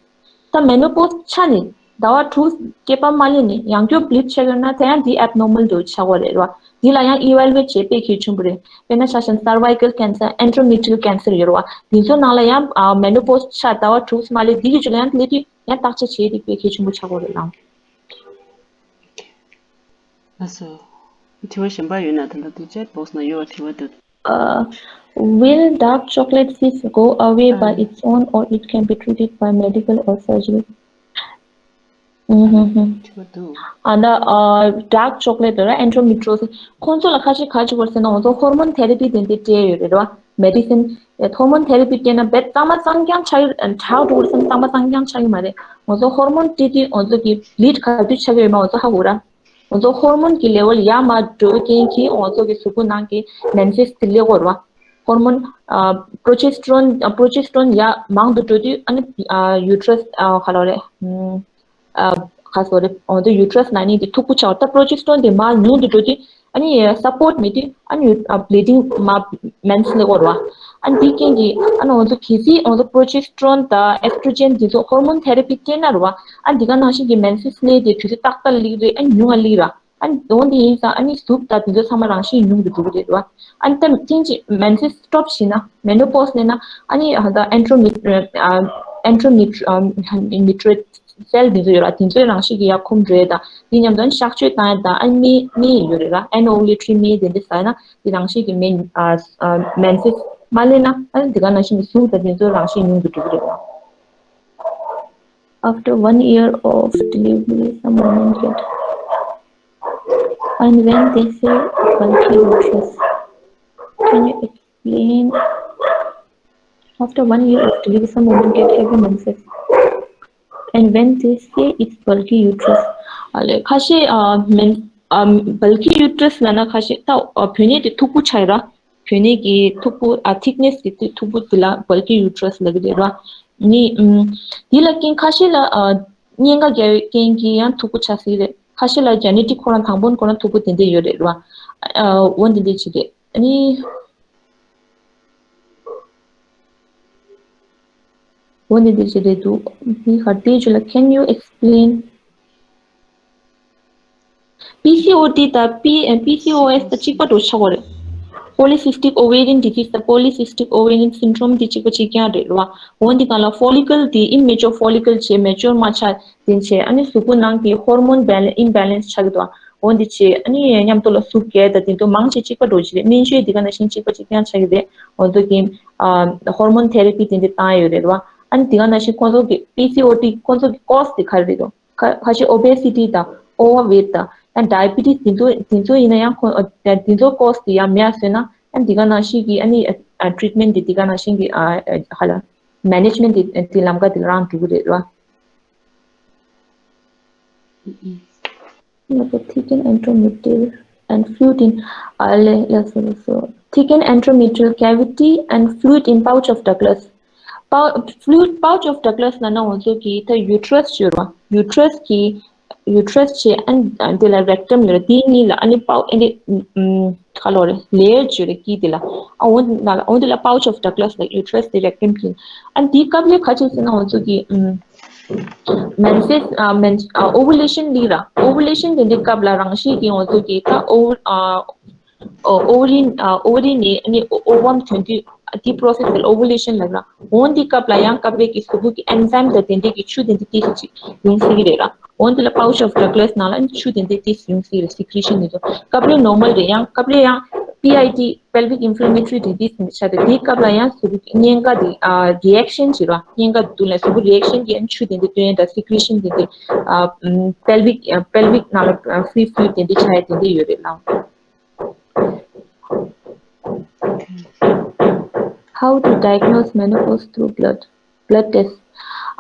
ད་མེ་ནོ་པོ་སི་ཆགས་ནས་ཟླ་བ་དྲུག་བསྐལ་པ་མ་སླེབས་ནས་ཡང་བསྐྱར་བྷི་ལིཌ་ཆགས་ཀྱི་ཡོད་ན་དེ་ཡང་དེ་ཨེབ་ནོར་མལ་འདྲ་བོ་ཆགས་ཀྱི་ཡོད་རེད་བ། དེ་ལ་ཡང་ཨི་ཝེ་ལུ་ཨེཊ་བྱེད་དཔེ་གལ་ཆེན་པོ་རེད། དཔེར་ན་ཆ་བཞག་ན་སར་ཝའི་ཀལ་ཀེན་སར། ཨེན་ཌོ་མེ་ཊི་རི་ཡལ་ཀེན་སར་ཡོད་རེད་བ། དེ་ཚོ་ནང་ལ་ཡང་ཨ་མེ་ནོ་པོ་སི་ཆགས་ཟླ་བ་དྲུག་མ་སླེབས་དེ་གི་རྗེས་ལ་ཡང་སླེབས་དུས་ཡང་བརྟག་དཔྱད་བྱེད་དེ་དཔེ་གལ་ཆེན་པོ་ཆགས་ཀྱི་ཡོད་རེད་ལགས། ལགས་སོ། དྲི་བ་གཞན་པ་ཡོད་ན་ད་ལྟ་དེ་ཆེ་ཊི་བོག་སི་ནང་ཡོད་པ་དྲི་བ་འདུག Uh, will dark chocolate cyst go away by its own or it can be treated by medical or surgery? དྲི་བ་འདུག་ཨ་ད་ཨ་ཌརྐ་ཅོག་ལེཊ་ར་ཨེན་ཌོ་མེ་ཊི་རི་ཡོ་སི་སི་ཁོང་ཚོ་ལ་ཁ་ཤས་ག་ཅིག་བར་ཟེར་ན་ང་ཚོ་ཧོར་མོན་ཐེ་ར་པི་དེ་འདྲ་སྤྲད་ཡོད་རེད་ར། མེ་ཌི་སིན་ཧོར་མོན་ཐེ་ར་པི་སྤྲད་ན་རྦད་གཙང་མ་གཙང་རྐྱང་ཆགས་ཀྱི་དྲག་འགྲོ་གི་སམ་གཙང་མ་གཙང་རྐྱང་ཆགས་ཀྱི་མ་རེད། ང་ཚོ་ཧོར་མོན་སྤྲད་དུས་ང་ཚོ་གི་བྷི་ལིཌ་ག་དུས་ཆགས་ཀྱི་ཡོད་མ་ང་ཚོ་ཧ་གོ་ར། ང་ཚོ་ཧོར་མོན་གྱི་ལེ་ཝལ་ཡར་མར་འགྲོ་རྐྱེན་གྱིས་ང་ཚོ་གི་གཟུགས་པོ་ནང་གི་མེན་སེས་དེ་སླེབས་ཀྱི་ཡོད་རེད་བ། ཧོར་མོན་པྲོ་ཇེ་སི་ཊི་རོན་པྲོ་ཇེ་སི་ཊི་རོན་ཡར་མང་དུ་འགྲོ་དུས་ཨ་ནི་ཡུ་ཊེ་རས་ག་ལབ་རེད། ཨ་ག་སོ་རེད། འོ་དེ་ཡུ་ཊེ་རས་ལ་ནི་དེ་མཐུག་པོ་ཆགས། ད་པྲོ་ཇེ་སི་ཊི་རོན་དེ་མར་ཉུང་དུ་འགྲོ་དུས་ཨ་ནི་སཔོར་ཊི་མེད་དུས་ཨ་ནི་བྷི་ལི་ཌིང་མར་མེན་སེས་སླེབས་ཀྱི་ཡོད་རེད་བ། ཨ་ནི་དེའི་རྐྱེན་གྱིས་ཨ་ནི་ང་ཚོ་གལ་སྲིད་ང་ཚོ་པྲོ་ཇེ་སི་ཊི་རོན་དང་ཨེས་ཊྲོ་ཇེན་དེ་ཚོ་ཧོར་མོན་ཐེ་ར་པི་སྤྲད་ན་རེད་བ། ཨ་ནི་དེ་ག་ནང་བཞིན་གྱི་མེན་སེས་སླེབས་དེ་དུས་ཚོད་ཏག་ཏག་སླེབས་རེད། ཨ་ནི་ཉུང་ང་སླེབས་ར། ཨ་ནི་འོ་དེ་ཡིན་ཙང་ཨ་ནི་གཟུགས་དང་དེ་ཚོ་ཚང་མ་རང་བཞིན་ཉུང་དུ་འགྲོ་གི་རེད་བ། ཨ་ནི་ད་ཐེངས་གཅིག་མེན་སེས་སི་ཊོབ་བྱས་ན་མེ་ནོ་པོ་སི་སླེབས་ན་ཨ་ནི་ད་ཨེན་ཌོ་མེ་ཊི་རི་ཡོ་སི་ཨེན་ཌོ་མེ་ཊི་རི་ཡོ་སི་སེལ་དེ་ཚོ་ཡོད་ར། དེ་ཚོའི་རང་བཞིན་གྱིས་ཡར་འཁུམ་འགྲོ་ཡས་དང་དེ་མཉམ་དུ་ཨ་ནི་གཤག་བཅོས་བཏང་ཡས་དང་ཨ་ནི་སྨན་སྨན་ཡོད་རེད་ར། ཨེན་ཨོ་ཝུ་ལེ་ཊོ་མི་དེ་འདྲ་ཟ་ན་དེ་རང་བཞིན་གྱིས་མེ་ཨ་ཨ་མེན་སེས་མ་སླེབས་ན་ཨ་ནི་དེ་ག་ནང་བཞིན་གྱི་གཟུགས་དང་དེ་ཚོའི་རང་བཞིན་ཉུང་དུ་འགྲོ་གི་རེད་བ། After one year of delivery, some women get, and when they say bulky uterus, Can you explain? After one year of delivery, some women get heavy menses. And when they say it's bulky uterus. ཨ་ལས། ཁ་ཤས་ཨ་མེན་ཨ་bulky uterus ལབ་ན་ཁ་ཤས་ད་ཨ་བུད་མེད་དེ་མཐུག་པོ་ཆགས་ཡོད་ར། བུད་མེད་ཀྱི་མཐུག་པོ་ཨ་thickness དེ་དེ་མཐུག་པོ་དེ་ལ་bulky uterus ལབ་ཀྱི་རེད་ར། ནི་ཨམ་དེ་ལ་རྐྱེན་ཁ་ཤས་ལ་ཨ་གཉན་ཁ་རྒྱག་པའི་རྐྱེན་གྱིས་ཡང་མཐུག་པོ་ཆགས་སྲིད་རེད། ཁ་ཤས་ལ་genetic ཁོ་རང་དང་པོ་ཁོ་རང་མཐུག་པོ་དེ་འདྲ་ཡོད་རེད་ར། ཨ་འོ་འདི་འདྲ་ཅིག་རེད། ཨ་ནི། འོ་ནི་འདི་ཅི་རེད་འདུག་འདི་ག་དེ་ཅི་ལ། Can you explain? P C O D དང་P- ཨ་P C O S དང་གཅིག་པ་འདྲ་ཆགས་པ་རེད། Polycystic ovarian disease དང་polycystic ovarian syndrome འདི་གཅིག་པ་གཅིག་རྐྱང་རེད་རེད་བ། འོ་འདི་གང་ལ་follicle འདི་immature follicle བྱས་mature མ་ཆགས་དེ་བྱས། ཨ་ནི་གཟུགས་པོ་ནང་གི་hormone balance imbalance ཆགས་ཀྱི་འདུག་འོ་འདི་བྱས་ཨ་ནི་མཉམ་དུ་ལ་ཟུག་རྒྱག་དང་དེ་ཚོ་མང་ཆེ་གཅིག་པ་འདྲ་ཅིག་རེད། སྨན་བཅོས་འདི་ག་ནང་བཞིན་གཅིག་པ་གཅིག་རྐྱང་ཆགས་ཀྱི་རེད། འོ་འདི་གི་ཨ་hormone therapy དེ་འདྲ་བཏང་ཡོད་རེད་བ། ཨ་ནི་དེ་ག་ནང་བཞིན་ཁོང་ཚོ་གི་P C O D ཁོང་ཚོ་གི་cause དེ་ག་རེ་རེད་འདུག་ཁ་ཁ་ཤས་obesity དང་overweight དང་ཨ་diabetes དེ་ཚོ་དེ་ཚོ་ཡིན་ན་ཡང་ཁོ་ཨ་དེ་ཚོ་cause དེ་ཡང་མེད་བཟོས་ན་ཨ་དེ་ག་ནང་བཞིན་གི་ཨ་ནི་ཨ་treatment དེ་དེ་ག་ནང་བཞིན་གི་ཨ་ཨ་ཧ་ལ་management དེ་དེ་ལམ་ཀ་དེ་རང་འགྲོ་གི་རེད་ར། Like a thickened endometrium and fluid in ཨ་ལས་ལ་སོ་སོ། Thickened endometrial cavity and fluid in pouch of Douglas. Pou- fluid pouch of Douglas ལབ་ན་ང་ཚོ་གི་ད་uterus ཡོད་རེད་བ། uterus གི་uterus བྱས་ཨ་ནི་དེ་ལ་rectum ཡོད་རེད། དེ་གཉིས་ལ་ཨ་ནི་པའོ་ཨ་ནི་ཨམ་ག་ལོ་རེད། layer ཡོད་རེད་དཀྱིལ་དེ་ལ། ཨ་འོ་ན་ལ་འོ་དེ་ལ་pouch of Douglas ལ་uterus དེ་rectum གྱིན། ཨ་ནི་དེའི་སྐབས་ལ་ག་བྱེད་ཟེར་ན་ང་ཚོ་གི་ཨམ་menses ཨ་men ཨ་ovulation ལི་ར། ovulation དེ་འདྲའི་སྐབས་ལ་རང་བཞིན་གྱིས་ང་ཚོ་གི་ད་ཨོ་ཨ་ཨོ་ཨོ་ཝ་རི་ཨ་ཨོ་ཝ་རི་ནས་ཨ་ནི་ཨོ་ཝམ་ཐོན་དུས་ཨ་དེ་process དེ་ལ་ovulation ལབ་ར། འོ་འདི་སྐབས་ལ་ཡང་སྐབས་རེ་གི་གཟུགས་པོ་གི་enzyme དང་དེ་འདྲའི་གི་ཆུ་དེ་འདྲ་ཏོག་ཙམ་ཅིག་ཡོང་སྲིད་ཀྱི་རེད་ར། འོ་འདི་ལ་pouch of Douglas ནང་ལ་ཨ་ནི་ཆུ་དེ་འདྲ་ཏོག་ཙམ་ཡོང་སྲིད་ཀྱི་རེད། secretion དེ་ཚོ་སྐབས་རེ་normal རེད། ཡང་སྐབས་རེ་ཡང་P I D pelvic inflammatory disease ནི་ཆགས་ཏེ་དེའི་སྐབས་ལ་ཡང་གཟུགས་པོ་གི་གཉན་ཁ་དེ་ཨ་reaction བྱེད་ར། གཉན་ཁ་དེ་དུས་ལ་གཟུགས་པོ་reaction གྱིས་ཨ་ནི་ཆུ་དེ་འདྲ་བཏོན་ཡ་དང་secretion དེ་འདྲ་ཨ་ཨམ་pelvic ཨ་pelvic ནང་ལ་ཨ་free fluid དེ་འདྲ་ཆགས་ཡ་དེ་འདྲ་ཡོད་རེད་ལགས། How to diagnose menopause through blood blood test?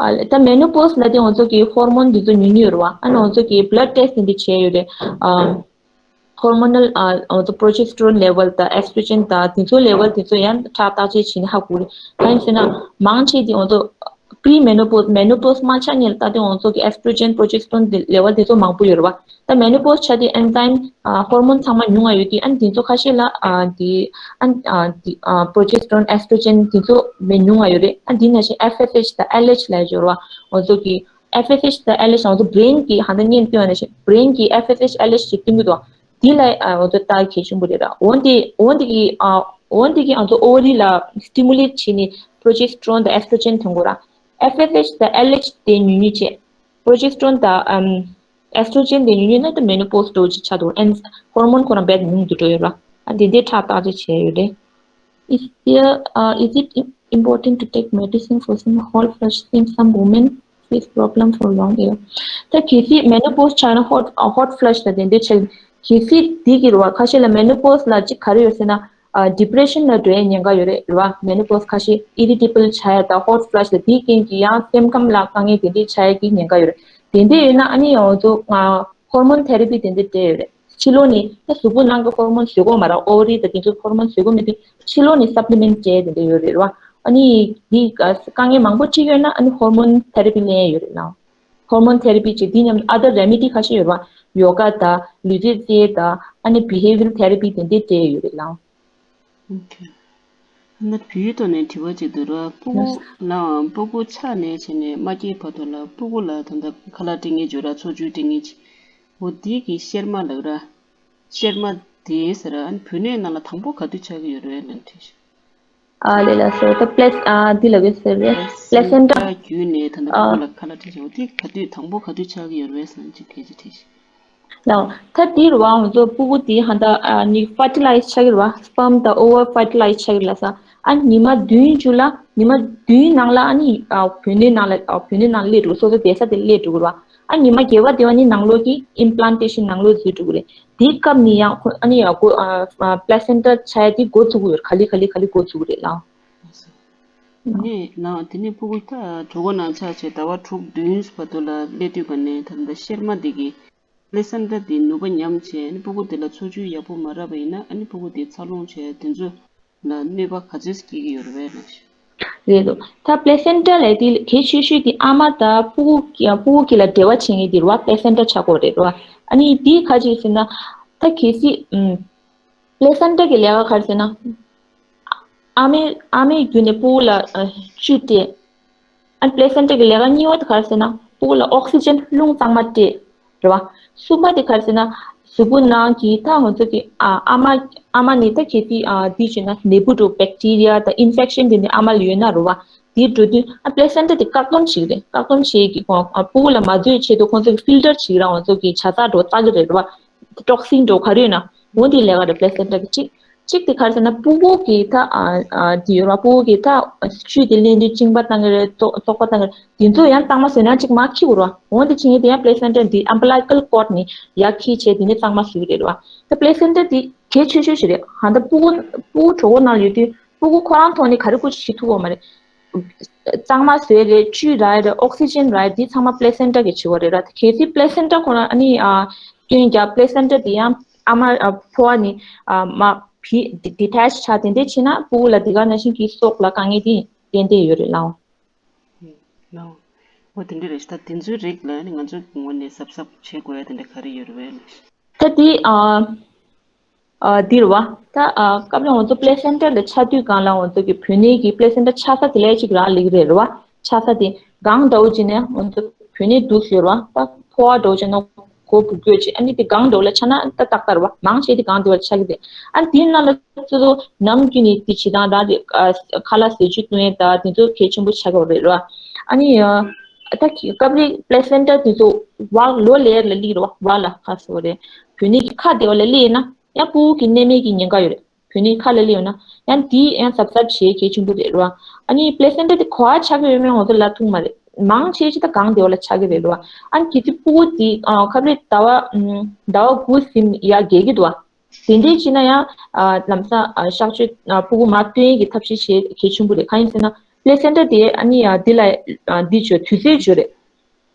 ཨ་ད་menopause ལ་དེ་ང་ཚོ་གི་hormone འདི་ཚོ་ཉུང་ཉུང་ཡོད་རེད་བ། ཨ་ནི་ང་ཚོ་གི་blood test འདི་བྱས་ཡོད་རེད། ཨ་hormonal ཨ་ང་ཚོ་progesterone level དང་estrogen དང་དེ་ཚོ་level དེ་ཚོ་ཡང་ཁྲག་བརྟག་དཔྱད་བྱས་ནས་ཧ་གོ་རེད། གང་ཡིན་ཟེར་ན་མང་ཆེ་དེ་ང་ཚོ་pre menopause menopause མ་ཆགས་སྔོན་ལ་ད་དེ་ང་ཚོ་གི་estrogen progesterone དེ་level དེ་ཚོ་མང་པོ་ཡོད་རེད་བ། ད་menopause ཆགས་དུས་enzyme ཨ་hormone ཚང་མ་ཉུང་བ་ཡོད་དུས་ཨ་ནི་དེ་ཚོ་ཁ་ཤས་ལ་ཨ་དེ་ཨ་ཨ་དེ་ཨ་progesterone estrogen དེ་ཚོ་མེད་ཉུང་བ་ཡོད་རེད། ཨ་དེ་ནང་བཞིན་F S H དང་L H ལབ་ཡོད་རེད་བ། ང་ཚོ་གི་F S H དང་L H ང་ཚོ་brain གི་ཧ་ད་བརྙན་སྟོན་པ་ནང་བཞིན་brain གི་F S H L H ཅིག་སྟོན་གི་འདུག་དེ་ལ་ཨ་ང་ཚོ་ལྟ་གལ་ཆེན་པོ་རེད་ར། འོན་ཏེ་འོན་ཏེ་གི་ཨ་འོན་ཏེ་གི་ང་ཚོ་ovary ལ་stimulate བྱས་ནས་progesterone དང་estrogen ཐོན་དགོས་ར། F S H དང་L H དེ་ཉུང་ཉུང་བྱས། progesterone དང་ཨམ་estrogen དེ་ཉུང་ཉུང་ན་ད་menopause འགྲོ་ཅིག་ཆགས་འདུག་ཨན་hormone ཁོ་རང་རྦད་ཉུང་དུ་འགྲོ་ཡོད་ར། ཨ་དེ་འདྲའི་ཁྲག་བརྟག་དཔྱད་བྱས་ཡོད་རེད། Is there uh, is it im- important to take medicine for some hot flush since some women face problem for long year? ད་གལ་སྲིད་menopause ཆགས་ན་hot uh, hot flush ལ་དེ་འདྲའི་ཆགས། གལ་སྲིད་དེ་གི་རེད་བ། ཁ་ཤས་ལ་menopause ལ་ཅིག་ག་རེ་ཡོད་ཟེར་ན། ཨ་depression ལ་འགྲོ་ཡའི་ཉེན་ཁ་ཡོད་རེད་རེད་བ། menopause ཁ་ཤས་irritable ཆགས་ཡ་དང་hot flush ལ་དེའི་རྐྱེན་གྱིས་ཡང་སེམས་ཁམས་ལ་དཀའ་ངལ་དེ་འདྲས་ཆགས་ཡ་གི་ཉེན་ཁ་ཡོད་རེད། དེ་འདྲས་ཡོད་ན་ཨ་ནི་ཡང་ང་ཚོ་ང་hormone therapy དེ་འདྲས་སྤྲད་ཡོད་རེད། ཕྱི་ལོགས་ནས་ད་གཟུགས་པོ་ནང་གི་hormone བཟོ་གི་ཡོད་མ་རེད། ovary དང་དེ་ཚོ་hormone བཟོ་གི་མེད་དུས་ཕྱི་ལོགས་ནས་supplement སྤྲད་དེ་འདྲས་ཡོད་རེད་རེད་བ། ཨ་ནི་དེ་དཀའ་ངལ་མང་པོ་འཕྲད་ཡོད་ན་ཨ་ནི་hormone therapy ལེན་ཡ་ཡོད་རེད་ལགས། hormone therapy ཅེས་དེ་མཉམ་other remedy ཁ་ཤས་ཡོད་རེད་བ། ཡོ་ག་དང་ལུས་རྩལ་རྩེད་དང་ཨ་ནི་behavioral therapy དེ་འདྲས་སྤྲད་ཡ་ཡོད་རེད་ལགས། Okay. ཨ་ནི་བོད་ཡིག་ཐོག་ནས་དྲི་བ་གཅིག་འདུག་ར། སྤུ་གུ་ལའང་སྤུ་གུ་ཆགས་ནས་བྱས་ནས་མ་སྐྱེས་བར་དུ་ལ་སྤུ་གུ་ལ་ད་ལྟ་ཁ་ལག་སྤྲད་མཁན་ཅིག་ཡོད་ར། འཚོ་བཅུད་སྤྲད་མཁན་ཅིག་འོ་དེ་གི་གཤེར་མ་ལབ་ར། གཤེར་མ་དེ་ཟེར་ར། ཨ་ནི་བུད་མེད་ནང་ལ་དང་པོ་ག་དུས་ཆགས་ཀྱི་ཡོད་རེད་ལབ་དྲིས། ཨ་ལས་ལ་སོ་ད་པླེ་ཨ་འདི་ལ་གི་ཟེར་རེད། པླེ་སེན་ཊ་བརྒྱུད་ནས་ད་ལྟ་ཨ་སྤུ་གུ་ལ་ཁ་ལག་སྤྲད་ཅིང་འོ་དེ་ག་དུས་དང་པོ་ག་དུས་ཆགས་ཀྱི་ཡོད་རེད་ཟེར་ན་ཅིག་སྐད་ཆ་དྲིས། ལའོ། ད་དེ་རུ་བ་ང་ཚོ་སྤུ་གུ་དེ་ཧ་ད་ཨ་ནི་fertilize ཆགས་ཀྱི་རེད་བ། sperm དང་over fertilize ཆགས་ཀྱི་ལ་ས། ཨ་ཉི་མ་བདུན་བཅུ་ལ་ཉི་མ་བདུན་ནང་ལ་ཨ་ནི་ཨ་བུད་མེད་ནང་ལ་ཨ་བུད་མེད་ནང་སླེབས་འགྲོ། སོ་སོ་བསྡད་ས་དེ་སླེབས་འགྲོ་གི་རེད་བ། ཨ་ཉི་མ་བརྒྱད་པ་དེ་བ་ནི་ནང་ལོགས་ཀྱི་implantation ནང་ལོགས་འཛུལ་འགྲོ་གི་རེད། དེའི་སྐབས་ནི་ཡང་ཁོ་ཨ་ནི་ཡང་འགོ་ཨ་ཨ་placenta ཆགས་ཡ་དེ་འགོ་ཚུགས་ཀྱི་ཡོད་རེད། ག་ལེ་ག་ལེ་ག་ལེ་འགོ་ཚུགས་ཀྱི་རེད་ལགས། ནས་ནང་དེ་ནས་ཕྲུ་གུ་ད་གྲོད་ཁོག་ནང་ཆགས་བྱས་ཟླ་བ་དྲུག་བདུན་བར་དུ་ལ་སླེབས་དུས་ག་ནས་ད་ལྟ་གཤེར་མ་འདི་གི་placenta འདི་ནུས་པ་ཉམས་བྱས་ནས་ཕྲུ་གུ་འདི་ལ་འཚོ་བཅུད་ཡག་པོ་མ་རག་པ་ཡིན་ན་ཨ་ནི་ཕྲུ་གུ་འདི་འཚར་ལོངས་བྱས་དེ་ཚོ་ལ་གནོད་པ་ག་ཚོད་སྐྱེལ་གྱི་ཡོད་རེད་པས་ལགས། རེད་འདུག་ད་placenta ལབ་དེ་གལ་ཆེ་ཤོས་དེ་ཨ་མ་དང་ཕྲུ་གུ་ཕྲུ་གུ་གི་ལ་འབྲེལ་བ་བྱེད་མཁན་དེ་རེད་པ། placenta ཆགས་ཀྱི་ཡོད་རེད་པ། ཨ་ནི་དེ་ག་ཅིག་ཟེར་ན་ད་གལ་སྲིད་ཨམ་placenta གི་ལས་ཀ་ག་རེ་ཟེར་ན། ཨ་མའི་ཨ་མའི་བརྒྱུད་ནས་ཕྲུ་གུ་ལ་ཨ་བཅུད་སྤྲད། ཨ་placenta གི་ལས་ཀ་གཉིས་པ་དེ་ག་རེ་ཟེར་ན་ཕྲུ་གུ་ལ་oxygen རླུང་གཙང་མ་སྤྲད། རེད་པ། གསུམ་པ་དེ་ག་རེ་ཟེར་ན་གཟུགས་པོ་ནང་གི་ད་ང་ཚོ་གི་ཨ་ཨ་མ་ཨ་མ་ནི་ད་གལ་སྲིད་ཨ་དེ་བྱས་ན་ནད་འབུ་འགྲོ་bacteria དང་infection དེ་འདྲ་ཨ་མ་ལ་ཡོད་ན་རེད་པ། དེ་འགྲོ་དུས་ཨ་placenta དེ་བཀག་སྡོམ་བྱེད་ཀྱི་རེད། བཀག་སྡོམ་བྱེད་ཀྱི་ཨ་ཕྲུ་གུ་ལ་མ་འཛུལ་ཆེད་དུ་ཁོང་ཚོ་གི་filter བྱེད་ཀྱི་རེད། ང་ཚོ་གི་ཇ་ཚགས་འགྲོ་བཏགས་ཀྱི་རེད་པ། toxin འགྲོ་ག་རེ་ཡོད་ན་འོ་དེ་ལས་ཀ་རེད་placenta གི་གཅིག་གཅིག་དེ་ག་རེ་ཟེར་ན་ཕྲུ་གུ་གི་ད་ཨ་ཨ་དེ་ཡོད་རེད་པ། ཕྲུ་གུ་གི་ད་བཅུད་དེ་ལེན་དུས་གཅིན་པ་བཏང་གི་རེད། བཙོག་བཙོག་པ་བཏང་གི་རེད། དེ་ཚོ་ཡང་གཙང་མ་བཟོས་ན་གཅིག་མར་འཁྱེར་དགོས་རེད་པ། འོ་དེ་བྱེད་མཁན་དེ་ཡང་placenta དེ་umbilical cord ནས་ཡར་འཁྱེར་བྱས་དེ་ནས་གཙང་མ་བཟོ་གི་རེད་པ། ད་placenta དེ་གལ་ཆེ་ཤོས་ཤིག་རེད། གང་ལྟར་ཕྲུ་གུ་ཕྲུ་གུ་གྲོད་ཁོག་ནང་ལ་ཡོད་དུས་ཕྲུ་གུ་ཁོ་རང་ཐོག་ནས་ག་རེ་ཀུ་ཅི་བྱེད་ཐུབ་ཀྱི་ཡོད་མ་རེད། གཙང་མ་བཟོས་རེད། བཅུད་རག་རེད། oxygen རག་རེད། འདི་ཚང་མ་placenta གིས་བྱེད་ཀྱི་ཡོད་རེད་ར། གལ་སྲིད་placenta ཁོ་རང་ཨ་ནི་ཨ་སྐྱོན་རྒྱག placenta དེ་ཡང་ཨ་མ་ཨ་ཕོ་བ་ནས་ཨ་མར་ཕྱིར་detach ཆགས་དེ་འདྲ་བྱས་ན་ཕྲུ་གུ་ལ་དེ་ག་ནང་བཞིན་གྱི་སྲོག་ལ་དཀའ་ངལ་དེ་ཏན་ཏན་ཡོད་རེད་ལགས། ལགས། འོ་དེ་འདྲ་རེད། ད་དེ་ཚོའི་རིགས་ལ་ནི་ང་ཚོའི་ངོས་ནས་གཟབ་གཟབ་བྱེད་དགོས་ཡ་དེ་འདྲ་ག་རེ་ཡོད་རེད་པས། ད་དེ་ཨ་ཨ་འདི་རེད་པ། ད་ཨ་སྐབས་རེ་ང་ཚོ་placenta ལ་ཆགས་དུས་སྒང་ལ་ང་ཚོ་གི་བུད་མེད་ཀྱི་placenta ཆགས་ས་དེ་ལས་གཅིག་རག་ལས་ཀྱི་རེད་རེད་པ། ཆགས་ས་དེ་སྒང་འདྲ་བོ་ཅིག་ནས་ང་ཚོ་བུད་མེད་འདུག་ཟེར་བ་ད་ཕོ་བ་འདྲ་བོ་ཅིག་ན་མགོ་སྒུར་དགོས་ཅིག་ཨ་ནི་དེ་སྒང་འདྲ་བོ་ལ་ཆགས་ན་ད་ཏག་ཏག་རེད་པ། མང་ཆེ་དེ་སྒང་འདྲ་བོ་ལ་ཆགས་ཀྱི་རེད། ཨ་ནི་དེའི་ནང་ལ་གཙོ་བོ་ནམ་རྒྱུན་ནས་དེ་བྱེད་སྟངས་རང་རེད། ཨ་ཁ་ལག་ཟས་བཅུད་བཏུང་ཡས་ད་དེ་ཚོ་གལ་ཆེན་པོ་ཆགས་ཀྱི་རེད་རེད་པ། ཨ་ནི་ཨ་ད་གི་སྐབས་རེ་placenta དེ་ཚོ་བ་lower layer ལ་སླེབས་རེད་པ། བ་ལ་ཁ་སོ་རེད། བུད་མེད་ཀྱི་ཁ་དེ་བ་ལ་སླེབས་ན་ཡང་ཕྲུ་གུ་གི་ནད་མེད་ཀྱི་ཉེན་ཁ་ཡོད་རེད། བུད་མེད་ཁ་ལ་སླེབས་ཡོང་ན་ཡང་དེ་ཡང་གཟབ་གཟབ་བྱེད་གལ་ཆེན་པོ་རེད་རེད་པ། ཨ་ནི་placenta དེ་ག་པར་ཆགས་ཀྱི་ཡོད་མེད་ང་ཚོ་ལབ་ཐུབ་མ་རེད། མང་ཆེ་ཆེ་ད་སྒང་དེ་བ་ལ་ཆགས་ཀྱི་རེད་རེད་པ། ཨ་ནི་གལ་སྲིད་ཕྲུ་གུ་དེ་ཨ་སྐབས་རེ་ཟླ་བ་ཨམ་ཟླ་བ་དགུ་ཟིན་ཡར་རྒས་ཀྱི་འདུག་པ། དེ་འདྲའི་བྱས་ན་ཡང་ཨ་ལམ་སང་ཨ་གཤག་བཅོས་ཨ་ཕྲུ་གུ་མར་བཏོན་ཡས་ཀྱི་ཐབས་ཤེས་བྱེད་གལ་ཆེན་པོ་རེད། གང་ཡིན་ཟེར་ན་placenta དེ་ཨ་ནི་ཨ་འདི་ལ་ཨ་འདི་བརྗོད་དུས་ཚོད་བརྗོད་རེད།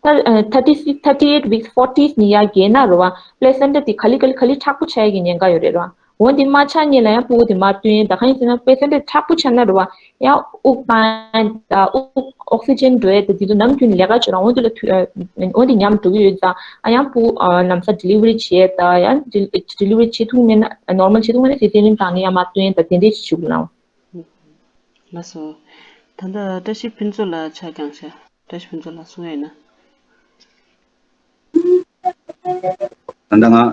ད་ཨ་thirty six, thirty eight weeks, forties ནས་ཡར་རྒས་ན་རེད་པ། placenta དེ་ག་ལེ་ག་ལེ་ག་ལེ་མཁྲེགས་པོ་ཆགས་ཡས་ཀྱི་ཉེན་ཁ་ཡོད་རེད་རེད་པ། འོ་འདི་མ་ཆགས་སྔོན་ལ་ཡང་ཕྲུ་གུ་དེ་མར་བཏོན་ཡས་ད་གང་ཡིན་ཟེར་ན་placenta མཁྲེགས་པོ་ཆགས་ན་རེད་པ། ཡང་དབུགས་བཏང་ཡས་ད་དབུགས་oxygen འགྲོ་ཡས་ད་དེ་ཚོ་ནམ་རྒྱུན་ལས་ཀ་བྱེད་རང་འོ་འདི་ལ་དུས་ཨ་འོ་འདི་ཉམས་འགྲོ་གི་ཡོད་ཙང་ཨ་ཡང་ཕྲུ་གུ་ཨ་ལམ་སང་delivery བྱེད་ཡས་ད་ཡང་delivery བྱེད་ཐུབ་མེད་ན་normal བྱེད་ཐུབ་མེད་ན་cesarean བཏང་ནས་ཡང་མར་བཏོན་ཡས་ད་དེ་འདྲས་ཞིག་བྱེད་དགོས་ལགས། ལགས་སོ། ད་ལྟ་བཀྲ་ཤིས་ཕུན་ཚོགས་ལགས་ཆ་བཞག་ཤག་བཀྲ་ཤིས་ཕུན་ཚོགས་ལགས་གསུང་ཡས་ཡིན་ན། ད་ལྟ་ང་ཨ་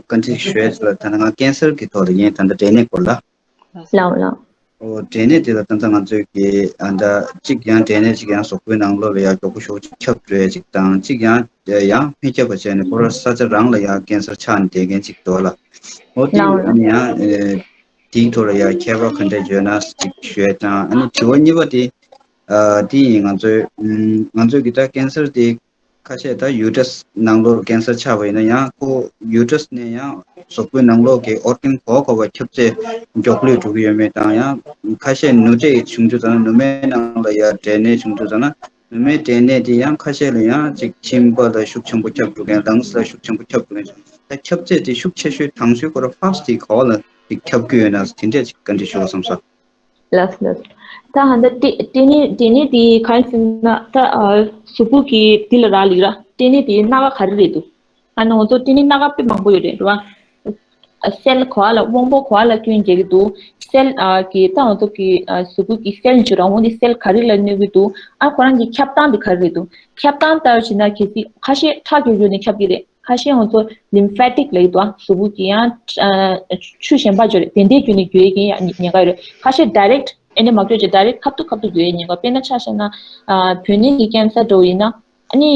བཀའ་འདྲི་ཞུ་ཡས་ལ་ད་ལྟ་ང་cancer གི་ཐོག་ལ་ཡིན། ད་ལྟ་འབྲས་ནད་སྐོར་ལ། ལགས་སོ། ལགས་ལགས། ཨོ་འབྲས་ནད་དེ་ལ་ད་ལྟ་ང་ཚོས་ཀྱི་ཨ་ད་གཅིག་ཡང་འབྲས་ནད་ཅིག་ཡང་གཟུགས་པོའི་ནང་ལོགས་ལ་ཡང་མགྱོགས་པོ་ཞེ་པོ་ཅིག་ཁྱབ་འགྲོ་ཡས་ཅིག་དང་གཅིག་ཡང་ཡང་མི་ཁྱབ་པ་བྱས་ནས་ཁོ་རང་ས་ཆ་རང་ལ་ཡང་cancer ཆགས་ནས་བསྡད་མཁན་ཅིག་འདུག་ལ། ཨོ་དེ་ལགས་ལགས། ཨ་ནི་ཡང་ཨེ་དེའི་ཐོག་ལ་ཡང་ཁྱད་པར་ག་འདྲ་ཡོད་ན་ཅིག་ཞུ་ཡས་དང་། ཨ་ནི་དྲི་བ་གཉིས་པ་དེ་ཨ་དེ་ཡིན། ང་ཚོའི་ཨམ་ང་ཚོས་ཀྱི་ད་cancer དེ་ཁ་ཤས་ད་uterus ནང་ལོགས་cancer ཆགས་པ་ཡིན་ན་ཡང་ཁོ་uterus ནས་ཡང་གཟུགས་པོའི་ནང་ལོགས་ཀྱི་organ ག་པར་ག་པར་ཁྱབ་ཚད་མགྱོགས་ལོས་འགྲོ་གི་ཡོད་མེད་དང་། ཡང་ཁ་ཤས་ནུ་འབྲས་བྱུང་རྒྱུ་ཙམ་ན་ནུ་མའི་ནང་ལ་ཡང་འབྲས་ནད་བྱུང་རྒྱུ་ཙམ་ན་ནུ་མའི་འབྲས་ནད་དེ་ཡང་ཁ་ཤས་ལ་ཡང་ཅིག་མཆིན་པ་ལ་ཤུགས་ཆེན་པོ་ཁྱབ་འགྲོ་མཁན། lungs ལ་ཤུགས་ཆེན་པོ་ཁྱབ་འགྲོ་མཁན། ད་ཁྱབ་ཚད་དེ་ཤུགས་ཆེ་ཤོས་དང་ཤོས་ཁོ་རང་first དེ་ག་པ་ལ་ཅིག་ཁྱབ་ཀྱི་ཡོད་ན་དེ་འདྲས་ཅིག་བཀའ་འདྲི་ཞུ་བསམ་སོང་། ལགས་ལགས། ད་ཧ་ད་ཏི་ཏི་ནི་ཏི་ནི་དེ་ག་རེ་ཟེར་ན་ད་ཨ་གཟུགས་པོ་གི་དེ་ལ་རག་ལས་ར། ཏི་ནི་དེ་སྣ་ཁ་ག་རེ་རེད་འདུག་ཨ་ནི་ང་ཚོ་ཏི་ནི་སྣ་ཁ་དཔེ་མང་པོ་ཡོད་རེད་རེད་བ། སེལ་ག་པ་ལ་དབང་པོ་ག་པ་ལ་སྐྱོན་རྒྱག་གི་འདུག་སེལ་ཨ་གི་ད་ང་ཚོ་གི་ཨ་གཟུགས་པོ་གི་སེལ་བྱུང་ར་འོང་དེ་སེལ་ག་རེ་ལ་གནོད་ཀྱི་འདུག་ཨ་ཁོ་རང་གི་ཁྱབ་སྟངས་དེ་ག་རེ་རེད་འདུག་ཁྱབ་སྟངས་ལྟ་བ་བྱས་ན་གལ་སྲིད་ཁ་ཤས་ཁྲག་གི་བརྒྱུད་ནས་ཁྱབ་ཀྱི་རེད། ཁ་ཤས་ང་ཚོ་lymphatic ལབ་ཀྱི་འདུག་ཨ། གཟུགས་པོ་གི་ཡང་ཨ་ཆུ་གཞན་པ་འཇོག་རེད། དེ་འདྲའི་བརྒྱུད་ནས་འགྱུར་ཡས་ཀྱི་ཡང་ཉེན་ཁ་ཡོད་རེད། ཁ་ཤས་direct ཨེ་ནས་མ་འགྱུར་ཅིག་direct ཁ་ཐུག་ཁ་ཐུག་འགྱུར་ཡས་ཉེན་ཁ། དཔེར་ན་ཆ་བཞག་ན་ཨ་བུད་མེད་ཀྱི་cancer འདྲ་བོ་ཡིན་ན་ཨ་ནི་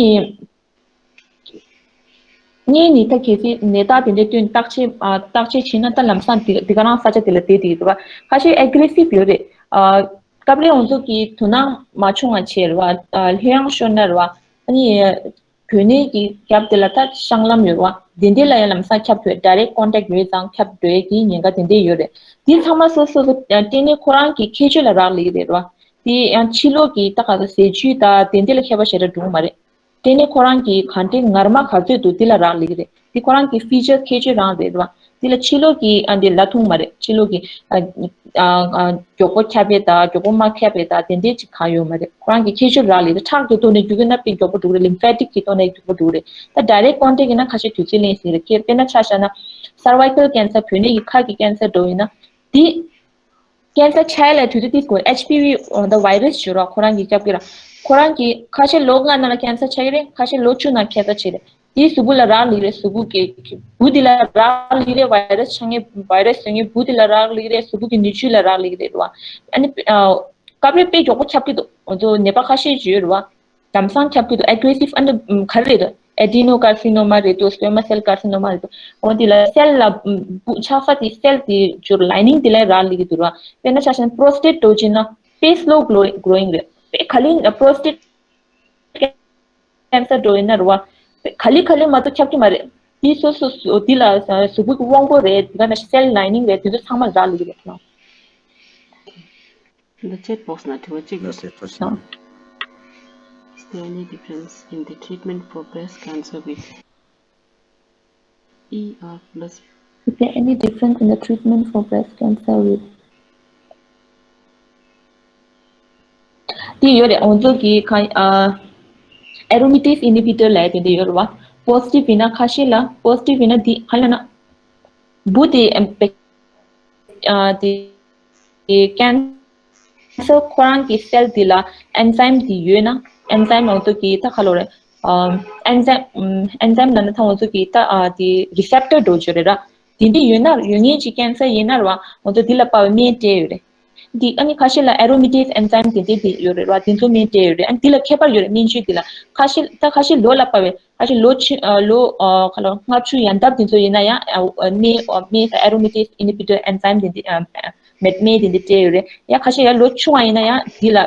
གཉིས་ནི་ད་གལ་སྲིད་ནད་རྟགས་དེ་འདྲའི་བསྟུན་བརྟག་དཔྱད་ཨ་བརྟག་དཔྱད་བྱས་ན་ད་ལམ་སང་དེ་དེ་ག་རང་ས་ཆ་དེ་ལ་བསྡད་དེ་ཡོད་རེད་བ། ཁ་ཤས་aggressive ཡོད་རེད། ཨ་སྐབས་རེ་ང་ཚོ་གི་དོ་སྣང་མ་བྱུང་བ་བྱས་རེད་བ། ཨ་ལྷོད་ཡངས་ཤོར་ན་རེད་བ། ཨ་ནི། བུད་མེད་ཀྱི་རྒྱབ་དེ་ལ་ད་བཤང་ལམ་ཡོད་རེད་བ། དེ་འདྲ་ལ་ཡང་ལམ་སང་ཁྱབ་འགྲོ་ཡ། direct contact ཡོད་ཙང་ཁྱབ་འགྲོ་ཡ་གི་ཉེན་ཁ་དེ་འདྲ་ཡོད་རེད། དེ་ཚང་མ་སོ་སོ་སོ་ཨ་སྐྲན་ནད་ཁོ་རང་གི་ཁྱད་ཆོས་ལ་རག་ལས་ཀྱི་རེད་རེད་བ། དེ་ཡང་ཕྱི་ལོགས་ཀྱི་ད་ག་ས་ཟས་བཅུད་དང་དེ་འདྲ་ལ་ཁྱད་པར་ཞེ་དྲག་འགྲོ་གི་མ་རེད། སྐྲན་ནད་ཁོ་རང་གི་ག་འདྲ་ངར་མ་ག་ཚོད་འདུག་དེ་ལ་རག་ལས་ཀྱི་རེད། དེ་ཁོ་རང་གི་features ཁྱད་ཆོས་རང་རེད་རེད་བ། དེ་ལ་ཕྱི་ལོགས་ཀྱི་ཨ་འདི་ལ་ཐུང་མ་རེད། ཕྱི་ལོགས་ཀྱི་ཨ་ཨ་ཨ་མགྱོགས་པོ་ཁྱབ་པའི་དང་མགྱོགས་པོ་མ་ཁྱབ་པའི་དང་དེ་འདྲའི་ཅིག་གང་ཡོད་མ་རེད། ཁོ་རང་གི་ཁྱད་ཆོས་རག་ལས་རེད། ཁྲག་གི་ཐོག་ནས་རྒྱུག་གི་ན་དཔེ་མགྱོགས་པོ་འགྲོ་གི་རེད། lymphatic གི་ཐོག་ནས་མགྱོགས་པོ་འགྲོ་གི་རེད། ད་direct contact ཡིན་ན་ཁ་ཤས་དུས་ཚོད་ལེན་སྲིད་རེད། ཁྱེད་དཔེར་ན་ཆ་བཞག་ན་cervical cancer བུད་མེད་ཀྱི་ཁ་གི་cancer འགྲོ་ཡིན་ན་དེ། cancer ཆགས་ཡ་ལ་དུས་ཚོད་ཏིས་དགོས། H P V འོ་ད་virus ཞུ་རོགས་ཁོ་རང་གི་སྐྱབས་ཀྱི་ར། ཁོ་རང་གི་ཁ་ཤས་ལོ་ལྔ་ནང་ལ་cancer ཆགས་ཀྱི་རེད། ཁ་ཤས་ལོ་བཅུ་ནང་cancer ཆགས་རེད། དེའི་གཟུགས་པོ་ལ་རག་ལས་རེད། གཟུགས་པོ་གི་གི་བུ་དེ་ལ་རག་ལས་རེད། virus ཆགས་ངེས་virus ཟོས་ངེས་བུ་དེ་ལ་རག་ལས་རེད། གཟུགས་པོ་གི་ནུས་ཤུགས་ལ་རག་ལས་རེད་ར། ཨ་ནི་ཨ་སྐབས་རེ་དཔེ་མགྱོགས་པོ་ཁྱབ་ཀྱི་འདུག་འོ་ད་ནད་པ་ཁ་ཤས་ཅིག་ཡོད་ར། ལམ་སང་ཁྱབ་ཀྱི་འདུག aggressive ཨ་ནི་ག་རེ་རེད། adenocarcinoma རེད་འདུག squamous cell carcinoma རེད་འདུག་འོ་དེ་ལ་cell ལ་བུ་ཆགས་ས་དེ་cell དེ་ཅུར་lining དེ་ལ་རག་ལས་ཀྱི་འདུག་ར། དཔེར་ན་ཆ་བཞག་ན་prostate འགྲོ་ཕྱིན་ན་དཔེ་slow growing རེད། དཔེ་ག་ལེ་prostate cancer འགྲོ་ཡིན་ན་རེད་བ། དཔེ་ག་ལེ་ག་ལེ་མ་གཏོགས་ཁྱབ་ཀྱི་མ་རེད། དེ་སོ་སོ་སོ་དེ་ལ་གཟུགས་པོ་གི་དབང་པོ་རེད། དེ་ག་ན་cell lining རེད། དེ་ཚོ་ཚང་མ་རག་ལས་ཀྱི་རེད། In the chat box ན་དྲི་བ་གཅིག་ལ་ཟེར་ཐོ་ཞིག Is there any difference in the treatment for breast cancer with E R plus? Is there any difference in the treatment for breast cancer with? དེ་ཡོད་རེད། ང་ཚོ་གི་ཁ་ཨ་aromatase inhibitor ལབ་དེ་འདྲ་ཡོད་རེད་བ། positive ཡིན་ན་ཁ་ཤས་ལ་positive ཡིན་ན་དེ་ག་ལབ་ན་བུ་དེ་ཨ་དེ་cancer ཁོ་རང་གི་cell དེ་ལ་enzyme དེ་ཡོད་ན་enzyme ང་ཚོ་གི་ད་ག་ལབ་རེད། enzyme enzyme ལབ་ན་ད་ང་ཚོ་གི་ད་དེ་receptor འགྲོ་རྒྱུ་རེད་ར། དེ་འདྲ་ཡོད་ན་ཡོད་ངེས་ཀྱི་cancer ཡིན་ན་ར་བ་ང་ཚོ་དེ་ལ་དཔག་པའི་སྨན་སྤྲད་ཡོད་རེད། འདི་ཨ་ནི་ཁ་ཤས་ལ་aromatase enzyme དེ་འདྲ་དེ་ཡོད་རེད་ར། དེ་ཚོ་སྨན་སྤྲད་ཡོད་རེད། ཨ་ནི་དེ་ལ་ཁྱད་པར་ཡོད་རེད། སྨན་བཅོས་དེ་ལ་ཁ་ཤས་ད་ཁ་ཤས་ལོ་ལ་དཔག་པའི་ཁ་ཤས་ལོ་ཆུ་ལོ་ཁ་ལོ་ལྔ་བཅུ་ཡན་འདབ་དེ་ཚོ་ཡིན་ན་ཡང་སྨན་སྨན་aromatase inhibitor enzyme དེ་འདྲ་མེད་སྨན་དེ་འདྲ་སྤྲད་ཡོད་རེད། ཡང་ཁ་ཤས་ཡང་ལོ་ཆུང་བ་ཡིན་ན་ཡང་དེ་ལ་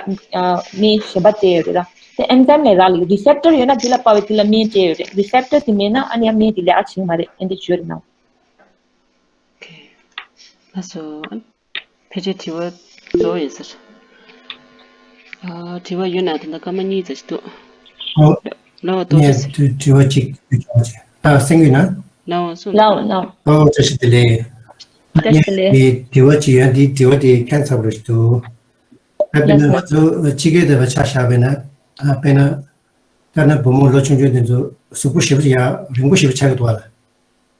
སྨན་གཞན་པ་སྤྲད་ཡོད་རེད་ར། དེ་enzyme ལས་རག་ལས་receptor ཡོད་ན་དེ་ལ་དཔག་པའི་དེ་ལ་སྨན་སྤྲད་ཡོད་རེད། receptor དེ་མེད་ན་ཨ་ནི་ཡང་སྨན་དེ་ལས་ཀ་བྱེད་ཀྱི་མ་རེད། ཨེ་འདྲ་བརྗོད་རེད་ནང་། ལགས་སོ། ཕལ་ཆེར་དྲི་བ་རྫོགས་ཡིན་ཟེར། ཨ་དྲི་བ་ཡོད་ན་ད་ལྟ་སྐར་མ་གཉིས་ཙམ་ཞིག་འདུག་ཨོ། ལའོ་ཏོ་ངས་ཅེས། དྲི་དྲི་བ་གཅིག་ཞུ་ཆོག་ཅེས། ཨ་གསན་གྱི་ཡོད་ན། ལའོ་གསུངས། ལའོ་ལའོ། ཨོ་བཀྲ་ཤིས་བདེ་ལེགས། བཀྲ་ཤིས་བདེ་ལེགས། ངས་དྲི་བ་གཅིག་ཡོད། འདི་དྲི་བ་དེ་ཁྱད་མཚར་པོ་ཞིག་འདུག་ད་དཔེར་ན་ལགས་སོ། ང་ཚོ་ཕྱི་རྒྱལ་དེ་བ་ཆ་བཞག་པས་ན། ཨ་དཔེར་ན། ད་ནི་བུ་མོ་ལོ་ཆུང་ཆུང་དེ་ཚོ་གཟུགས་པོ་ཞེ་པོ་ཅིག་ཡང་རིང་པོ་ཞེ་པོ་ཆགས་ཀྱི་འདུག་བ་ལ།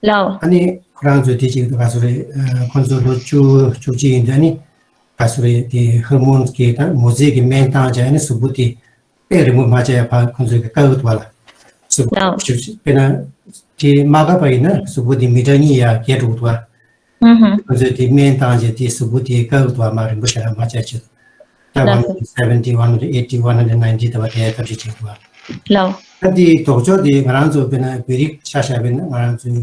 ལའོ། ཨ་ནི་ཁོ་རང་ཚོས་དེ་ཅིག་ག་ཚོད་རེད། ཁོ་ཚོ་ལོ་བཅུ་བཅུ་གཅིག་ཡིན་དུས་ཨ་ནི་ག་ཚོད་རེད། དེ་ཧོར་མོན་གྱི་ད་མོ་རྩིས་ཀྱི་སྨན་བཏང་བྱས་ཨ་ནི་གཟུགས་པོ་དེ་དཔེ་རིང་པོ་མ་ཆགས་ཡ་ཕར་ཁོ་ཚོས་ཀྱི་བཀག་གི་འདུག་བ་ལ། གཟུགས་པོ་ལའོ། ཞིབ་ཞིབ་དཔེར་ན་དེ་མ་བཀག་པ་ཡིན་ན་གཟུགས་པོ་དེ་མི་ཊར་གཉིས་ཡར་རྒྱས་འགྲོ་གི་འདུག་བ། ཧུམ་ཧུམ། ཁོ་ཚོས་དེ་སྨན་བཏང་རྗེས་དེ་གཟུགས་པོ་དེ་དཀར་དུ་བ་མ་རིང་པོ་ཞིག་ལ་མ་བྱས་བྱེད་དུ། ད་ལགས་སོ། one seventy, one eighty, one ninety ལྟ་བ་དེ་ཐབས་ཤེས་བྱེད་དུ་བ། ལའོ། ད་དེའི་ལྡོག་ཕྱོགས་དེ་ང་རང་ཚོ་དཔེར་ན་བོད་རིགས་ཆ་བཞག་པས་ན་ང་རང་ཚོའི་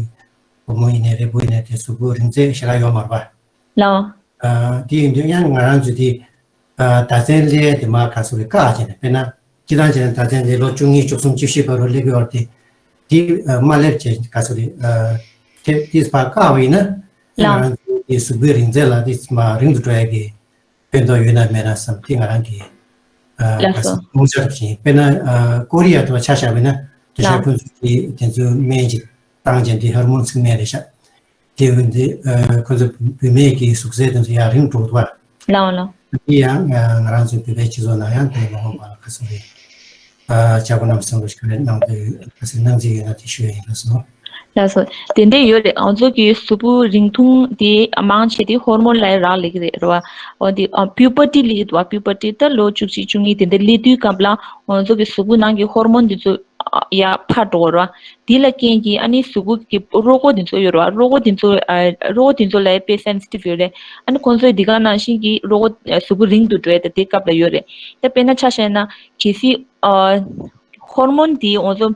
བུ་མོ་ཡིན་ནའི་རེད། བུ་ཡིན་ནའི་དེ་གཟུགས་པོ་རིང་ཚད་ཞེ་དྲག་ཡོད་མ་རེད་པ། ལའོ། ཨ་དེ་ཡིན་དུས་ཡང་ང་རང་ཚོ་དེ་ཨ་ཟླ་མཚན་ལས་དེ་མ་ག་ཚོད་རེ་བཀག་བྱས་ནས་དཔེར་ན། སྤྱིར་བཏང་བྱས་ན་ཟླ་མཚན་དེ་ལོ་བཅུ་གཉིས་བཅུ་གསུམ་བཅུ་བཞི་བར་དུ་སླེབས་ཀྱི་ཡོད་རེད་དེ། དེ་མ་སླེབས་བྱས་ག་ཚོད་རེད། ཨ་དེ་དེ་ཕར་བཀག་པ་ཡིན་ན། ལའོ། ང་རང་ཚོའི་གཟུགས་པོའི་རིང་ཚད་ལ་དེ་མ་རིང་དུ་འགྲོ་ཡ་གི་ཕན་ཐོགས་ཡོད་ན་མེད་ན་བསམ་དེ་ང་རང་གི་ཨ་ལགས་སོ། ག་ཚོད་སྔོན་ཆད་བཞིན་དཔེར་ན་ཨ་ཀོ་རི་ཡ་དུ་ཆ་བཞག་པ་ཡིན་ན་དེ་ཤ་ལའོ། ཁོ་ཚོས་དེ་དེ་ཚོའི་སྨན་ཅིག་བཏང་བྱས་དེ་ཧོར་མོན་ཚིག་སྨན་རེད་ཤག་དེ་འོན་ཏེ་ཁོ་ཚོ་བུད་མེད་ཀྱི་གཟུགས་ཚད་དེ་ཚོ་ཡང་རིང་འགྲོ་གི་འདུག་བ། ལའོ་ལའོ། དེ་ཡང་ང་རང་ཚོའི་བོད་པའི་སྤྱི་ཚོགས་ནང་ཡང་དེ་མ་འོངས་པ་ལ་ག་ཚོད་རེད། ཨ་ལྕགས་པོ་རྣམས་བསམ་བློ་ཞིག་ག་རེ་གནང་དགོས་ག་ཚོད་གནང་རྩིས་ཡོད་ན་དེ་ཞུ་ཡ་ཡིན། ལགས་སོ། ལགས་སོ། དེ་འདྲ་ཡོད་རེད། ང་ཚོ་གི་གཟུགས་པོ་རིང་ཐུང་དེ་མང་ཆེ་དེ་ཧོར་མོན་ལ་རག་ལས་ཀྱི་རེད་རེད་བ། འོ་དེ་ཨ་puberty སླེབས་ཀྱི་འདུག་བ། puberty ད་ལོ་བཅུ་གཅིག་བཅུ་གཉིས་དེ་འདྲ་སླེབས་དུས་སྐབས་ལ་ང་ཚོ་གི་གཟུགས་པོ་ནང་གི་ཧོར་མོན་དེ་ཚོ་ཡར་འཕར་འགྲོ་གི་རེད་བ། དེ་ལ་རྐྱེན་གྱིས་ཨ་ནི་གཟུགས་པོ་གི་རོ་ཁོག་དེ་ཚོ་ཡོད་རེད་བ། རོ་ཁོག་དེ་ཚོ་ཨ་རོ་ཁོག་དེ་ཚོ་ལ་དཔེ་sensitive ཡོད་རེད། ཨ་ནི་ཁོང་ཚོས་འདི་ག་ནང་བཞིན་གྱི་རོ་ཁོག་གཟུགས་པོ་རིང་དུ་འགྲོ་ཡ་དེ་དེ་སྐབས་ལ་ཡོད་རེད། ད་དཔེར་ན་ཆ་བཞག་ན་གལ་སྲིད་ཨ་ཧོར་མོན་དེ་ང་ཚོ་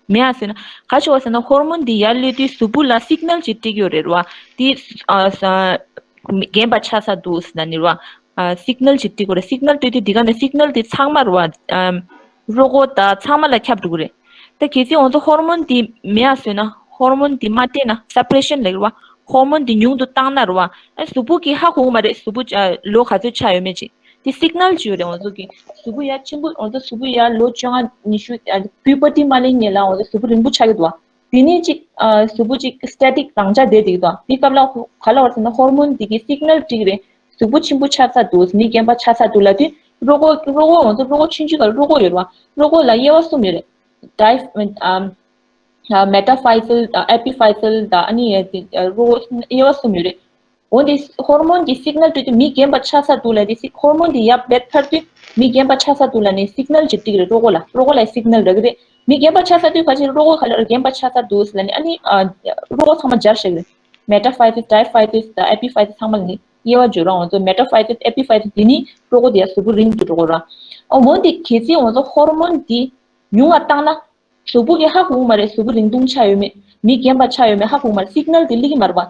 མེད་ཡ་ཟེར་ན་ག་ཅི་བ་ཟེར་ན་ཧོར་མོན་དེ་ཡར་སླེབས་དུས་གཟུགས་པོ་ལ་signal ཅིག་སྤྲད་ཀྱི་ཡོད་རེད་བ། དེ་ཨ་ས་རྒན་པ་ཆགས་ས་འདུག་ཟེར་ན་ནི་རེད་བ། ཨ་signal ཅིག་སྤྲད་ཀྱི་ཡོད་རེད། signal སྤྲད་དུས་འདི་ག་ནས་signal དེ་ཚང་མ་རེད་བ། ཨ་རོ་ཁོག་དང་ཚང་མ་ལ་ཁྱབ་འགྲོ་གི་རེད། ད་གལ་སྲིད་ང་ཚོ་ཧོར་མོན་དེ་མེད་ཡ་བཟོས་ན། ཧོར་མོན་དེ་མ་སྤྲད་ན། སབ་རེ་ཤན་ལབ་རེད་བ། ཧོར་མོན་དེ་ཉུང་དུ་བཏང་ན་རེད་བ། ཨ་གཟུགས་པོ་གིས་ཧ་གོ་གི་མ་རེད། གཟུགས་པོ་ཨ་ལོ་ག་ཚོད་ཆགས་ཡོད་མེད་ཅིག་དེ་སིག་ནལ་ཅིག་ཡོད་རེད། ང་ཚོ་གི་གཟུགས་པོ་ཡ་ཆེན་པོ། ང་ཚོ་གཟུགས་པོ་ཡ་ལོ་བཅོ་ལྔ་ཉི་ཤུ། ཨ་པུ་བར་ཊི་མ་སླེབས་སྔོན་ལ་ང་ཚོ་གཟུགས་པོ་རིང་པོ་ཆགས་ཀྱི་འདུག་བ། དེ་ནས་ཅིག་ཨ་གཟུགས་པོ་ཅིག་སི་ཊེ་ཊིག་རང་འཇགས་བསྡད་བསྡད་ཀྱི་འདུག་བ། དེ་སྐབས་ལ་ག་ལ་བར་ཟེར་ན། ཧོར་མོན་དེ་གི་སིག་ནལ་སྤྲད་ཀྱི་རེད། གཟུགས་པོ་ཆེན་པོ་ཆགས་ཚར་འདུག་མི་རྒན་པ་ཆགས་ཚར་འདུག་ལབ་དུས། རོ་ཁོག་རོ་ཁོག་ང་ཚོ་རོ་ཁོག་ཆུང་ཆུང་ག་རོ་ཁོག་ཡོད་རེད་བ། རོ་ཁོག་ལ་དབྱེ་བ་གསུམ་ཡོད་རེད། ཌའི་ཨམ་ཨ་མེ་ཊ་ཕ་ཡི་སལ་དང་ཨེ་པི་ཕ་ཡི་སལ་དང་། ཨ་ནི་ཨ་དེ་ཨ་རོ་ཁོག་དབྱེ་བ་གསུམ་ཡོད་རེད། འོ་དེ་ཧོར་མོན་གྱི་སིག་ནལ་སྤྲད་དུས་མི་རྒན་པ་ཆགས་ཚར་འདུག་ལབ་དེ། སིག་ཧོར་མོན་དེ་ཡར་འབེབས་ཚར་དུས་མི་རྒན་པ་ཆགས་ཚར་འདུག་ལབ་ནས་སིག་ནལ་ཅིག་སྤྲད་ཀྱི་རེད། རོ་ཁོག་ལ། རོ་ཁོག་ལ་སིག་ནལ་རག་གི་རེད། མི་རྒན་པ་ཆགས་ཚར་དུས་ཕལ་ཆེར་རོ་ཁོག་ག་ལ་རྒན་པ་ཆགས་ཚར་འདུག་ལབ་ནས། ཨ་ནི་ཨ་རོ་ཁོག་ཚང་མ་འཇར་བཞག་གི་རེད། མེ་ཊ་ཕ་ཡི་སིས། ཌའི་ཕ་ཡི་སིས་དང་ཨེ་པི་ཕ་ཡི་སིས་ཚང་མ་ལ་ནི་དབྱེ་བ་བཅོས་ར། ང་ཚོ་མེ་ཊ་ཕ་ཡི་སིས། ཨེ་པི་ཕ་ཡི་སིས་དེ་ནི་རོ་ཁོག་དེ་ཡར་གཟུགས་པོ་རིང་དུ་འགྲོ་གི་ར། ཨ་འོ་དེ་གལ་སྲིད་ང་ཚོ་ཧོར་མོན་དེ་ཉུང་བ་བཏང་ན། གཟུགས་པོ་གིས་ཧ་གོ་གི་མ་རེད། གཟུགས་པོ་རིང་ཐུང་ཆགས་ཡོད་མེད། མི་རྒན་པ་ཆགས་ཡོད་མེད་ཧ་གོ་གི་མ་རེད། སིག་ནལ་དེ་སླེབས་ཀྱི་མ་རེད་བ།